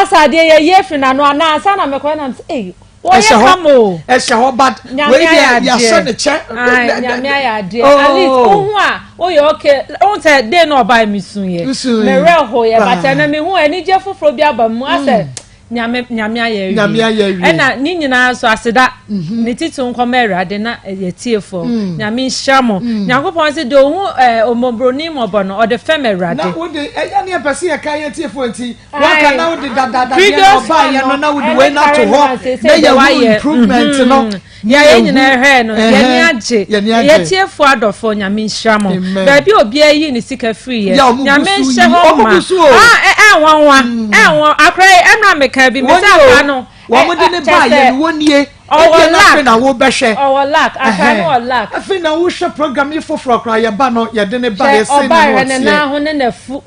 asa adeɛ yɛ yie firi n'ano anaa ansa na mekɔ ɛna sɛ ei wɔyɛ kama o. Ɛhyɛ hɔ but wei deɛ yɛahyɛ ne kyɛ. Ayi nyame ayɛ adeɛ oh. At least wohu a woyɛ okay wohu sɛ day na ɔbaa mi sun yɛ. Me werɛ ho yɛ but ɛna mi hu anigye foforɔ bi aba mu asɛ. Mm. Nyame nyame ayɛ awie. Nyame ayɛ awie. Ɛna ne nyinaa nso aseda. Mhm. Ne titi nkɔmɔ awurade na yɛ tiefoɔ. Mm. Nyame nhyira mo. Mm. Nyankopɔn se deɛ ohu ɛɛ omobroni mɔbɔ no ɔde fɛm awurade. Na wode ɛyɛ ne ɛpɛ se yɛka yɛ tiefoɔ nti waka na wode dadada deɛ na ɔbaa yɛ no na wode wei na to hɔ na yɛhu improvement no. Mhm. Nea yɛn nyinaa hwɛɛ no, yɛn ani agye. Yɛn tiefo adɔfo, Nyame nhyira mo. Baabi a obiara yi ne sika firi yɛ, Nyame nhyɛ hɔ ma. Ah, ɛnwanwa, ɛnwa, akora yi, ɛnora meka bi, mesɛ akora no. Wɔn de ne ba yɛ no wɔn nie. Ɔwɔ lack. Afei na wɔbɛhwɛ. Ɔwɔ lack, akora no wɔ lack. Afei na wohwɛ program yi foforɔ koraa yɛ ba no yɛde ne ba yɛ sɛ na ɔteɛ. Ɔba ne nan ho ne n'afu.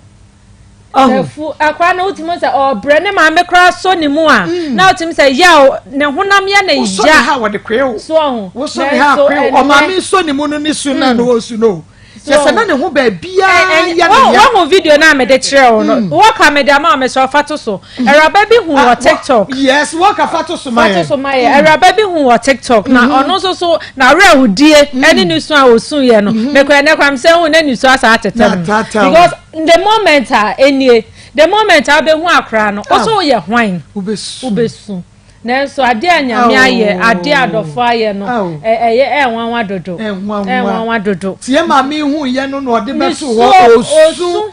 Afu akora no wotumi sɛ ɔbrɛ ne maame koraa sɔ ne mu a mm. na wotumi sɛ yaw ne honam yɛ ne ya. Wosɔ ne ha wɔde koe o. So ɔho. Wosɔ ne ha koe o. Ɔmaame sɔ ne mu no ne su na na ɔsu no. Kyɛ sɛ na ne ho baabiara yɛ ne ya. Wɔhu video no a mede kyerɛ wo no. Mm. Wɔka mede ama wo mesɛ ɔfa to so. Mm. Awuraba bi hu wɔ ah, TikTok. Yes, wɔka fa to so ma yɛ. Fa to so ma yɛ. Mm. Awuraba bi hu wɔ TikTok na mm-hmm. ɔno nso so na awerɛhodie ɛne ne su a ɔsu yɛ no. Mm-hmm. Mekɔ ɛnɛ kora mesɛ hu na ne su asa atetɛ mu. Because The moment a enie, the moment a wobɛhu akora no, wo so woyɛ hwan? Wobɛsu. Wobɛsu. Nanso adeɛ a Nyame ayɛ, adeɛ a adɔfoɔ ayɛ no, ɛyɛ ɛnwanwa dodo. Ɛnwanwa dodo. Tie maame hu yɛ no na ɔde bɛto hɔ osu.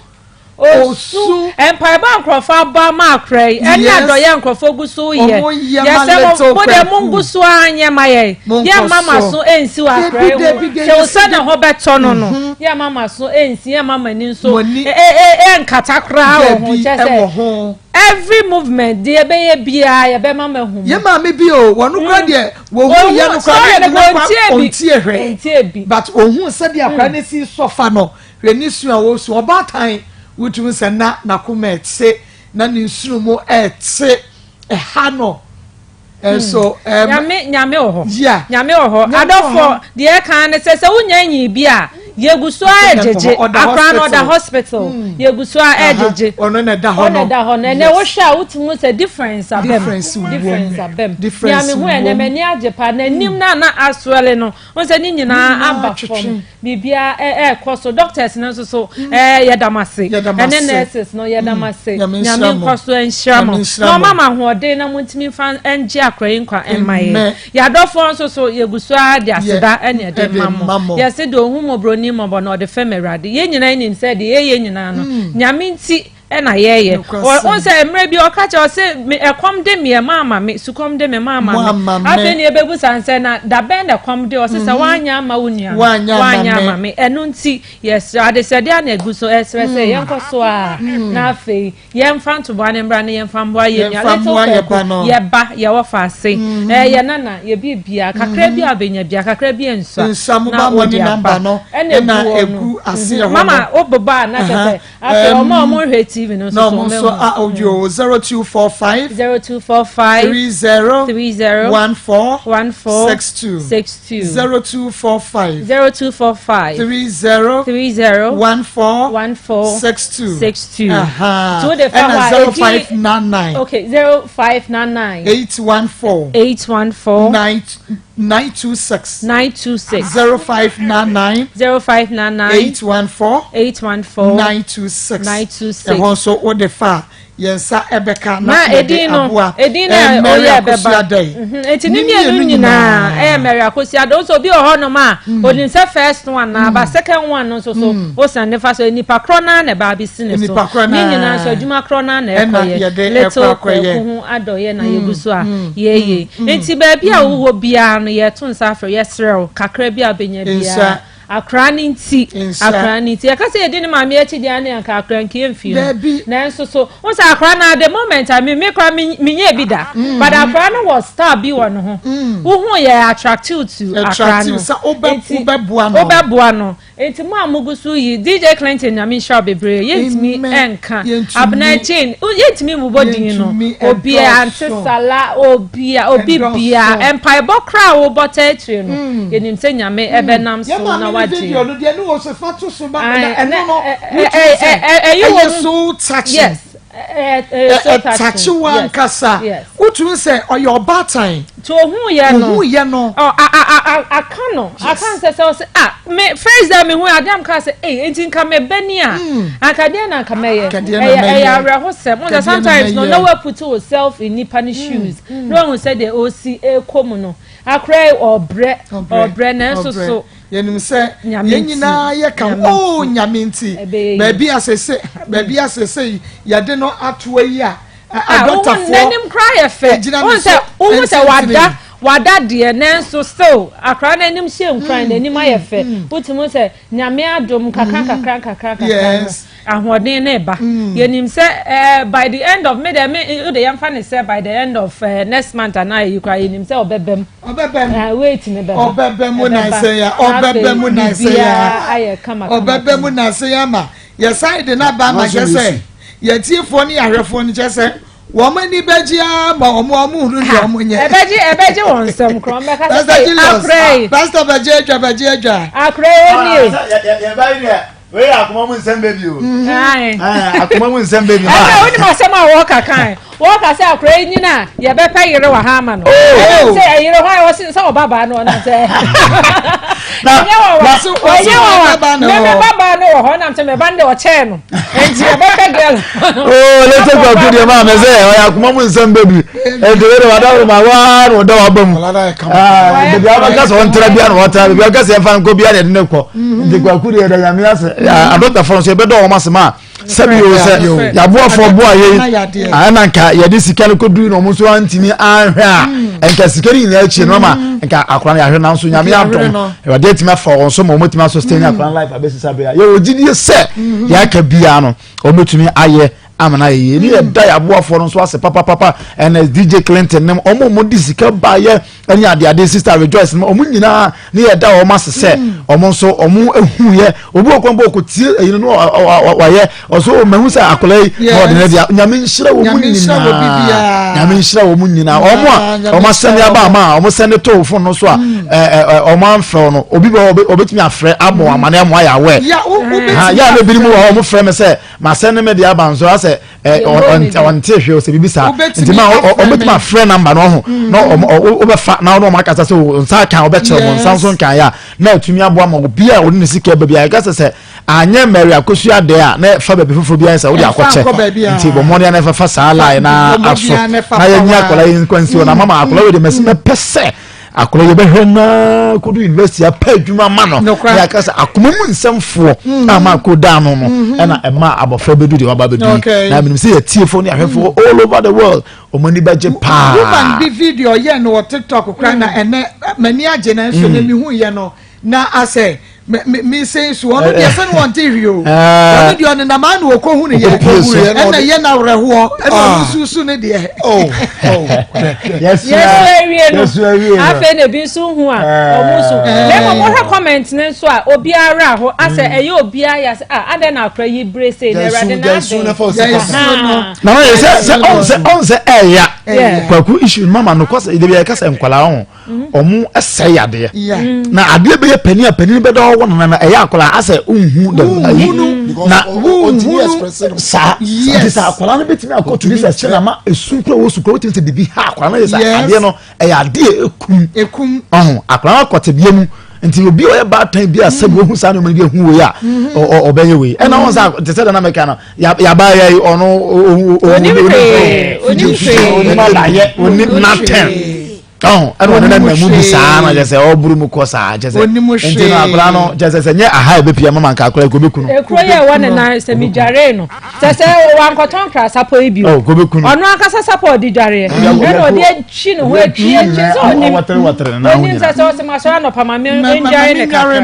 Osu. Mpaebɔ a nkurɔfoɔ abɔ ama akora yi, ɛne adɔyɛ nkurɔfoɔ gu so yɛ. Yɛsɛ mo, mo deɛ mo ngu so ara nyɛ ma yɛn. Yɛmma mo aso nsi wɔ akora yi ho. Sɛ osɛ ne ho bɛtɔ no no, mhm. yɛmma mo aso nsi, yɛmma mo ani nso ɛnkata koraa wɔ ho. Kyɛ sɛ Every movement deɛ yɛbɛyɛ biara yɛbɛma mo ahu mu. Yɛ maame bi o, wɔn kura mm. deɛ wɔhu yɛ no kura ne yɛ kura ɔntie hwɛ. But ohun sɛdeɛ akora mm. ne si sɔfa no, hwɛ ne su a wɔsu ɔbaatan wotumi sɛ na n'akoma ɛte na ne nsunu mu ɛte ɛha no. Ɛnso hmm. ɛm. Nyame nyame wɔ hɔ. Yeah. Nyame wɔ hɔ. Adɔfo deɛ ɛka ne sɛ sɛ wonya nyi bi a yɛgu so a ɛgyegye akora no ɔda hospital hmm. yɛgu so a ɛgyegye. Ɔno na ɛda hɔ no. Ɔno ɛda hɔ no ɛnɛ wohwɛ a wotumi sɛ difference abɛm. Difference abɛm. Difference wɔ mu. Nyame ho ɛnɛ m'ani agye pa n'anim na na asoɛle no. Wohu sɛ ne nyinaa aba fam, biribiara ɛrekɔ so. Doctors no nso so mm. ɛɛ yɛda mo ase. Ɛne nurses no yɛda mo mm. ase. Nyame nkɔ so nhyira mo. Na ɔma mo ahoɔden na mo ntumi nfa ngye akora yi nkwa mma yɛ. Yɛadɔfoɔ nso so yɛgu so ara de aseda ɛne ɛde ma mo. Yɛse deɛ ohun mmɔborɔni mmɔbɔ na ɔde fɛm Awurade. Yɛn nyinaa nim sɛ deɛ yɛyɛ nyinaa no, mm. Nyame nti na yɛyɛ. Ɔn sɛ mmerɛ bi ɔka kyerɛ ɔse me ɛkɔm de meɛ maama me sukɔm de me maama me. Afei ne yɛbɛbu sa nsɛ na dabɛn na ɛkɔm de ɔse sɛ mhm. wanyɛ ama wo nua no wanyɛ ama me. Ɛno nti yɛsrɛ adesrɛdeɛ a na ɛgu so ɛsrɛ sɛ mm. yɛnkɔ so a mm. na afei yɛmfa ntoboa no mmra na yɛmfa mmoa yɛ nua little kɔkɔ yɛba yɛwɔ faase mm. ɛɛ yɛ nana yɛ bibia kakra bi a bɛnya bia kakra bi nsua na wɔde aba ɛna egu hɔ no mama wobobɔ a na kyɛ sɛ Afei wɔn a wɔn hwɛ TV no nso so wɔn nso a oyo 0245 0245 30 30 14 14 62 62 0245 0245 30 30 14 14 62 62. Aha. So de fa hɔ a 0599 Okay 0599 814 814 9 926 926 0599 0599 814 814 926 926 ɛhɔ nso wode fa a yɛn nsa ɛbɛka na na yɛde edin no aboa edin na eh, Mary ɔyɛ Akosua ɛbɛba Adai mhm, nti ne mmienu nyinaa ɛyɛ Mary Akosua Adai nso obi wɔ hɔnom a mm. onim sɛ first one na aba mm. second one no nso so mm. osan ne fa so nipa korɔ naa na ɛba abɛsi ne so ne nyinaa nso adwuma korɔ naa na ɛkɔyɛ little kwaku ho adɔyɛ na yɛgu so a yɛyɛ nti baabi a wowɔ biara no yɛto nsa afrɛ yɛsrɛ wo kakra bi a wobɛnya biara Akora no nti, akora no nti. Yɛka sɛ yɛdi ne maame akyi deɛ ne anka akora nka yɛmfie no. Nanso so, wo sɛ akora no the moment a me me kora me menyɛ bi da. Mm. But akora no wɔ star bi wɔ ne ho. Mm. Wohu yɛ attractive to akora no. Sɛ wobɛboa no. Wobɛboa no. Nti mo a mogu so yi DJ Clinton nyame nhyira bebree. Yɛntumi ɛnka. Abena Jane, yɛntumi mmobɔ din no. Obia ante sala, obia, obi bia. Mpaebɔ koraa a wobɔ taa akyire no, mm. yɛnim sɛ Nyame mm. ɛbɛnam so na wagye. Video no deɛ ne wɔ so fa to so ba na ɛno no wotumi sɛ ɛyɛ so touching. Yes. Ɛtakye wankasa wotumi sɛ ɔyɛ ɔbaatan. Nti ohun yɛ no ohun yɛ no ɔ a a a aka no aka no sɛ sɛ ɔsɛ a me first day me hu adeɛ am kaa sɛ ee nti nka me bɛ ni a hmm. anka deɛ na anka mɛyɛ ɛyɛ ɛyɛ awerɛhosɛm wɔn sɛ sometimes no na waputi wo self in nipa ne hmm. shoes hmm. na wɔn sɛ deɛ ɔsi ɛkɔ mu no akora yi ɔbrɛ ɔbrɛ nanso so. Yɛnim sɛ yɛn nyinaa yɛ ka ho oo Nyame nti baabi a sese baabi a sese yɛde no atoa yi a adɔktafoɔ n'anim koraa yɛ fɛ gyina ne so wohu sɛ wada wada deɛ nanso still akora n'anim hyɛ nkuran mm, n'anim ayɛ mm, fɛ mm. wotumi sɛ Nyame adom kakra kakra kakra kakra no ahoɔden no ba yɛnim sɛ eh, by the end of me deɛ me wode yɛmfa ne sɛ by the end of eh, next month anaa ɛyi koraa yɛnim sɛ ɔbɛbam ɔbɛbɛ mu ah, wait ne bɛba ɔbɛbɛ mu na nsɛ ya ɔbɛbɛ mu na nsɛ ya ayɛ kama kama ɔbɛbɛ mu na nsɛ ya ma yɛsan de n'aba ama kyɛ sɛ yɛtiefoɔ ne yɛahwɛfoɔ no kyɛ sɛ wɔn ani bɛgye ara ma wɔn wɔn hunu deɛ wɔn nyɛ. ɛbɛgye ɛbɛgye wɔn nsɛm korɔ wɔn bɛka sɛ ee akora yi. pastor bɛgye adwa bɛgye adwa. akora yi o nie. yɛ ba yi deɛ wei yɛ akoma mu nsɛm bɛbi o. Akoma mu nsɛm bɛbi. Ɛnna wonim asɛm a wɔka kan wɔka sɛ akora yi nyina yɛbɛpɛ yere wɔ ha ama no. Ɛnna sɛ ɛyere hɔ a wɔsi sɛ ɔba baa no ɔna sɛ. Ɛnyɛ wawa. Ɛnyɛ wawa. Me me ba baa no wɔ hɔ nam sɛ me ba no de ɔkyɛɛ no. Nti ɛbɛpɛ girl. Oo lete kwaku deɛ maa mɛ sɛ ɔyɛ akoma mu nsɛm bɛbi. Nti wei de wada wo ma waa na ɔda waba mu. Baabi a wɔbɛka sɛ ɔntra bia na ɔtra baabi a wɔbɛka sɛ ɛmfa nkɔ bia na ɛde ne kɔ. Nti kwaku deɛ ɛda nyame ase. Adɔktafoɔ nso yɛbɛdɔ wɔn ase ma sɛbi o sɛ yaboafoɔ boa yɛ yi ɛna nka yɛde sika no kɔduru na ɔmo nso antumi anhwɛ a hmm. nka sika no nyinaa akyi no ma hmm. nka akora no yɛahwɛ nanso nyame adom awurade atumi afa wɔn so ma wɔn atumi aso sustain akora no life abɛsisa bere a yɛwɔ gyidie sɛ yɛaka biara no wɔn bɛtumi ayɛ ama no ayɛ yie ne yɛda yɛaboafoɔ no nso ase papapapa ɛna dj clinton ne ɔmo ɔmo de sika baayɛ ɛne adeade sister rejoice no ɔmo nyinaa ne yɛ da wɔn ase sɛ ɔmo nso ɔmo ehu yɛ obi wɔ kwan bɔ ɔkò tie ɛyi no wayɛ ɔso ɔmo ehu sɛ akɔla yi na ɔde ne deɛ nyame nhyira wɔn nyinaa nyame nhyira wɔn nyinaa ɔmo a ɔmo asɛnde aba ama a ɔmo sɛnde to fon no so a ɛɛ ɛɛ ɔmo anfrɛ no obi bɛ ɔbɛtumi afrɛ abɔ amane amo ayɛ awɛ ha yɛ a na ebinom wɔ hɔ ɔmo frɛ mi sɛ ma sɛnde mi deɛ aba nso asɛ ɔnte hwee ɔsɛ biribi saa nti ma ɔbɛtumi afrɛ namba no ɔho na wobɛfa na ɔne ɔmo akasa sɛ nsa kan ɔbɛkyerɛ mo nsa nso nkan yɛ a na atumi aboa ma obi a ɔne ne sika ba bi a ɛka sɛ sɛ anyɛ Mary akosua deɛ a na ɛfa baabi foforɔ bi ayɛ sɛ wode akɔkyɛ nti bɔ mmɔden na ɛfafa saa line na aso na yɛnyi akwadaa yi nkwa nsi hɔ na mama akwadaa wei de mɛsi mɛpɛ sɛ akwadaa yi bɛhwɛ naa kodu university apɛ adwuma ma no na yɛaka sɛ akoma mu nsɛmfoɔ mm. a ma ko daa no no mm-hmm. ɛna ɛma abɔfra bɛdu deɛ waba bɛdu yi na menim sɛ yɛtiefoɔ ne ahwɛfoɔ mm. all over the world wɔn ani bɛgye paa. Woman bi video yɛ no wɔ tiktok kora na mm. ɛnɛ m'ani agye na nso na mehu yɛ no na asɛ me nsɛn so ɔno deɛ sɛ no wɔn te hwi o ɔno deɛ ɔne nam ano ɔkɔ hu ne yɛ ɛna yɛ na awerɛhoɔ ɛna ɔno susu ne deɛ. Yɛsu awie no afei na ebi nso hu a ɔmo nso na mmom wohwɛ comment ne nso a obiara ho asɛ ɛyɛ obiara yɛ asɛ ah adɛn na akora yi bere sei na awurade na adɛn na wɔyɛ sɛ sɛ ɔn sɛ ɔn sɛ ɛɛya kwaku issue mama no kɔ sɛ ebi yɛ kasa nkwalaa ho. ɔmo sɛe adeɛ na adeɛ bɛyɛ panin a panin bɛda hɔ wɔ nana na ɛyɛ akwadaa asɛ nhu dɛm ayi na nhu saa nti sɛ akwadaa no bɛtumi akɔ tumi sɛ kyɛ na ma esu kura wɔ su kura wotumi sɛ bibi ha akwadaa no yɛ sɛ adeɛ no ɛyɛ adeɛ ekum ɔho akwadaa no akɔ tebea mu nti obi a ɔyɛ baatan bi a sɛbi ohu saa nneɛma bi ehu wei a ɔbɛyɛ wei ɛna wɔn sɛ te sɛ dana mɛka no yaba yɛ ɔno onim hwee onim alayɛ onim nothing ɔho ɛna ɔne nana mu bi saa na kyɛ sɛ ɔboro mu kɔ saa kyɛ sɛ nti no akora no kyɛ sɛ sɛ nyɛ aha ɛbɛpia mama nka akora kɔbɛku no ekuro yɛ ɛwɔ ne nan sɛ medwaree no sɛ sɛ wankɔtɔn kra sapɔ yi bi o ɔno ankasa sapɔ ɔde dwareɛ ɛna ɔde atwi ne ho atwi atwi sɛ ɔnim ɔnim sɛ sɛ ɔsɛ masɔre anɔpa ma me ndware ne kakra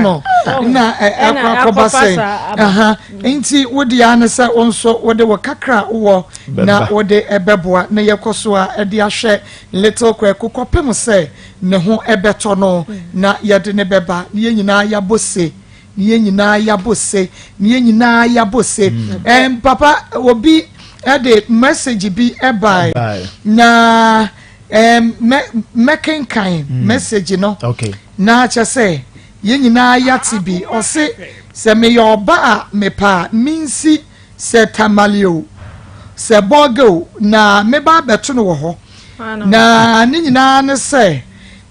na ɛkɔ akɔba sɛ nti wode a ne sɛ wo nso wode wɔ kakra wɔ na wode ɛbɛboa na yɛkɔ so a ɛde ahwɛ Little Kwaku kɔpem sɛ ne ho bɛtɔ no na yɛde no bɛba na yɛn nyinaa yɛabɔ se, na yɛn nyinaa yɛabɔ se, na yɛn nyinaa yɛabɔ se. Ɛm papa obi de message bi bae na ɛm mɛ mɛkenkan message no na kyɛ sɛ yɛn nyinaa yɛate bi. Ɔse sɛ meyɛ ɔba a mepɛ a mensi Sɛ tamale o, sɛ bɔɔga o, na meba abɛto no wɔ hɔ. Na ne nyinaa ne sɛ,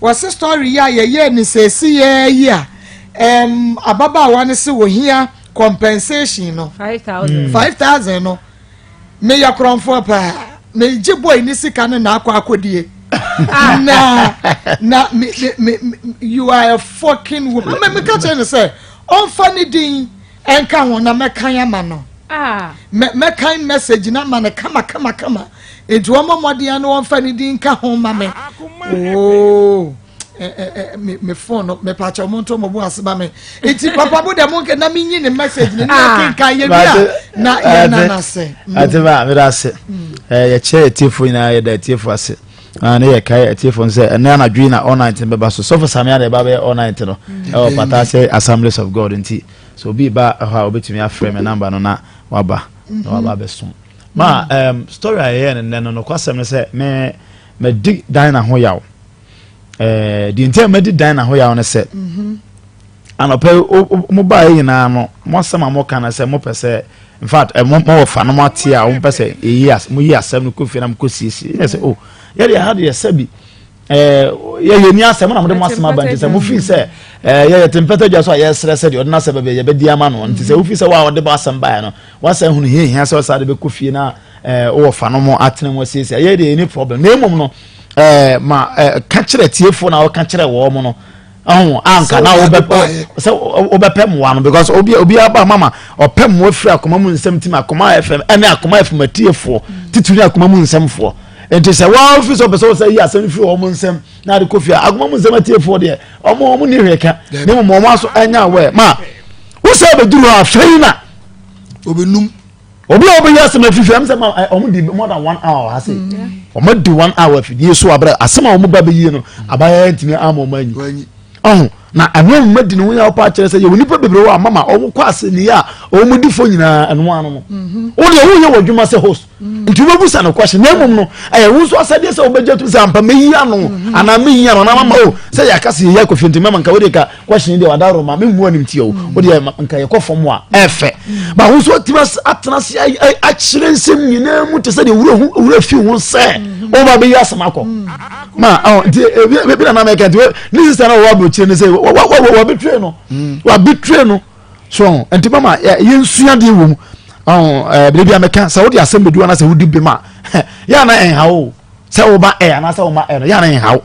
wɔse story yi a yɛyɛɛ no seesei yi a, ɛm, ababaawa no se ohia compensation no. 5,000. 5,000 no. Meyɛ korɔmfoɔ paa. Megye boy ne sika no na akɔ akɔdie. na, na, me, me, me, you are a fucking woman. Me, meka kyerɛ no sɛ, ɔmfa ne din. Ɛnka ho na mɛkan ama no. Mɛ mɛkan message no ama no kama kama kama. Nti wɔmmɔ mmɔden na wɔmfa ne din nka ho ma me. Oo. Me me phone no me pakyɛ mo nto mo bo ase ma me. Nti papa bo dɛ mo nka na menyi ne message no na kenkan yɛ bi a na yɛ na na se. Ate ba me da ase. Eh yɛkyɛ atiefo nyinaa yɛda atiefo ase. Ah, ne yɛ kae atiefo no sɛ ɛnɛ anadwo yi na all night no bɛba so. Sɔfo Samia na ɛba bɛyɛ all night no ɛwɔ Pataase Assemblies of God nti sɛ obi ba hɔ a obetumi afrɛ me namba no na waba na waba abɛsom. Ma um, story a yɛyɛ no nnɛ no nokwasɛm no sɛ me madi Dinah ho yaw. Eh, deɛ nti a madi Dinah ho yaw no sɛ mhm. anɔpa yi mo baeɛ nyinaa no mo asɛm a moka no sɛ mopɛ sɛ in fact eh, mo wɔ fa no mo ate a mopɛ sɛ ɛyi moyi asɛm no kɔ fie na mokɔ siesie yɛ sɛ o oh, yɛde ha deɛ sɛ bi eh, yɛyɛ ni asɛm na mode mo asɛm aba nti sɛ mofii sɛ Ɛɛ yɛ yɛte mpɛtɛ dwa so a yɛsrɛ sɛ deɛ ɔde n'asɛm bɛbɛ yɛbɛdi ama no. Nti sɛ wofi sɛ wo a ɔde bɔ asɛm baeɛ no wasan hunu hia hia sɛ ɔsan de bɛkɔ fie na ɛɛ wowɔ fa no mo atena mu asiesie ɛyɛ deɛ ɛni problem na mmom no ɛɛ ma ɛɛ ka kyerɛ tiefoɔ na ɔka kyerɛ wɔn mo no ɔho anka na wobɛpɛ sɛ wobɛpɛ mmoa no because obi obi aba mama ɔpɛ mmoa firi akoma mu nsɛm tim akoma fm ɛne akoma fm atiefoɔ titiri ne akoma mu nsɛmfoɔ nti sɛ wɔn fi sɛ ɔpɛ sɛ ɔsɛ yi asɛm firi wɔn nsɛm na ade kɔ fie akoma mu nsɛm atiefoɔ deɛ wɔn wɔn ni hwɛ ka ne mu wɔn aso ɛnya awɛ ma wosɛ bɛduru hɔ afei na obenum obi a ɔbɛyi asɛm afifi ɛm sɛ ma ɔmo di more than one hour ha se ɔmo di one hour afidie so abrɛ asɛm a ɔmo ba bɛyie no abayɛ ntumi ama ɔmo anyi ɔho na ɛno ɔmo di ne ho yɛ ɔpa akyerɛ sɛ yɛwɔ nipa bebree wɔ amama ɔmo kɔ asɛnniɛ a ɔmo di fo nyinaa ɛno ano no wo deɛ woyɛ wɔ adwuma sɛ host nti wobɛbusa no question na mmom no ɛyɛ wo nso asɛdeɛ sɛ wobɛgye tom sɛ ampa mɛyi ano mhm. anaa mɛyi ano anaa mama o sɛ yɛaka sɛ yɛyi akɔfie nti mɛma nka wode ka question deɛ wada roma memmu anim tie o mhm. wodeɛ nka yɛkɔ fam a ɛfɛ mhm. ba wo nso atumi atena ase akyerɛ nsɛm nyinaa mu te sɛ deɛ wura fi ho sɛ woba bɛyi asɛm akɔ ma nti ebi na namɛka nti ne sista no wɔwɔ aburokyire no sɛ wabɛtire no wabɛtire no so nti mama yɛnsua deɛ wɔ mu ɛɛ bere bi a mɛka sɛ wode asɛm bɛdu anaasɛ wodi bem a yɛ ana ɛnha wo sɛ woba ɛ anaasɛ woma ɛ no yɛ ana ɛnha wo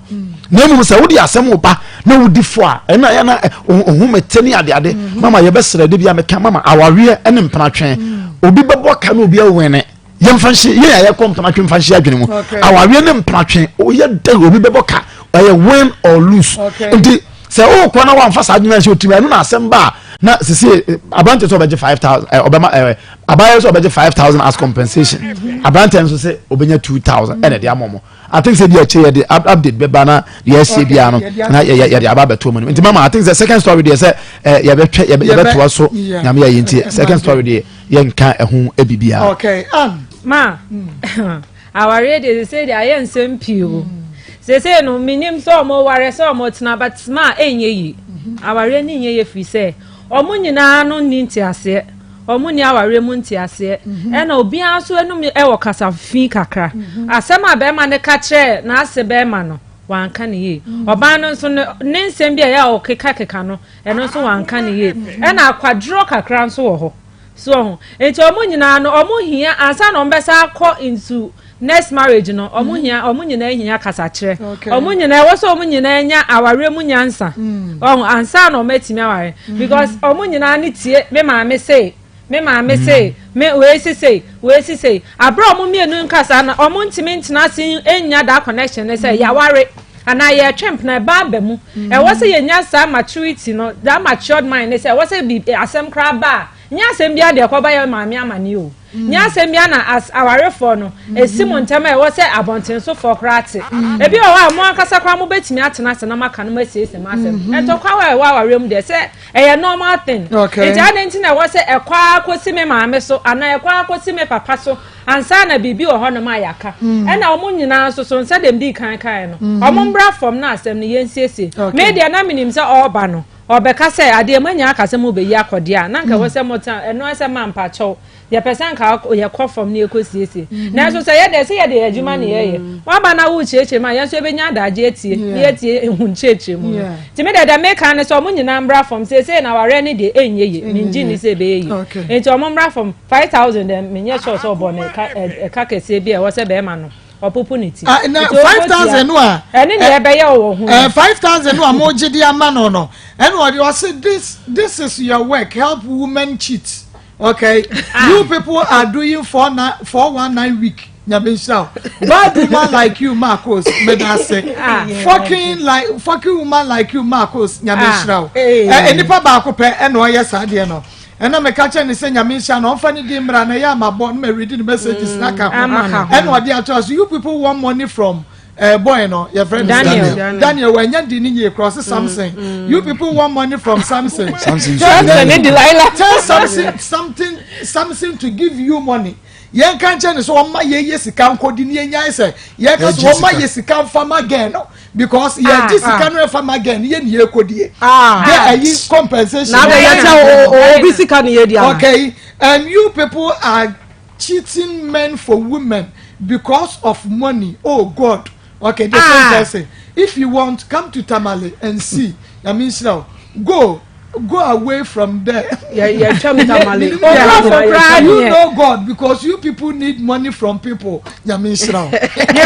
na mmom sɛ wode asɛm wo ba na wodi fo a ɛna yɛ na ohomete ne adeade mm-hmm. mama yɛbɛsrɛ de bi a mɛka mama awareɛ ne mpenatwe mm. obi bɛbɔ ka na obi awɛne yɛmfa nhyɛ yɛn a yɛkɔ mpenatwe mfa nhyɛ adwene mu awareɛ ne mpenatwe oyɛ dɛ obi bɛbɔ ka ɛyɛ win or lose nti sɛ wokɔ na wamfa saa adwene nhyɛ otimi ɛno na asɛm ba a na sisi eh, aberante sɛ ɔbɛgye 5000 eh, ɔbɛma ɛɛ eh, abayɛ sɛ ɔbɛgye 5000 as compensation aberante nso sɛ ɔbɛnya 2000 ɛna ɛde ama ɔmo I think sɛ bi akyire yɛde update bɛba na deɛ ɛsie biara no na yɛde aba abɛto mu no nti mama I think sɛ second story deɛ sɛ yɛbɛtwɛ yɛbɛtoa so nyame yɛ yɛ nti second story deɛ yɛnka ɛho bibiara. Okay, um. Ma, mm. awareɛ deɛ sese deɛ ayɛ nsɛm pii o. Mm. Sese no menim sɛ ɔmo ware sɛ ɔmo tena but ma ɛnyɛ yi. Mm-hmm. Awareɛ ne nyɛ yɛ firi sɛ ɔmo nyinaa no nni nteaseɛ. Ɔmo nni awareɛ mu nteaseɛ. Mm-hmm. Ɛna obiara nso anum ɛwɔ kasa fi kakra. Mm-hmm. Asɛm a bɛrima no ka kyerɛɛ n'ase bɛrima no wanka ne yie. Ɔbaa no nso ne nsɛm bi a ɛyɛ a ɔkekakeka no ɛno nso wanka ne yie. Ɛna akwadworɔ kakra nso wɔ hɔ. So ɔho? Nti ɔmo nyinaa no ɔmo hia ansa na ɔmo bɛsa akɔ into next marriage no ɔmo mm-hmm. hia ɔmo nyinaa hia kasakyerɛ. Ɔmo nyinaa ɛwɔ sɛ ɔmo nyinaa nya awareɛ mu nyansa. Mm. Ɔho ansa na ɔmo atumi aware mm. because ɔmo nyinaa ne tie me maame sei me maame mm. sei me wei si sei wei si sei abere ɔmo mmienu nkasa na ɔmo ntumi ntena ase nya that connection ne sɛ yaware anaa yɛtwe mpena ɛba aba mu ɛwɔ sɛ yɛnya saa maturity no that matured mind ne sɛ ɛwɔ sɛ bi asɛm koraa ba a nyɛ asɛm biara deɛ ɛkɔba yɛ maame amane o nyɛ asɛm biara na as awarefoɔ no ɛsi mo ntɛm a ɛwɔ sɛ abɔntensofoɔ koraa te ebi wɔ hɔ a mo ankasa koraa mobɛtumi atena ase na moaka no moasiesie mo asɛm ntɔkwa a ɛwɔ awareɛ mu deɛ sɛ ɛyɛ normal thing nti adɛn nti na ɛwɔ sɛ ɛkɔ ara kɔsi me maame so anaa ɛkɔ ara kɔsi me papa so Ansa na biribi wɔ hɔnom a yɛaka. Ɛna wɔn nyinaa nso so, sɛdeɛ medii kan kaeɛ no, wɔn mmra fam na asɛm no yɛnsiesie. Me deɛ na menim sɛ ɔreba no, ɔrebɛka sɛ adeɛ moanya aka sɛ mobɛyi akɔ deɛ a, na anka ɛwɔ sɛ motena, ɛno ara sɛ ma mpakyɛw, yɛpɛ sɛ anka yɛkɔ fam na yɛkɔsiesie. Nanso sɛ yɛdeɛ, sɛ yɛde yɛn adwuma na yɛyɛ. Woaba na worekyerɛkyerɛ mu a, yɛn nso yɛbɛnya adagyeɛ atie, na yɛatie wo nkyerɛkyerɛmu no. Nti me deɛ deɛ meka ne sɛ wɔn nyinaa mmra fam. Seesei no awareɛ no deɛ ɛnyɛ yie, mengye nni sɛ ɛbɛyɛ yie. Nti wɔn mmra fam. 5000 dɛ menyɛ sure sɛ ɔbɔ no ɛka ɛka kɛseɛ bi a ɛwɔ sɛ bɛrima no ɔpopo ne ti. Ah, na 5000 no a ɛne deɛ ɛbɛyɛ wɔ ho. Eh, 5000 no a mo gye de ama no no ɛna ɔde ɔse this this is your work help women cheat okay ah. you people are doing 4 419 week nyame nhyira wo bad woman like you Marcos medase ah. fucking like fucking woman like you Marcos nyame ah. nhyira wo eh nipa baako pɛ ɛna ɔyɛ saa deɛ no ɛna meka kyerɛ ne sɛ nyame nhyira no ɔmfa ne din mmra na ɛyɛ amabɔ no ma read ne messages na ka ho ɛna ɔde ato so you people want money from uh, boy no your friend Daniel Daniel, Daniel wanya di ne yie cross Samson mm. you people want money from Samson Samson tell, Delilah tell Samson something Samson to give you money yɛn ka nkyɛn ne sɛ ɔma yɛ yɛ sika nkɔdi ne yɛn nyan sɛ yɛn ka sɛ ɔma yɛ sika nfa ma gɛn no because yɛ gye sika no ɛfa ma gɛn no yɛ ne yɛ kɔ die yɛ ɛyi compensation. Na abɛ yɛ kyɛ obi sika ne yɛ di ama. Okay, and you people are cheating men for women because of money oh God okay the same person if you want come to Tamale and see nyame nhyira o. Go go away from there. Yɛtwam Tamale. You know God because you people need money from people. Nyame nhyira wo. Ne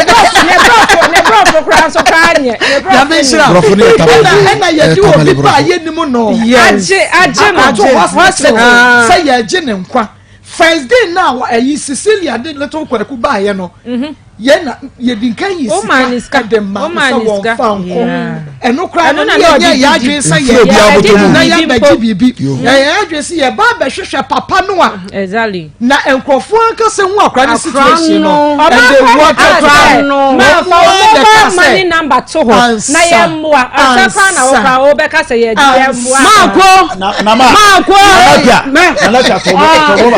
brɔfo ne brɔfo koraa nso koraa nyɛ. Nyame nhyira wo. Brɔfo ne yɛ Tamale. Ɛna ɛna yɛde obi ba a yɛnim no. Agye agye no. Ato hospital sɛ yɛgye ne nkwa. First day na ɛyi Cecilia de little Kwaku baayɛ no. Yɛn na yɛdi nka yi sika de ma sɛ wɔn fa nko. Ɛno koraa no ne yɛnyɛ yɛn adwene sɛ yɛ na yɛabɛgye biribi. Yɛyɛ adwene sɛ yɛba abɛhwehwɛ papa no a. Exactly. Na nkurɔfoɔ ankasa hu akora ne situation no. And they wanted to Ɔba no. Ma fa mobile money number to hɔ na yɛ mmoa. Ansa koraa na wokora wobɛka sɛ yɛ yɛ mmoa. Maako. Na ma. Maako. Nana Pia tɔbɔ tɔbɔ ma tɔbɔ.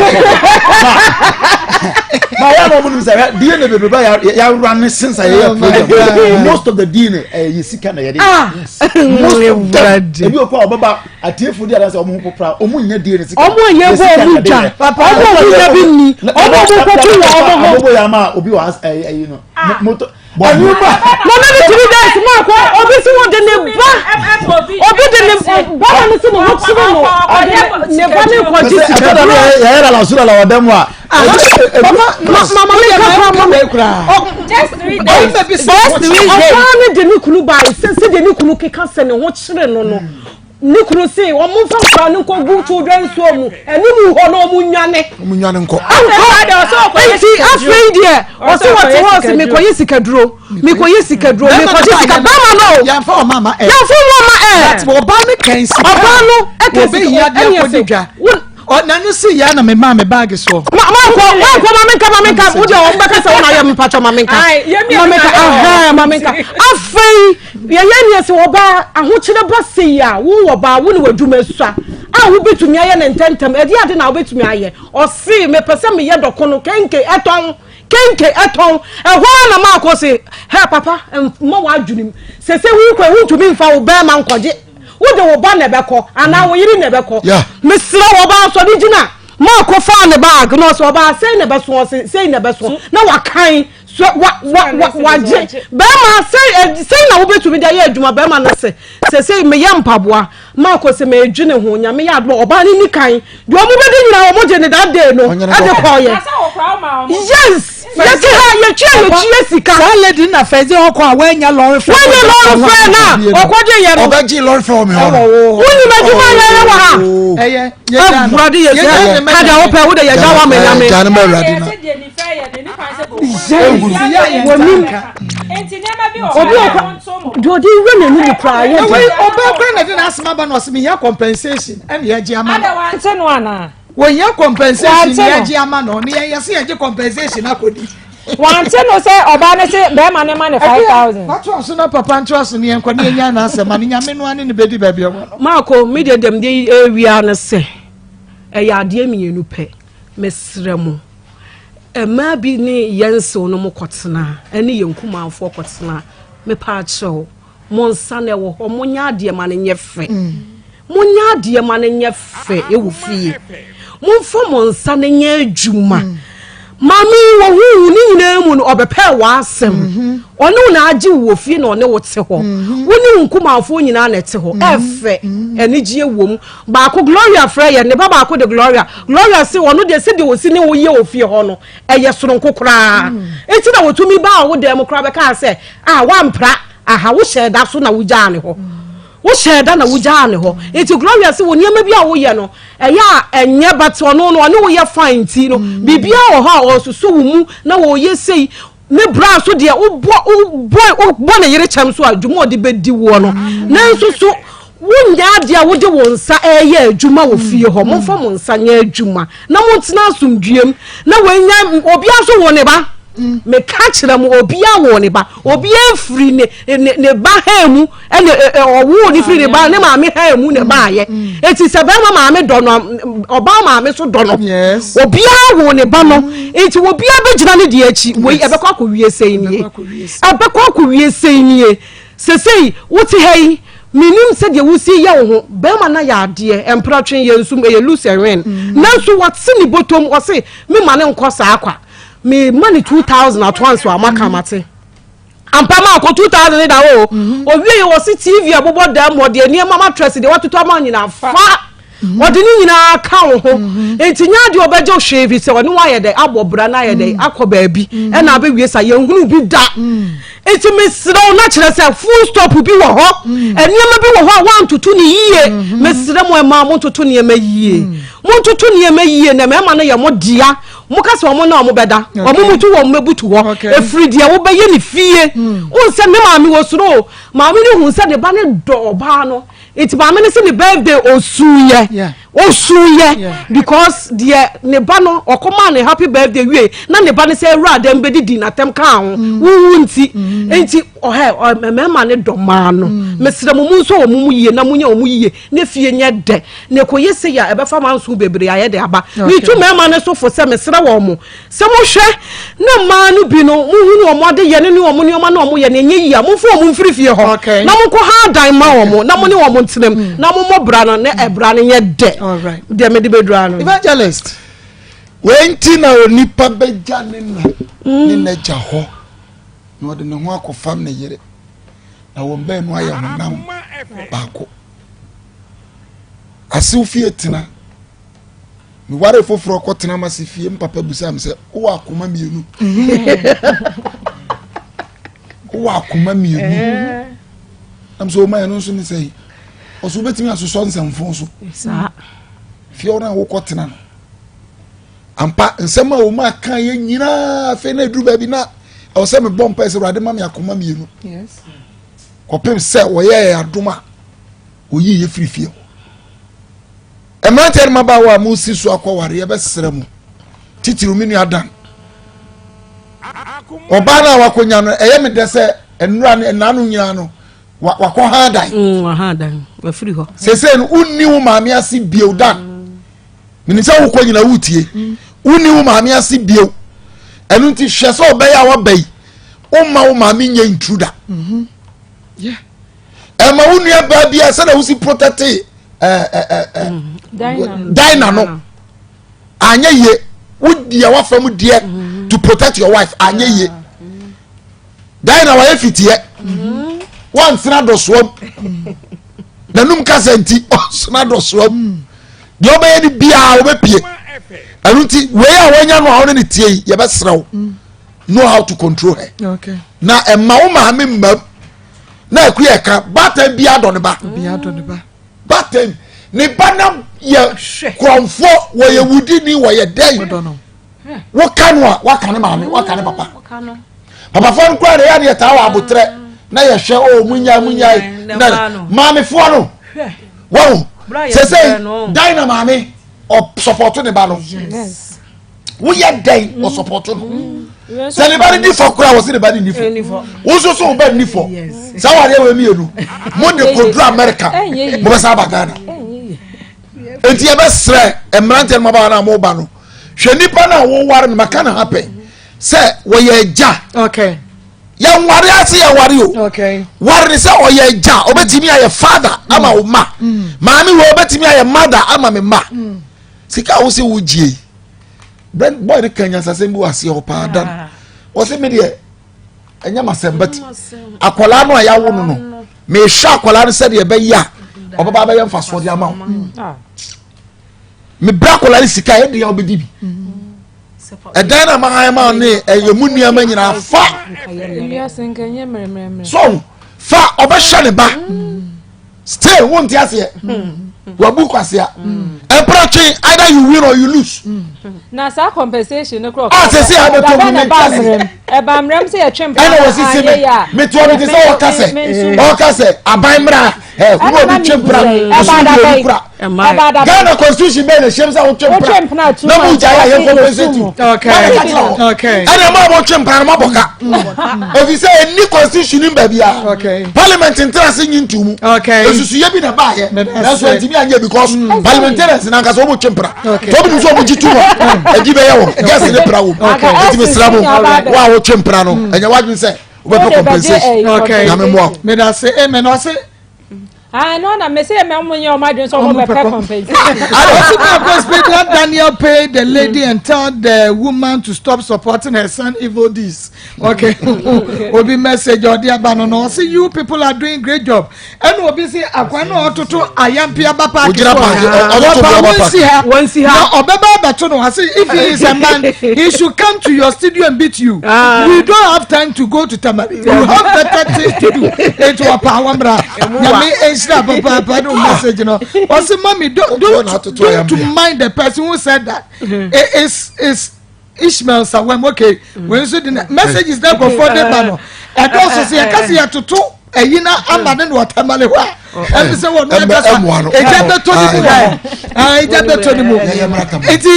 Ma yà ma ɔmo sɛ DNA bebree ba yà wura ne since yɛ yɛ program. Most of the DNA ɛyɛ sika na yɛ de. Most of them ebi wɔ kɔ a ɔbɛba atiefo di adansi ɔmo ho popra ɔmo nyɛ DNA sika. Ɔmo nyɛ bɔ ɔmo dwa ɔmo ɔmo nya bi ni ɔmo ɔmo kɔkɔ wɔ ɔmo ho. Abobo yà ma obi wɔ ɛyi ɛyi no moto. Ɛnuma. Nana ne tiri dɛ si mu akɔ obi si wɔ de ne ba obi de ne ba na ne si ne ho kyerɛ no ɔde ne ba ne kɔ gye sika. Ɛtɔ da bi yɛ yɛ la sura la wɔ dɛm wa. Papa mama mi ka kura mama Just 3 days. Just 3 days. Ɔbaa ne de ne kunu ba sɛ sɛ de ne kunu keka sɛ ne ho kyerɛ no no. Ne kunu se wɔn mfa nkwadaa no nkɔ gu children's home mu anim hɔ na wɔn nwane. Wɔn nwane nkɔ. Nkɔ nti afei deɛ ɔse wɔte hɔ ɔse mekɔyɛ sikaduro mekɔyɛ sikaduro mekɔgye sika bɛrima no o. Yɛnfa wɔn ama ɛ. Yɛnfa wɔn ama ɛ. But ɔbaa no kɛn sika. Ɔbaa no kɛn sika. Wɔbɛhia deɛ akɔdi dwa. Ɔna no si yɛ na me maa me baagi soɔ. Ma ma nkɔ ma nkɔ ma menka ma menka wo deɛ wɔn bɛka sɛ wɔn ayɛ mpatsɔ ma menka ma menka ahɛn ma menka afei yɛyɛ neɛ sɛ ɔbaa ahokyerɛ ba sei a wo wɔ baa wo ne w'adwuma sua a wobɛtumi ayɛ ne ntɛntɛm ɛde ade na wobɛtumi ayɛ ɔse mepɛ sɛ meyɛ dɔko no kenke ɛtɔn kenke ɛtɔn ɛhɔ ara na maakɔ se hɛ papa mma w'adwenem sɛ sɛ wokɔ wontumi mfa wo bɛrima nkɔgye wode wo ba na ɛbɛkɔ anaa wo yere na ɛbɛkɔ mesrɛ wɔ ɔbaa sɔre gyina maakɔ faa ne bag na ɔsɛ ɔbaa sei na ɛbɛso ɔse sei na ɛbɛso na wakan so wa wa wa wagye bɛrima sei sei na wobɛtumi de ayɛ adwuma bɛrima no se sɛ sei meyɛ mpaboa maakɔ sɛ medwene ho nyame yɛ adoma ɔbaa no ni kan deɛ ɔmo bɛdi nyinaa ɔmo gye ne that day no ɛde kɔɔyɛ yes yɛte ha yɛtua yɛtua sika. Saa lady na fɛdze ɔkɔ a wanya lɔre fɛ. Wanya lɔre fɛ na ɔkɔgye yɛ no. Ɔbɛgye lɔre fɛ wɔ mi hɔ no. Wonim adwuma yɛyɛ wɔ ha. Ɛyɛ yɛgya no. Awurade yɛ sɛ kada wopɛ wode yɛgya wa ma nyame. Gya no ma awurade na. Wɔnim obi ɔkɔ deɛ ɔde wura n'anum koraa yɛ de. Ɔbaa koraa na de n'asɛm aba na ɔsɛ mehia compensation ɛna yɛgye ama no. Ada wante no anaa? Wɔhia compensation na yɛgye ama no ne yɛyɛ sɛ yɛgye compensation akɔdi. Wante no sɛ ɔbaa no se bɛrima no ma no 5000. Watoa so na papa ntoa so ne yɛnkɔ ne yɛnya n'asɛm a ne nyame no ane ne bɛdi baabi ɔwɔ no. Maako, me deɛ dɛm deɛ ɛwia no sɛ ɛyɛ adeɛ mmienu pɛ mesrɛ mo mmaa bi ne yɛn nsew no mo kɔtena ɛne yɛn nkumanfoɔ kɔtena mepa akyɛw Mo nsa na ɛwɔ hɔ, monyɛ adeɛ ma no nyɛ fɛ. Monyɛ adeɛ ma no nyɛ fɛ ɛwɔ fie. Momfa mo nsa no nyɛ adwuma. Maame yi wɔ huhu ne nyinaa mu no ɔbɛpɛɛ w'asɛm. Mhm. Ɔne wo na agye wo wɔ fie na ɔne wo te hɔ. Mhm. Wo ne wo nkumanfoɔ nyinaa na ɛte hɔ. Mhm. Ɛfɛ, anigyeɛ wɔ mu. Baako Gloria frɛ yɛ, ne ba baako de Gloria. Gloria se ɔno deɛ sɛdeɛ ɔsi ne wo yɛ wɔ fie hɔ no, ɛyɛ soronko koraa. Enti na wɔtumi baa wo dan mu koraa bɛkaa sɛ, ah, wampra aha, wohyɛɛ da so na wogyaa ne hɔ. Wohyɛɛ da na wogyaa ne hɔ. Enti Gloria se wɔ nneɛma bi a woyɛ no, ɛyɛ a ɛnyɛ but ɔno no ɔne wo yɛ fine nti no, biribiara wɔ hɔ a ɔsusu wo mu na wɔyɛ sei. Ne bra nso deɛ wobɔ wobɔ wobɔ ne yere kyɛm so a dwuma ɔde bɛdi woɔ no. Nanso so Wonyɛ adeɛ a wode wo nsa reyɛ adwuma wɔ fie hɔ. Momfa mo nsa nyɛ adwuma na montena asomdwoeɛ mu. Na wɔanya obiara nso wɔ ne ba. Meka kyerɛ mo, obiara wɔ ne ba. Obiara firi ne ne ne ba ha mu ɛna ɔwoo ne firi ne ba ne maame ha mu na ɛbaayɛ. Eti sɛ bɛrima maame dɔ no, ɔbaa maame so dɔ no. Obiara wɔ ne ba no. Eti obiara bɛgyina ne deɛ akyi. Wei ɛbɛkɔ akɔwie sɛn nie. Ɛbɛkɔ akɔwie sɛn nie. Sesei wote ha yi, mennim sɛdeɛ wosi yɛ wo ho, barima no ayɛ adeɛ, mpratwe, yɛ nsum, ɛyɛ loose and win, nanso wate ne bɔtɔm, ɔse mema no nkɔ saa kwa, mema no 2000 at once a, maka mate. Ampa ma akɔ 2000 ne da hɔ o. Mhm. Owie yɛ wɔ se TV a bobɔ dan mu ɔde nneɛma mattress deɛ watoto ama nyinaa fa. Mhm. Ɔde ne nyinaa ka wo ho. Mhm. Nti nyɛ adeɛ ɔbɛgye wo hwee fi sɛ ɔne wo ayɛ dɛ abɔ bra na ayɛ dɛ akɔ baabi ɛna abɛwie sa yɛnhunu bi da. Nti mesrɛ wo na kyerɛ sɛ full stop bi wɔ hɔ. Nneɛma bi wɔ hɔ a woantoto ne yie. Mesrɛ mo ɛmaa montoto nneɛma yie. Montoto nneɛma yie na mmarima no yɛ mo dea. Moka sɛ wɔn na wɔbɛda, wɔn mutu wɔn mɛbutu hɔ. Ɛfiri deɛ wobɛyɛ ne fie. Hmm. Wohu sɛ ne maame wɔ soro o. Maame no hu sɛ ne ba no dɔ ɔbaa no. Nti maame no sɛ ne birthday ɔsuiɛ. Ɔsuiɛ because deɛ ne ba no ɔkɔmaa ne happy birthday wie na ne ba no sɛ awura dɛm bɛdidi n'atɛm kaa ho. Hmm. Wowu nti. Hmm. Nti ɔhɛ mmarima no dɔ maa no. Mesrɛ mo mu nso wɔn mu yie na monyɛ wɔn yie ne fie nyɛ dɛ. Na ɛkɔyɛ sei a, ɛbɛfa manso bebree ayɛ de aba. Metu mmarima no so fo sɛ mesrɛ wɔn mo sɛ mohwɛ na mmaa no bi no mohunu wɔn adeyɛ no ne wɔn nneɛma na wɔyɛ no ɛnyɛ yie a, momfa wɔn mfiri fie hɔ na monkɔ ha adan ma wɔn na mo ne wɔn ntenam mm. na mommɔ bra no na ɛbra no nyɛ dɛ. Deɛ mede bɛdura no. Evangelist, wei nti na onipa bɛgya ne na ne mm. n'agya hɔ na ɔde ne ho akɔfam ne yere na wɔn baanu ayɛ honam baako. Asew fie tena. Meware foforɔ kɔtena m'ase fie, me papa bisaa me sɛ, wowɔ akoma mmienu? Wowɔ akoma mmienu? Nam sɛ ɔma ɛno nso ne sɛ, ɔso wobɛtumi asosɔ nsɛmfo so. Fie hɔ no a wokɔtena no. Ampa, nsɛm a wɔn aka yɛ nyinaa afei na ɛduru baabi na ɛwɔ sɛ mebɔ mpae sɛ Awurade ma me akoma mmienu. Kɔpem sɛ wɔyɛɛ adom a Wɔyii yɛ firi fie hɔ. Mmeranteɛ ne mmabaawa a mosi so akɔware yɛbɛsrɛ mo titiriw me nua Dan. Ɔbaa no a wakɔnya no ɛyɛ me dɛ sɛ nnura ne nnaano nyinaa no wakɔ ha dan. Mm, waha dan wafiri hɔ. Sese no wonni wo maame ase bio Dan. Menim sɛ wokɔ nyina wotie. Mm. Wonni wo maame ase bio. Ɛno nti hwɛ sɛ ɔbɛyɛ a waba yi womma wo maame nyɛ intruder. Mm -hmm. Yeah. ɛma wo nua baa bia sɛdeɛ wosi protect dina no anyɛ yie wo deɛ wafa mu deɛ mm-hmm. to protect your wife anyɛ yie dina wayɛ fitiɛ mm-hmm. wansena dɔsoam n'anum kasa nti ɔnsena dɔsoam deɛ ɔbɛyɛ no biara ɔbɛpie ɛno nti wei a wanya no a ɔne ne tie yi yɛbɛserɛ wo mm. know how to control her na ɛma wo maame mmam na akuya ɛka baatan bi adɔ ne ba baatan ne ba na yɛ kurɔnfoɔ wɔyɛ wudini wɔyɛ dɛn woka no a waka ne maame waka ne papa papafoɔ no koraa de yɛ adeɛ taa wɔ abotrɛ na yɛhwɛ o oh, munya munya na maamefoɔ no wɔn sɛsɛ dan na maame ɔsɔpɔto ne ba no. woyɛ dɛn mm. ɔsɔpɔto no mm. sɛ ne ba no di fɔ koraa wɔ sɛ ne ba no nni fɔ wo nso so wo ba nni fɔ saa wadeɛ wɔ mmienu mo de kɔduru amerika mobɛsa aba ghana enti yɛbɛserɛ mmeranteɛ no mabaa no a moba no hwɛ nnipa no a woware no maka no happen sɛ wɔyɛ agya yɛnware ase yɛware o ware ne sɛ ɔyɛ agya ɔbɛtumi ayɛ father ama wo ma mm. maame wɔ ɔbɛtumi ayɛ mother ama me ma mm. Sika a wose wogyie yi bɛn boy no ka nyansasɛm bi wɔ aseɛ hɔ paa dan ah. wɔse me deɛ ɛnyɛ masɛm but akwadaa no a yɛawo no no mehwɛ akwadaa no sɛdeɛ ɛbɛyɛ a ɔbɛba abɛyɛ mfasoɔ de ama wo ah. mebrɛ akwadaa no sika ɛdeɛ a wobɛdi bi ɛdan na mahan ma ne ɛyɛ mu nneɛma nyinaa fa so fa ɔbɛhyɛ ne ba still wonte aseɛ wabu kwasea ɛpra twe either you win or you lose. na saa compensation no korɔ a sɛ sɛ abɛtɔ mu ne nkyɛn ɛba mmerɛm sɛ yɛtwe mpra ɛna wɔsisi me metoa me te sɛ ɔka sɛ ɔka sɛ aban mmra ɛ wo obi twe mpra ɔso bi obi kura Ghana constitution bɛyɛ na ɛhyɛm sɛ wotwe mpra na mo gya yɛ a yɛn compensate you wɔn ka kyerɛ wɔ ɛna ɛma a wɔtwe mpra no mo abɔ ka efi sɛ ɛni constitution ni baabi a parliament ntena ase nyi ntu mu esusu yɛ bi na ba yɛ nanso ɛntumi anyɛ because mm. parliamentarians nankasa wɔn twe mpra tɔbi nso wɔn gye tu hɔ ɛdi bɛyɛ wɔn gɛsi ne pra wɔm ɛtumi sira mo wɔn a wɔtwe mpra no ɛnyɛ wadwin sɛ wɔbɛpɛ compensation nyame mmoa. medase amen ɔse. Ah, no, na me say me mo nye omo adwene so omo be pɛ compensation. I also know let Daniel pay the lady and tell the woman to stop supporting her son evil deeds. Okay. Obi message or the abano no say you people are doing great job. Ɛna obi se akwa na ɔtoto ayampi aba paaki so a wɔba wɔnsi ha wɔnsi ha na ɔbɛba abɛto no ase if he is a man he should come to your studio and beat you. Ah. We don't have time to go to Tamale. You have better things to do. Eti wɔpa awamra nyame nhyira papaapa ne message no. Ɔsi mami don't don't don't mind the person who said that. Mm-hmm. It is is Ishmael Sawem okay. Mm. Wei nso de na messages na nkurɔfoɔ de ba no ɛdɔɔso sɛ yɛka sɛ yɛtoto ɛyi na ama ne na ɔtamale hɔ a ɛmi sɛ wɔn ɛkasa egya bɛtɔ ne mu wɔ hɔ egya bɛtɔ ne mu eti.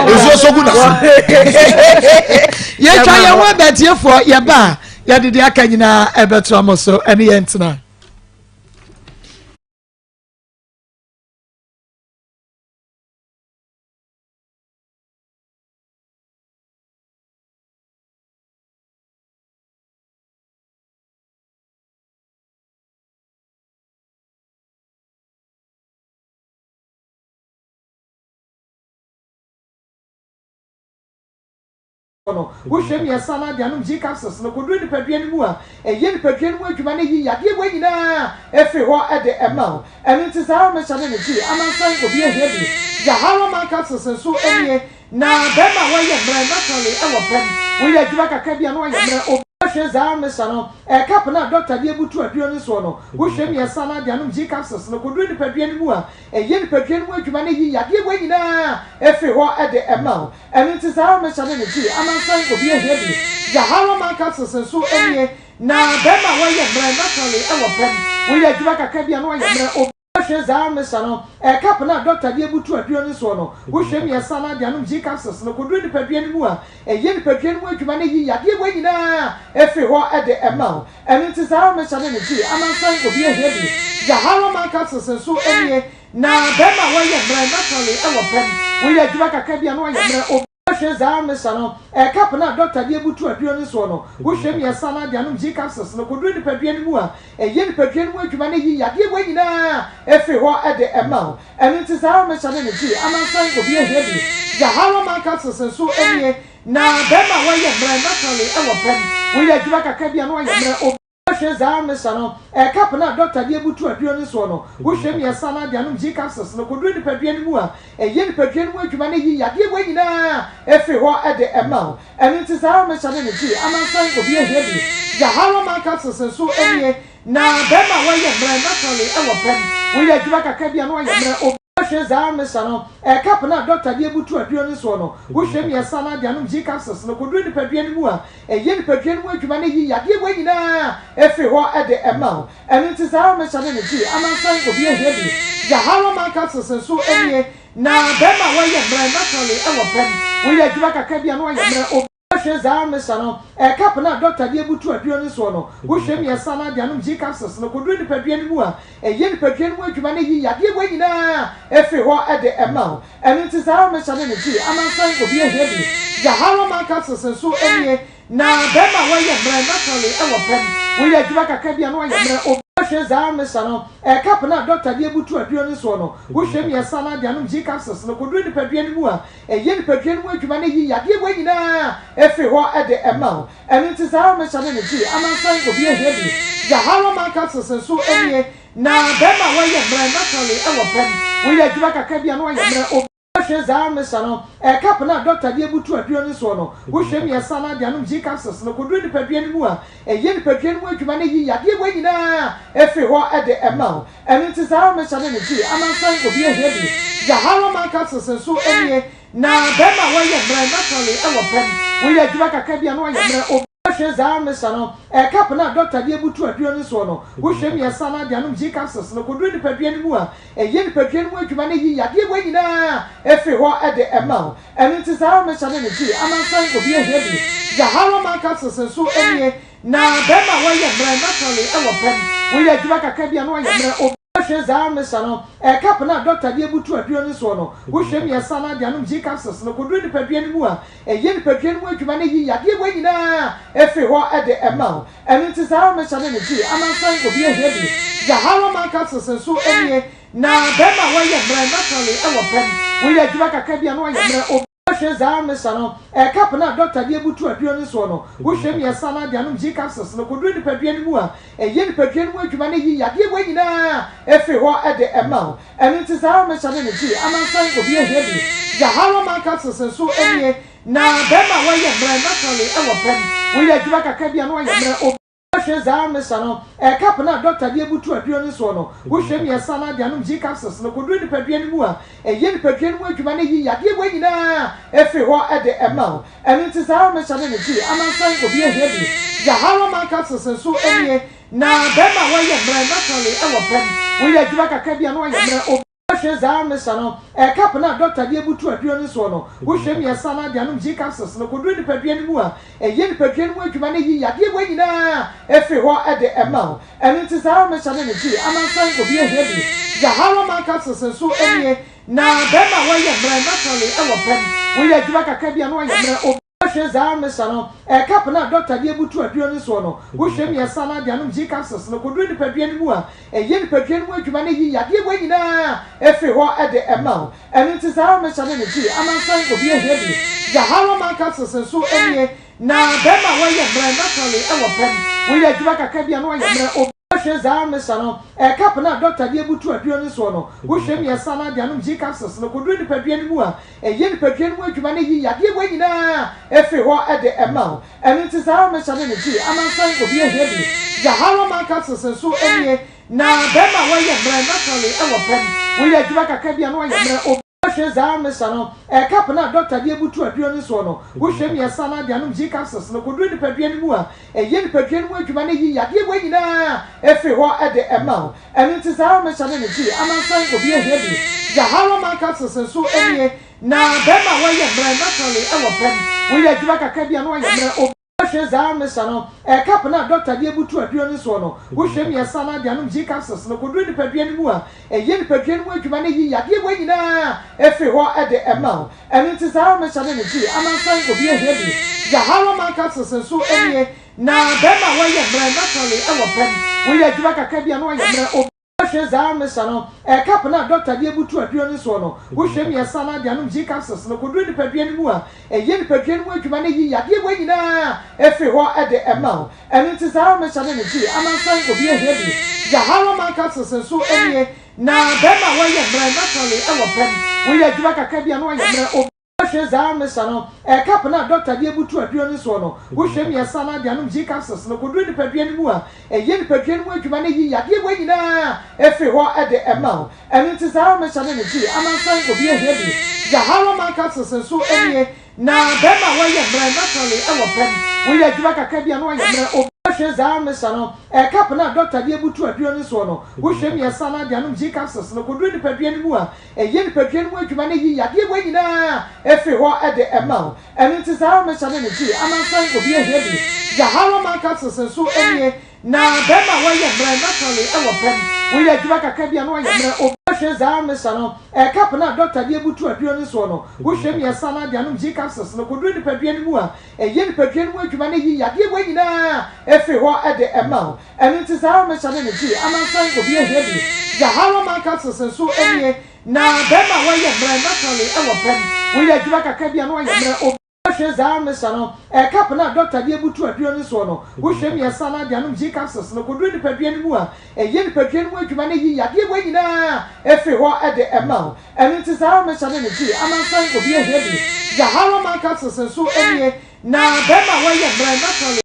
Nsuo sogu na so. Yɛtwa yɛn ho abɛtiefoɔ yɛba a yɛde deɛ aka nyinaa ɛbɛto amo so ɛne yɛn tena. no. Wohwɛ mmiɛnsa no ade anom G capsules no kɔduru nipadua no mu a, ɛyɛ nipadua no mu adwuma na ɛyi yadeɛ wei nyinaa firi hɔ de ma wo. Ɛno nti Zahara Mixture ne ne G amansan obi ahia bi. Zahara Man capsules nso nie. Na bɛrima a wayɛ mmerɛ naturally wɔ pɛm. Woyɛ adwuma kakra bi a na wayɛ mmerɛ. Obi ahwɛ Zahara Mixture no, cup no a dɔkta de abutu aduro no soɔ no, wohwɛ mmiɛnsa no ade anom G capsules no kɔduru nipadua no mu a, ɛyɛ nipadua no mu adwuma na ɛyi yadeɛ wei nyinaa firi hɔ de ma wo. Ɛno nti Zahara Mixture ne ne G amansan obi ahia bi. Zahara Man capsules nso nie. Na bɛrima a wayɛ mmerɛ naturally wɔ pɛm. Woyɛ adwuma kakra bi a na wayɛ mmerɛ. Obi ahwɛ Zahara Mixture no, cup no a dɔkta de abutu aduro no soɔ no, wohwɛ mmiɛnsa no ade anom G capsules no kɔduru nipadua no mu a, ɛyɛ nipadua no mu adwuma na ɛyi yadeɛ wei nyinaa firi hɔ de ma wo. Ɛno nti Zahara Mixture ne ne G amansan obi ahia bi. Zahara Man capsules nso nie. Na bɛrima a wayɛ mmerɛ naturally wɔ pɛm. Woyɛ adwuma kakra bi a na wayɛ mmerɛ. Obi ahwɛ Zahara Mixture no, cup no a dɔkta de abutu aduro no soɔ no, wohwɛ mmiɛnsa no ade anom G capsules no kɔduru nipadua no mu a, ɛyɛ nipadua no mu adwuma na ɛyi yadeɛ wei nyinaa firi hɔ de ma wo. Ɛno nti Zahara Mixture ne ne G amansan obi ahia bi. Zahara Man capsules nso nie. Na bɛrima a wayɛ mmerɛ naturally wɔ pɛm. Woyɛ adwuma kakra bi a na wayɛ mmerɛ. Obi Wohwɛ Zahara Mixture no, cup no a dɔkta de abutu aduro no soɔ no, wohwɛ mmiɛnsa no ade anom G capsules no kɔduru nipadua no mu a, ɛyɛ nipadua no mu adwuma na ɛyi yadeɛ wei nyinaa firi hɔ de ma wo. Ɛno nti Zahara Mixture ne ne G amansan obi ahia bi. Zahara Man capsules nso nie. Na bɛrima a wayɛ mmerɛ naturally wɔ pɛm. Woyɛ adwuma kakra bi a na wayɛ mmerɛ. Wohwɛ Zahara Mixture no, cup no a dɔkta de abutu aduro no soɔ no, wohwɛ mmiɛnsa no ade anom G capsules no kɔduru nipadua no mu a, ɛyɛ nipadua no mu adwuma na ɛyi yadeɛ wei nyinaa firi hɔ de ma wo. Ɛno nti Zahara Mixture ne ne G amansan obi ahia bi. Zahara Man capsules nso nie. Na bɛrima a wayɛ mmerɛ naturally wɔ pɛm. Woyɛ adwuma kakra bi a na wayɛ mmerɛ. Wohwɛ Zahara Mixture no, cup no a dɔkta de abutu aduro no soɔ no, wohwɛ mmiɛnsa no ade anom G capsules no kɔduru nipadua no mu a, ɛyɛ nipadua no mu adwuma na ɛyi yadeɛ wei nyinaa firi hɔ de ma wo. Ɛno nti Zahara Mixture ne ne G amansan obi ahia bi. Zahara Man capsules nso nie. Na bɛrima a wayɛ mmerɛ naturally wɔ pɛm. Woyɛ adwuma kakra bi a na wayɛ mmerɛ. Wohwɛ Zahara Mixture no, cup no a dɔkta de abutu aduro no soɔ no, wohwɛ mmiɛnsa no ade anom G capsules no kɔduru nipadua no mu a, Ɛyɛ nipadua no mu adwuma na ɛyi yadeɛ wei nyinaa firi hɔ de ma wo. Ɛno nti Zahara Mixture ne ne G amansan obi ahia bi. Zahara Man capsules nso nie. Na bɛrima a wayɛ mmerɛ naturally wɔ pɛm. Woyɛ adwuma kakra bi a na wayɛ mmerɛ. Obi ahwɛ Zahara Mixture no, cup no a dɔkta de abutu aduro no soɔ no, wohwɛ mmiɛnsa no ade anom G capsules no kɔduru nipadua no mu a, ɛyɛ nipadua no mu adwuma na ɛyi yadeɛ wei nyinaa firi hɔ de ma wo. Ɛno nti Zahara Mixture ne ne G amansan obi ahia bi. Zahara Man capsules nso nie. Na bɛrima a wayɛ mmerɛ naturally wɔ pɛm. Woyɛ adwuma kakra bi a na wayɛ mmerɛ. Obi ahwɛ Zahara Mixture no, cup no a dɔkta de abutu aduro no soɔ no, wohwɛ mmiɛnsa no ade anom G capsules no kɔduru nipadua no mu a, ɛyɛ nipadua no mu adwuma na ɛyi yadeɛ wei nyinaa firi hɔ de ma wo. Ɛno nti Zahara Mixture ne ne G amansan obi ahia bi. Zahara Man capsules nso nie. Na bɛrima a wayɛ mmerɛ naturally wɔ pɛm. Woyɛ adwuma kakra bi a na wayɛ mmerɛ. Obi. Wohwɛ Zaa Mesa no, cup no a dɔkta de abutu aduro no soɔ no, wohwɛ mmiɛnsa no de anom G capsules no kɔduru nipadua no mu a, ɛyɛ nipadua no mu adwuma na ɛyi yadeɛ wei nyinaa firi hɔ de ma wo. Ɛno nti Zahara Mesa ne ne G amansan obi ahia bi. Zahara Man capsules nso nie. Na bɛrima a wayɛ mmerɛ naturally wɔ mpam, woyɛ adwuma kakra bi a na wayɛ mmerɛ, obi. Wohwɛ Zaa Mesa no, cup no a dɔkta de abutu aduro no soɔ no, wohwɛ mmiɛnsa no de anom G capsules no kɔduru nipadua no mu a, ɛyɛ nipadua no mu adwuma na ɛyi yadeɛ wei nyinaa firi hɔ de ma wo. Ɛno nti Zahara Mesa ne ne G amansan obi ahia bi. Zahara Man capsules nso nie. Na bɛrima a wayɛ mmerɛ naturally wɔ mpam, woyɛ adwuma kakra bi a na wayɛ mmerɛ, obi. Wohwɛ Zaa Mesa no, cup no a dɔkta de abutu aduro no soɔ no, wohwɛ mmiɛnsa no de anom G capsules no kɔduru nipadua no mu a, ɛyɛ nipadua no mu adwuma na ɛyi yadeɛ wei nyinaa firi hɔ de ma wo. Ɛno nti Zahara Mesa ne ne G amansan obi ahia bi. Zahara Man capsules nso nie. Na bɛrima a wayɛ mmerɛ naturally wɔ mpam, woyɛ adwuma kakra bi a na wayɛ mmerɛ, obi. Wohwɛ Zaa Mesa no, cup no a dɔkta de abutu aduro no soɔ no, wohwɛ mmiɛnsa no de anom G capsules no kɔduru nipadua no mu a, ɛyɛ nipadua no mu adwuma na ɛyi yadeɛ wei nyinaa firi hɔ de ma wo. Ɛno nti Zahara Mesa ne ne G amansan obi ahia bi. Zahara Man capsules nso nie. Na bɛrima a wayɛ mmerɛ naturally wɔ mpam, woyɛ adwuma kakra bi a na wayɛ mmerɛ, obi. Wohwɛ Zaa Mesa no, cup no a dɔkta de abutu aduro no soɔ no, wohwɛ mmiɛnsa no de anom G capsules no kɔduru nipadua no mu a, ɛyɛ nipadua no mu adwuma na ɛyi yadeɛ wei nyinaa firi hɔ de ma wo. Ɛno nti Zahara Mesa ne ne G amansan obi ahia bi. Zahara Man capsules nso nie. Na bɛrima a wayɛ mmerɛ naturally wɔ mpam, woyɛ adwuma kakra bi a na wayɛ mmerɛ, obi. Wohwɛ Zaa Mesa no, cup no a dɔkta de abutu aduro no soɔ no, wohwɛ mmiɛnsa no de anom G capsules no kɔduru nipadua no mu a, ɛyɛ nipadua no mu adwuma na ɛyi yadeɛ wei nyinaa firi hɔ de ma wo. Ɛno nti Zahara Mesa ne ne G amansan obi ahia bi. Zahara Man capsules nso nie. Na bɛrima a wayɛ mmerɛ naturally wɔ mpam, woyɛ adwuma kakra bi a na wayɛ mmerɛ, obi. Wohwɛ Zaa Mesa no, cup no a dɔkta de abutu aduro no soɔ no, wohwɛ mmiɛnsa no de anom G capsules no kɔduru nipadua no mu a, ɛyɛ nipadua no mu adwuma na ɛyi yadeɛ wei nyinaa firi hɔ de ma wo. Ɛno nti Zahara Mesa ne ne G amansan obi ahia bi. Zahara Man capsules nso nie. Na bɛrima a wayɛ mmerɛ naturally wɔ mpam, woyɛ adwuma kakra bi a na wayɛ mmerɛ, obi. Wohwɛ Zaa Mesa no, cup no a dɔkta de abutu aduro no soɔ no, wohwɛ mmiɛnsa no de anom G capsules no kɔduru nipadua no mu a, ɛyɛ nipadua no mu adwuma na ɛyi yadeɛ wei nyinaa firi hɔ de ma wo. Ɛno nti Zahara Mesa ne ne G amansan obi ahia bi. Zahara Man capsules nso nie. Na bɛrima a wayɛ mmerɛ naturally wɔ mpam, woyɛ adwuma kakra bi a na wayɛ mmerɛ, obi. Wohwɛ Zaa Mesa no, cup no a dɔkta de abutu aduro no soɔ no, wohwɛ mmiɛnsa no de anom G capsules no kɔduru nipadua no mu a, ɛyɛ nipadua no mu adwuma na ɛyi yadeɛ wei nyinaa firi hɔ de ma wo. Ɛno nti Zahara Mesa ne ne G amansan obi ahia bi. Zahara Man capsules nso nie. Na bɛrima a wayɛ mmerɛ naturally wɔ mpam, woyɛ adwuma kakra bi a na wayɛ mmerɛ, obi. Wohwɛ Zaa Mesa no, cup no a dɔkta de abutu aduro no soɔ no, wohwɛ mmiɛnsa no de anom G capsules no kɔduru nipadua no mu a, ɛyɛ nipadua no mu adwuma na ɛyi yadeɛ wei nyinaa firi hɔ de ma wo. Ɛno nti Zahara Mesa ne ne G amansan obi ahia bi. Zahara Man capsules nso nie. Na bɛrima a wayɛ mmerɛ naturally wɔ mpam, woyɛ adwuma kakra bi a na wayɛ mmerɛ, obi. Wohwɛ Zaa Mesa no, cup no a dɔkta de abutu aduro no soɔ no, wohwɛ mmiɛnsa no de anom G capsules no kɔduru nipadua no mu a, Ɛyɛ nipadua no mu adwuma na ɛyi yadeɛ wei nyinaa firi hɔ de ma wo. Ɛno nti Zahara Mesa ne ne G amansan obi ahia bi. Zahara Man capsules nso nie. Na bɛrima a wayɛ mmerɛ naturally wɔ mpam, woyɛ adwuma kakra bi a na wayɛ mmerɛ, obi. Wohwɛ Zahara Mesa no, cup no a dɔkta de abutu aduro no soɔ no, wohwɛ mmiɛnsa no de anom G capsules no kɔduru nipadua no mu a, ɛyɛ nipadua no mu adwuma na ɛyi yadeɛ wei nyinaa firi hɔ de ma wo. Ɛno nti Zahara Mesa ne ne G amansan obi ahia bi. Zahara Man capsules nso nie. Na bɛrima a wayɛ mmerɛ naturally wɔ mpam, woyɛ adwuma kakra bi a na wayɛ mmerɛ, obi. Wohwɛ Zahara Mesa no, cup no a dɔkta de abutu aduro no soɔ no, wohwɛ mmiɛnsa no de anom G capsules no kɔduru nipadua no mu a, ɛyɛ nipadua no mu adwuma na ɛyi yadeɛ wei nyinaa firi hɔ de ma wo. Ɛno nti Zahara Mesa ne ne G amansan obi ahia bi. Zahara Man capsules nso nie. Na bɛrima a wayɛ mmerɛ naturally.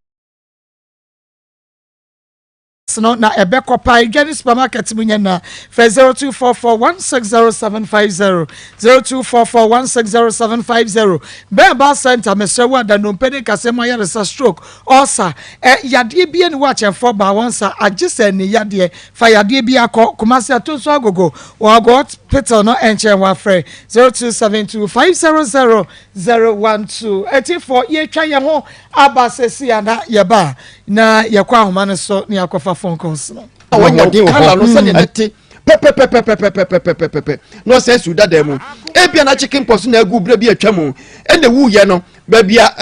No na ɛbɛkɔ paa edwa ne supermarket mu nyɛ na fɛ 0244160750 0244160750 bɛn ba center mesrɛ wo ada nnompe ne nkasɛ mu ayaresa stroke ulcer ɛ yadeɛ bi ne wo akyɛnfoɔ baa wɔn nsa agye sɛ ne yadeɛ fa yadeɛ bi akɔ Kumasi Atonso Agogo wɔ Ago hospital no nkyɛn wafrɛ 0272 500012 atifoɔ yɛtwa yɛn ho aba sɛsi a na yɛba a na yɛkɔ ahoma no so na yɛakɔfa phone calls no. Wɔnyɛ den wɔ hɔ. Kala no sɛdeɛ ne te. Pɛpɛpɛpɛpɛpɛpɛpɛpɛ na ɔsɛ si dada mu. Ebia na chicken pox na agu berɛ bi atwa mu ɛna wuyɛ no, baabi a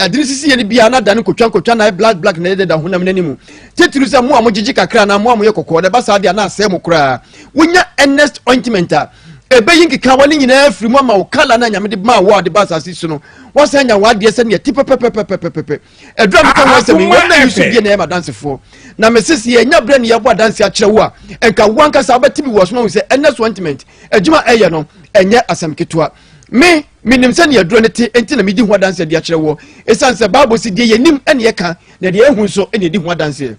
ade no sisi yɛ no biara na dane nkotwa nkotwa na black black na ɛdeda honam no anim, titiri sɛ mo a mogyegye kakra na mo a moyɛ kɔkɔɔ na ɛba saa deɛ na asɛe mo koraa. Wonya Ernest ointment a, ɛbɛyi nkekawa no nyinaa firi mu ama wo kala no a Nyame de maa wo a de ba asase so no, wasan nya w'adeɛ sɛdeɛ ti pɛpɛpɛpɛpɛpɛ. Ɛduru a meka ho asɛm yi, wɔn na yi so bie na ɛyɛ m'adansefoɔ, na mese sɛ yɛnya berɛ ne yɛbɔ adanse akyerɛ wo a, nka wo ankasa wobɛte bi wɔ so ahu sɛ Ernest ointment adwuma ɛyɛ no ɛnyɛ asɛm ketewa. Me menim sɛ nea aduro no te nti na medi ho adanseɛ de akyerɛ woɔ, ɛsiane sɛ Bible si deɛ yɛnim ɛne yɛka na deɛ yɛhu nso ɛne yɛdi ho adanseɛ.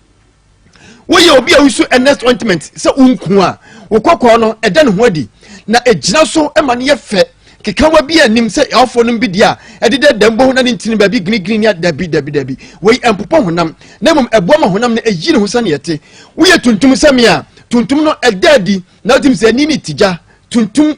Woyɛ obi a wosu Ernest ointment sɛ wonku a, wo kɔkɔɔ no ɛda ne ho adi na ɛgyina so ma no yɛ fɛ. Kekawa bi anim sɛ awofoɔ no bi deɛ a ɛdeda dɛm bɔ ho na ne ntini baabi ginigini ne dabi dabi dabi. Wei ɛmpopɔ honam na mmom ɛboa ma honam no ɛyi ne ho sɛdeɛ ɛte. Woyɛ tuntum sɛ me a, tuntum no ɛda adi na wotumi sɛ ani ne tigya tuntum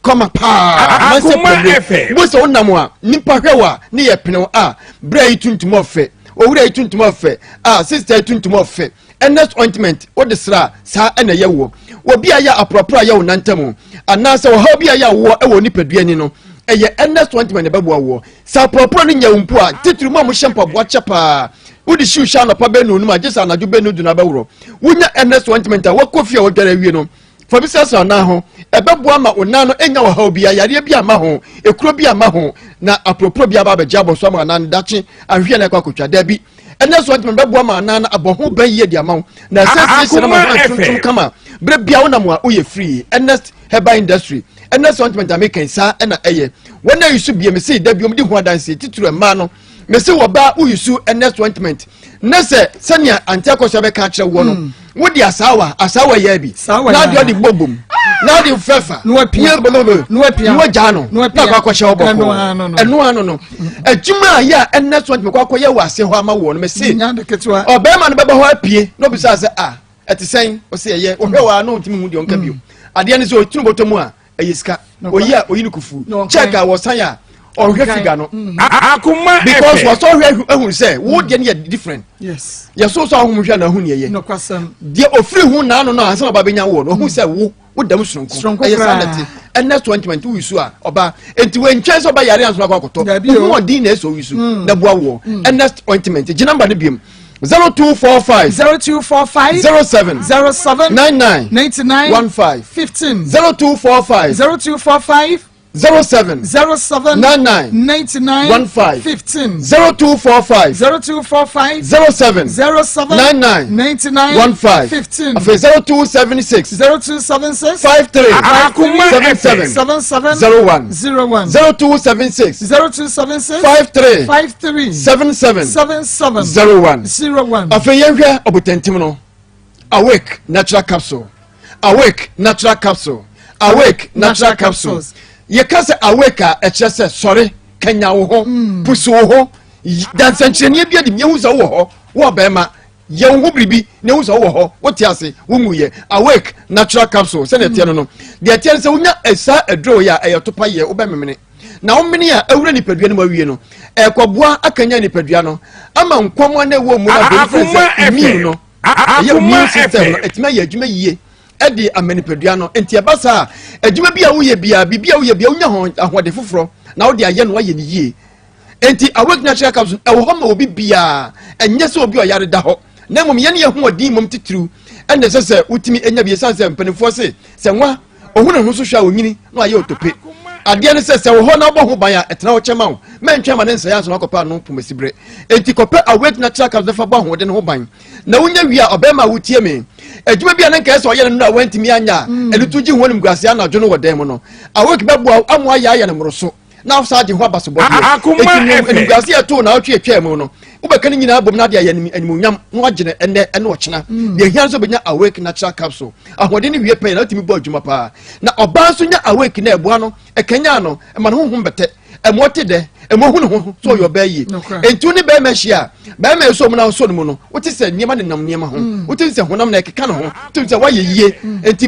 kɔma paa. Mansɛ pɛmire bo sɛ wonam a nipa hwɛ wo a ne yɛ pene wo a, berɛ yi tuntum ɔfɛ, owura yi tuntum ɔfɛ a, sister yi tuntum ɔfɛ. Ernest ointment wode sra saa ɛna ɛyɛ woɔ. Obi a yɛ aporɔporɔ a yɛ wo nantam anaasɛ ɔhaw bi a yɛ awoɔ ɛwɔ nipadua ni no, ɛyɛ Ernest ointment na ɛbɛboa woɔ. Sɛ aporɔporɔ no nya wo mpo a, titiri mu a mohyɛ mpaboa kyɛ paa, wode hyiw hyɛ anɔpa bɛnu onum a, gye sɛ anadwo bɛnu du na abɛworɔ. Wonya Ernest ointment a, wakɔ fie a wɔdware awie no, fa bi srasra wo nan ho. Ɛbɛboa ma wo nan no nya ɔhaw bi, yareɛ bi amma ho, ekuro bi amma ho, na aporoporo bi aba abɛgye abɔ so ama anan no dakye ahwehwɛ na ɛkɔ akɔtwa. Dabi, ɛnɛ so ntoma bɛboa ma anan no abɔ ho ban yie de ama wo na ɛsɛ siesie na ma ho atuntum kama. Berɛ bia wonam a woyɛ free. Ernest Herbal Industry, Ernest ointment a meka saa ɛna ɛyɛ wɔn a yusu bie. Mese da bi wɔn di ho adanseɛ, titiri mmaa no. Mese wɔ baa woyusu Ernest ointment ne sɛ sɛnea ante akɔsɔ bɛka akyerɛ woɔ no, wode asaawa asaawa yɛ bi na ade ɔde bɔ bom na ɔde fɛfa na wagyaa no na akɔ akɔhyɛ hɔ bɔkɔɔ. Ɛno ano no adwuma a yɛ a ɛnɛ so ntumi kɔ akɔyɛ wɔ ase hɔ ama woɔ no, mese ɔbɛrima no bɛbɛ hɔ apue na obisa sɛ a ɛte sɛn, ɔsɛ ɛyɛ ɔhwɛ wɔ a na ɔntumi hu deɛ ɔnka bio. Adeɛ no sɛ ɔtunu bɔtɔ mu a ɛyɛ sika, oyi a oyi no kufu check a wɔsan a ɔhwɛ figure no. Akoma. Because wɔsɔ hwɛ ehun sɛ wo deɛ no yɛ different. Yɛso sɔ ahom hwɛ na ahun yɛ yɛ deɛ ofiri ho n'ano no ansa na ɔba bɛnya woɔ no, ohun sɛ wo wo dɛm soronko. Ɛyɛ saa nɛte ɛnɛ so ntoma nti wusu a ɔba nti wɔntwɛn sɛ ɔba yare anso akɔ akɔtɔ ohun ɔdin na ɛsɛ owusu na boa woɔ. Ɛnɛ ointment gyina namba no biem: 0245 0245 07 07 99 99 15 15. 0245 0245 07 07 99 99 15 15. 0245 0245 07 07 99 99 15 15. Afei 0276 0276 53 Akoma. 77 77 01 01. 0276 0276 53 53 77 77 01 01. Afei yɛnhwɛ ɔbotantim no, Awake natural capsule, Awake natural capsule, Awake natural capsule. Yɛka sɛ awake a, ɛkyerɛ sɛ sɔre, kanya wo ho, pusu wo ho, dansɛnkyerɛnneɛ bi adi yɛhu sɛ wowɔ hɔ. Wowɔ bɛrima, yɛ wo ho biribi na ehu sɛ wowɔ hɔ, wote ase, wonwuyɛ. Awake natural capsule sɛdeɛ ɛteɛ no, deɛ ɛteɛ no sɛ wonya ɛsaa aduro yɛ a ɛyɛ topa yɛ wobɛmemene na womene a awura nipadua no mu awie no, ɛkɔboa akanya nipadua no ama nkɔmɔ na ɛwɔ mu no abɛn fɛ sɛ immune no, ɛyɛ immune system no ɛtumi ayɛ adwuma yie ɛde ama nipadua no. Nti ɛba saa, adwuma bi a woyɛ biara, biribi a woyɛ biara, wonya ho ahoɔden foforɔ na wode ayɛ no, ayɛ no yie. Nti Awake natural capsule ɛwɔ hɔ ma obi biara, ɛnyɛ sɛ obi a ɔyare da hɔ, na mmom yɛne yɛn ho ɔden mmom titiriw ɛna ɛsɛ sɛ wotumi anya bi, ɛsiane sɛ mpanimfoɔ se sɛ nwa ohun ne ho so hwɛ a onyini na wayɛ otope. Adeɛ no sɛ sɛ wɔ hɔ na wobɔ ho ban a, ɛtena hɔ kyɛ ma wo. Mɛntwɛn ma ne nsɛe ansa na wakɔpɛ ano pomasi berɛ. Enti kɔpɛ Awake natural capsule fa bɔ ahoɔden ho ban na wonya wie a, ɔbɛrima a wotie me, adwuma bi a ne nkae sɛ ɔyɛ no nnora a wantumi anya a ɛno to gye ho animguase anadwo no wɔ dan mu no, Awake bɛboa wo ama ayɛ ayɛ no mmoroso na asa agye ho abasobɔdeɛ. Akoma. Enti FM. animguase a ɛtoo na ɔtwe atwaa mu no, wobɛka no nyinaa bom na ade ayɛ animuonyam na wagye no ɛnnɛ ɛne ɔkyena. Deɛ hia nso bɛnya Awake natural capsule ahoɔden no wie pɛn na wotumi bɔ adwuma paa. Na ɔbaa nso nya Awake na ɛboa no, ɛkanyan no, ɛma ne honhom bɛtɛ, ɛma ɔte dɛ, ɛma ɔhu ne ho sɛ ɔyɛ ɔbaa yie. Enti wo ne bɛrima hyia a, bɛrima ɛsɔ mu na ɔsɔ no mu no, wote sɛ nneɛma nenam nneɛma ho, wote sɛ honam na ɛkeka ne ho, wote sɛ woayɛ yie. Enti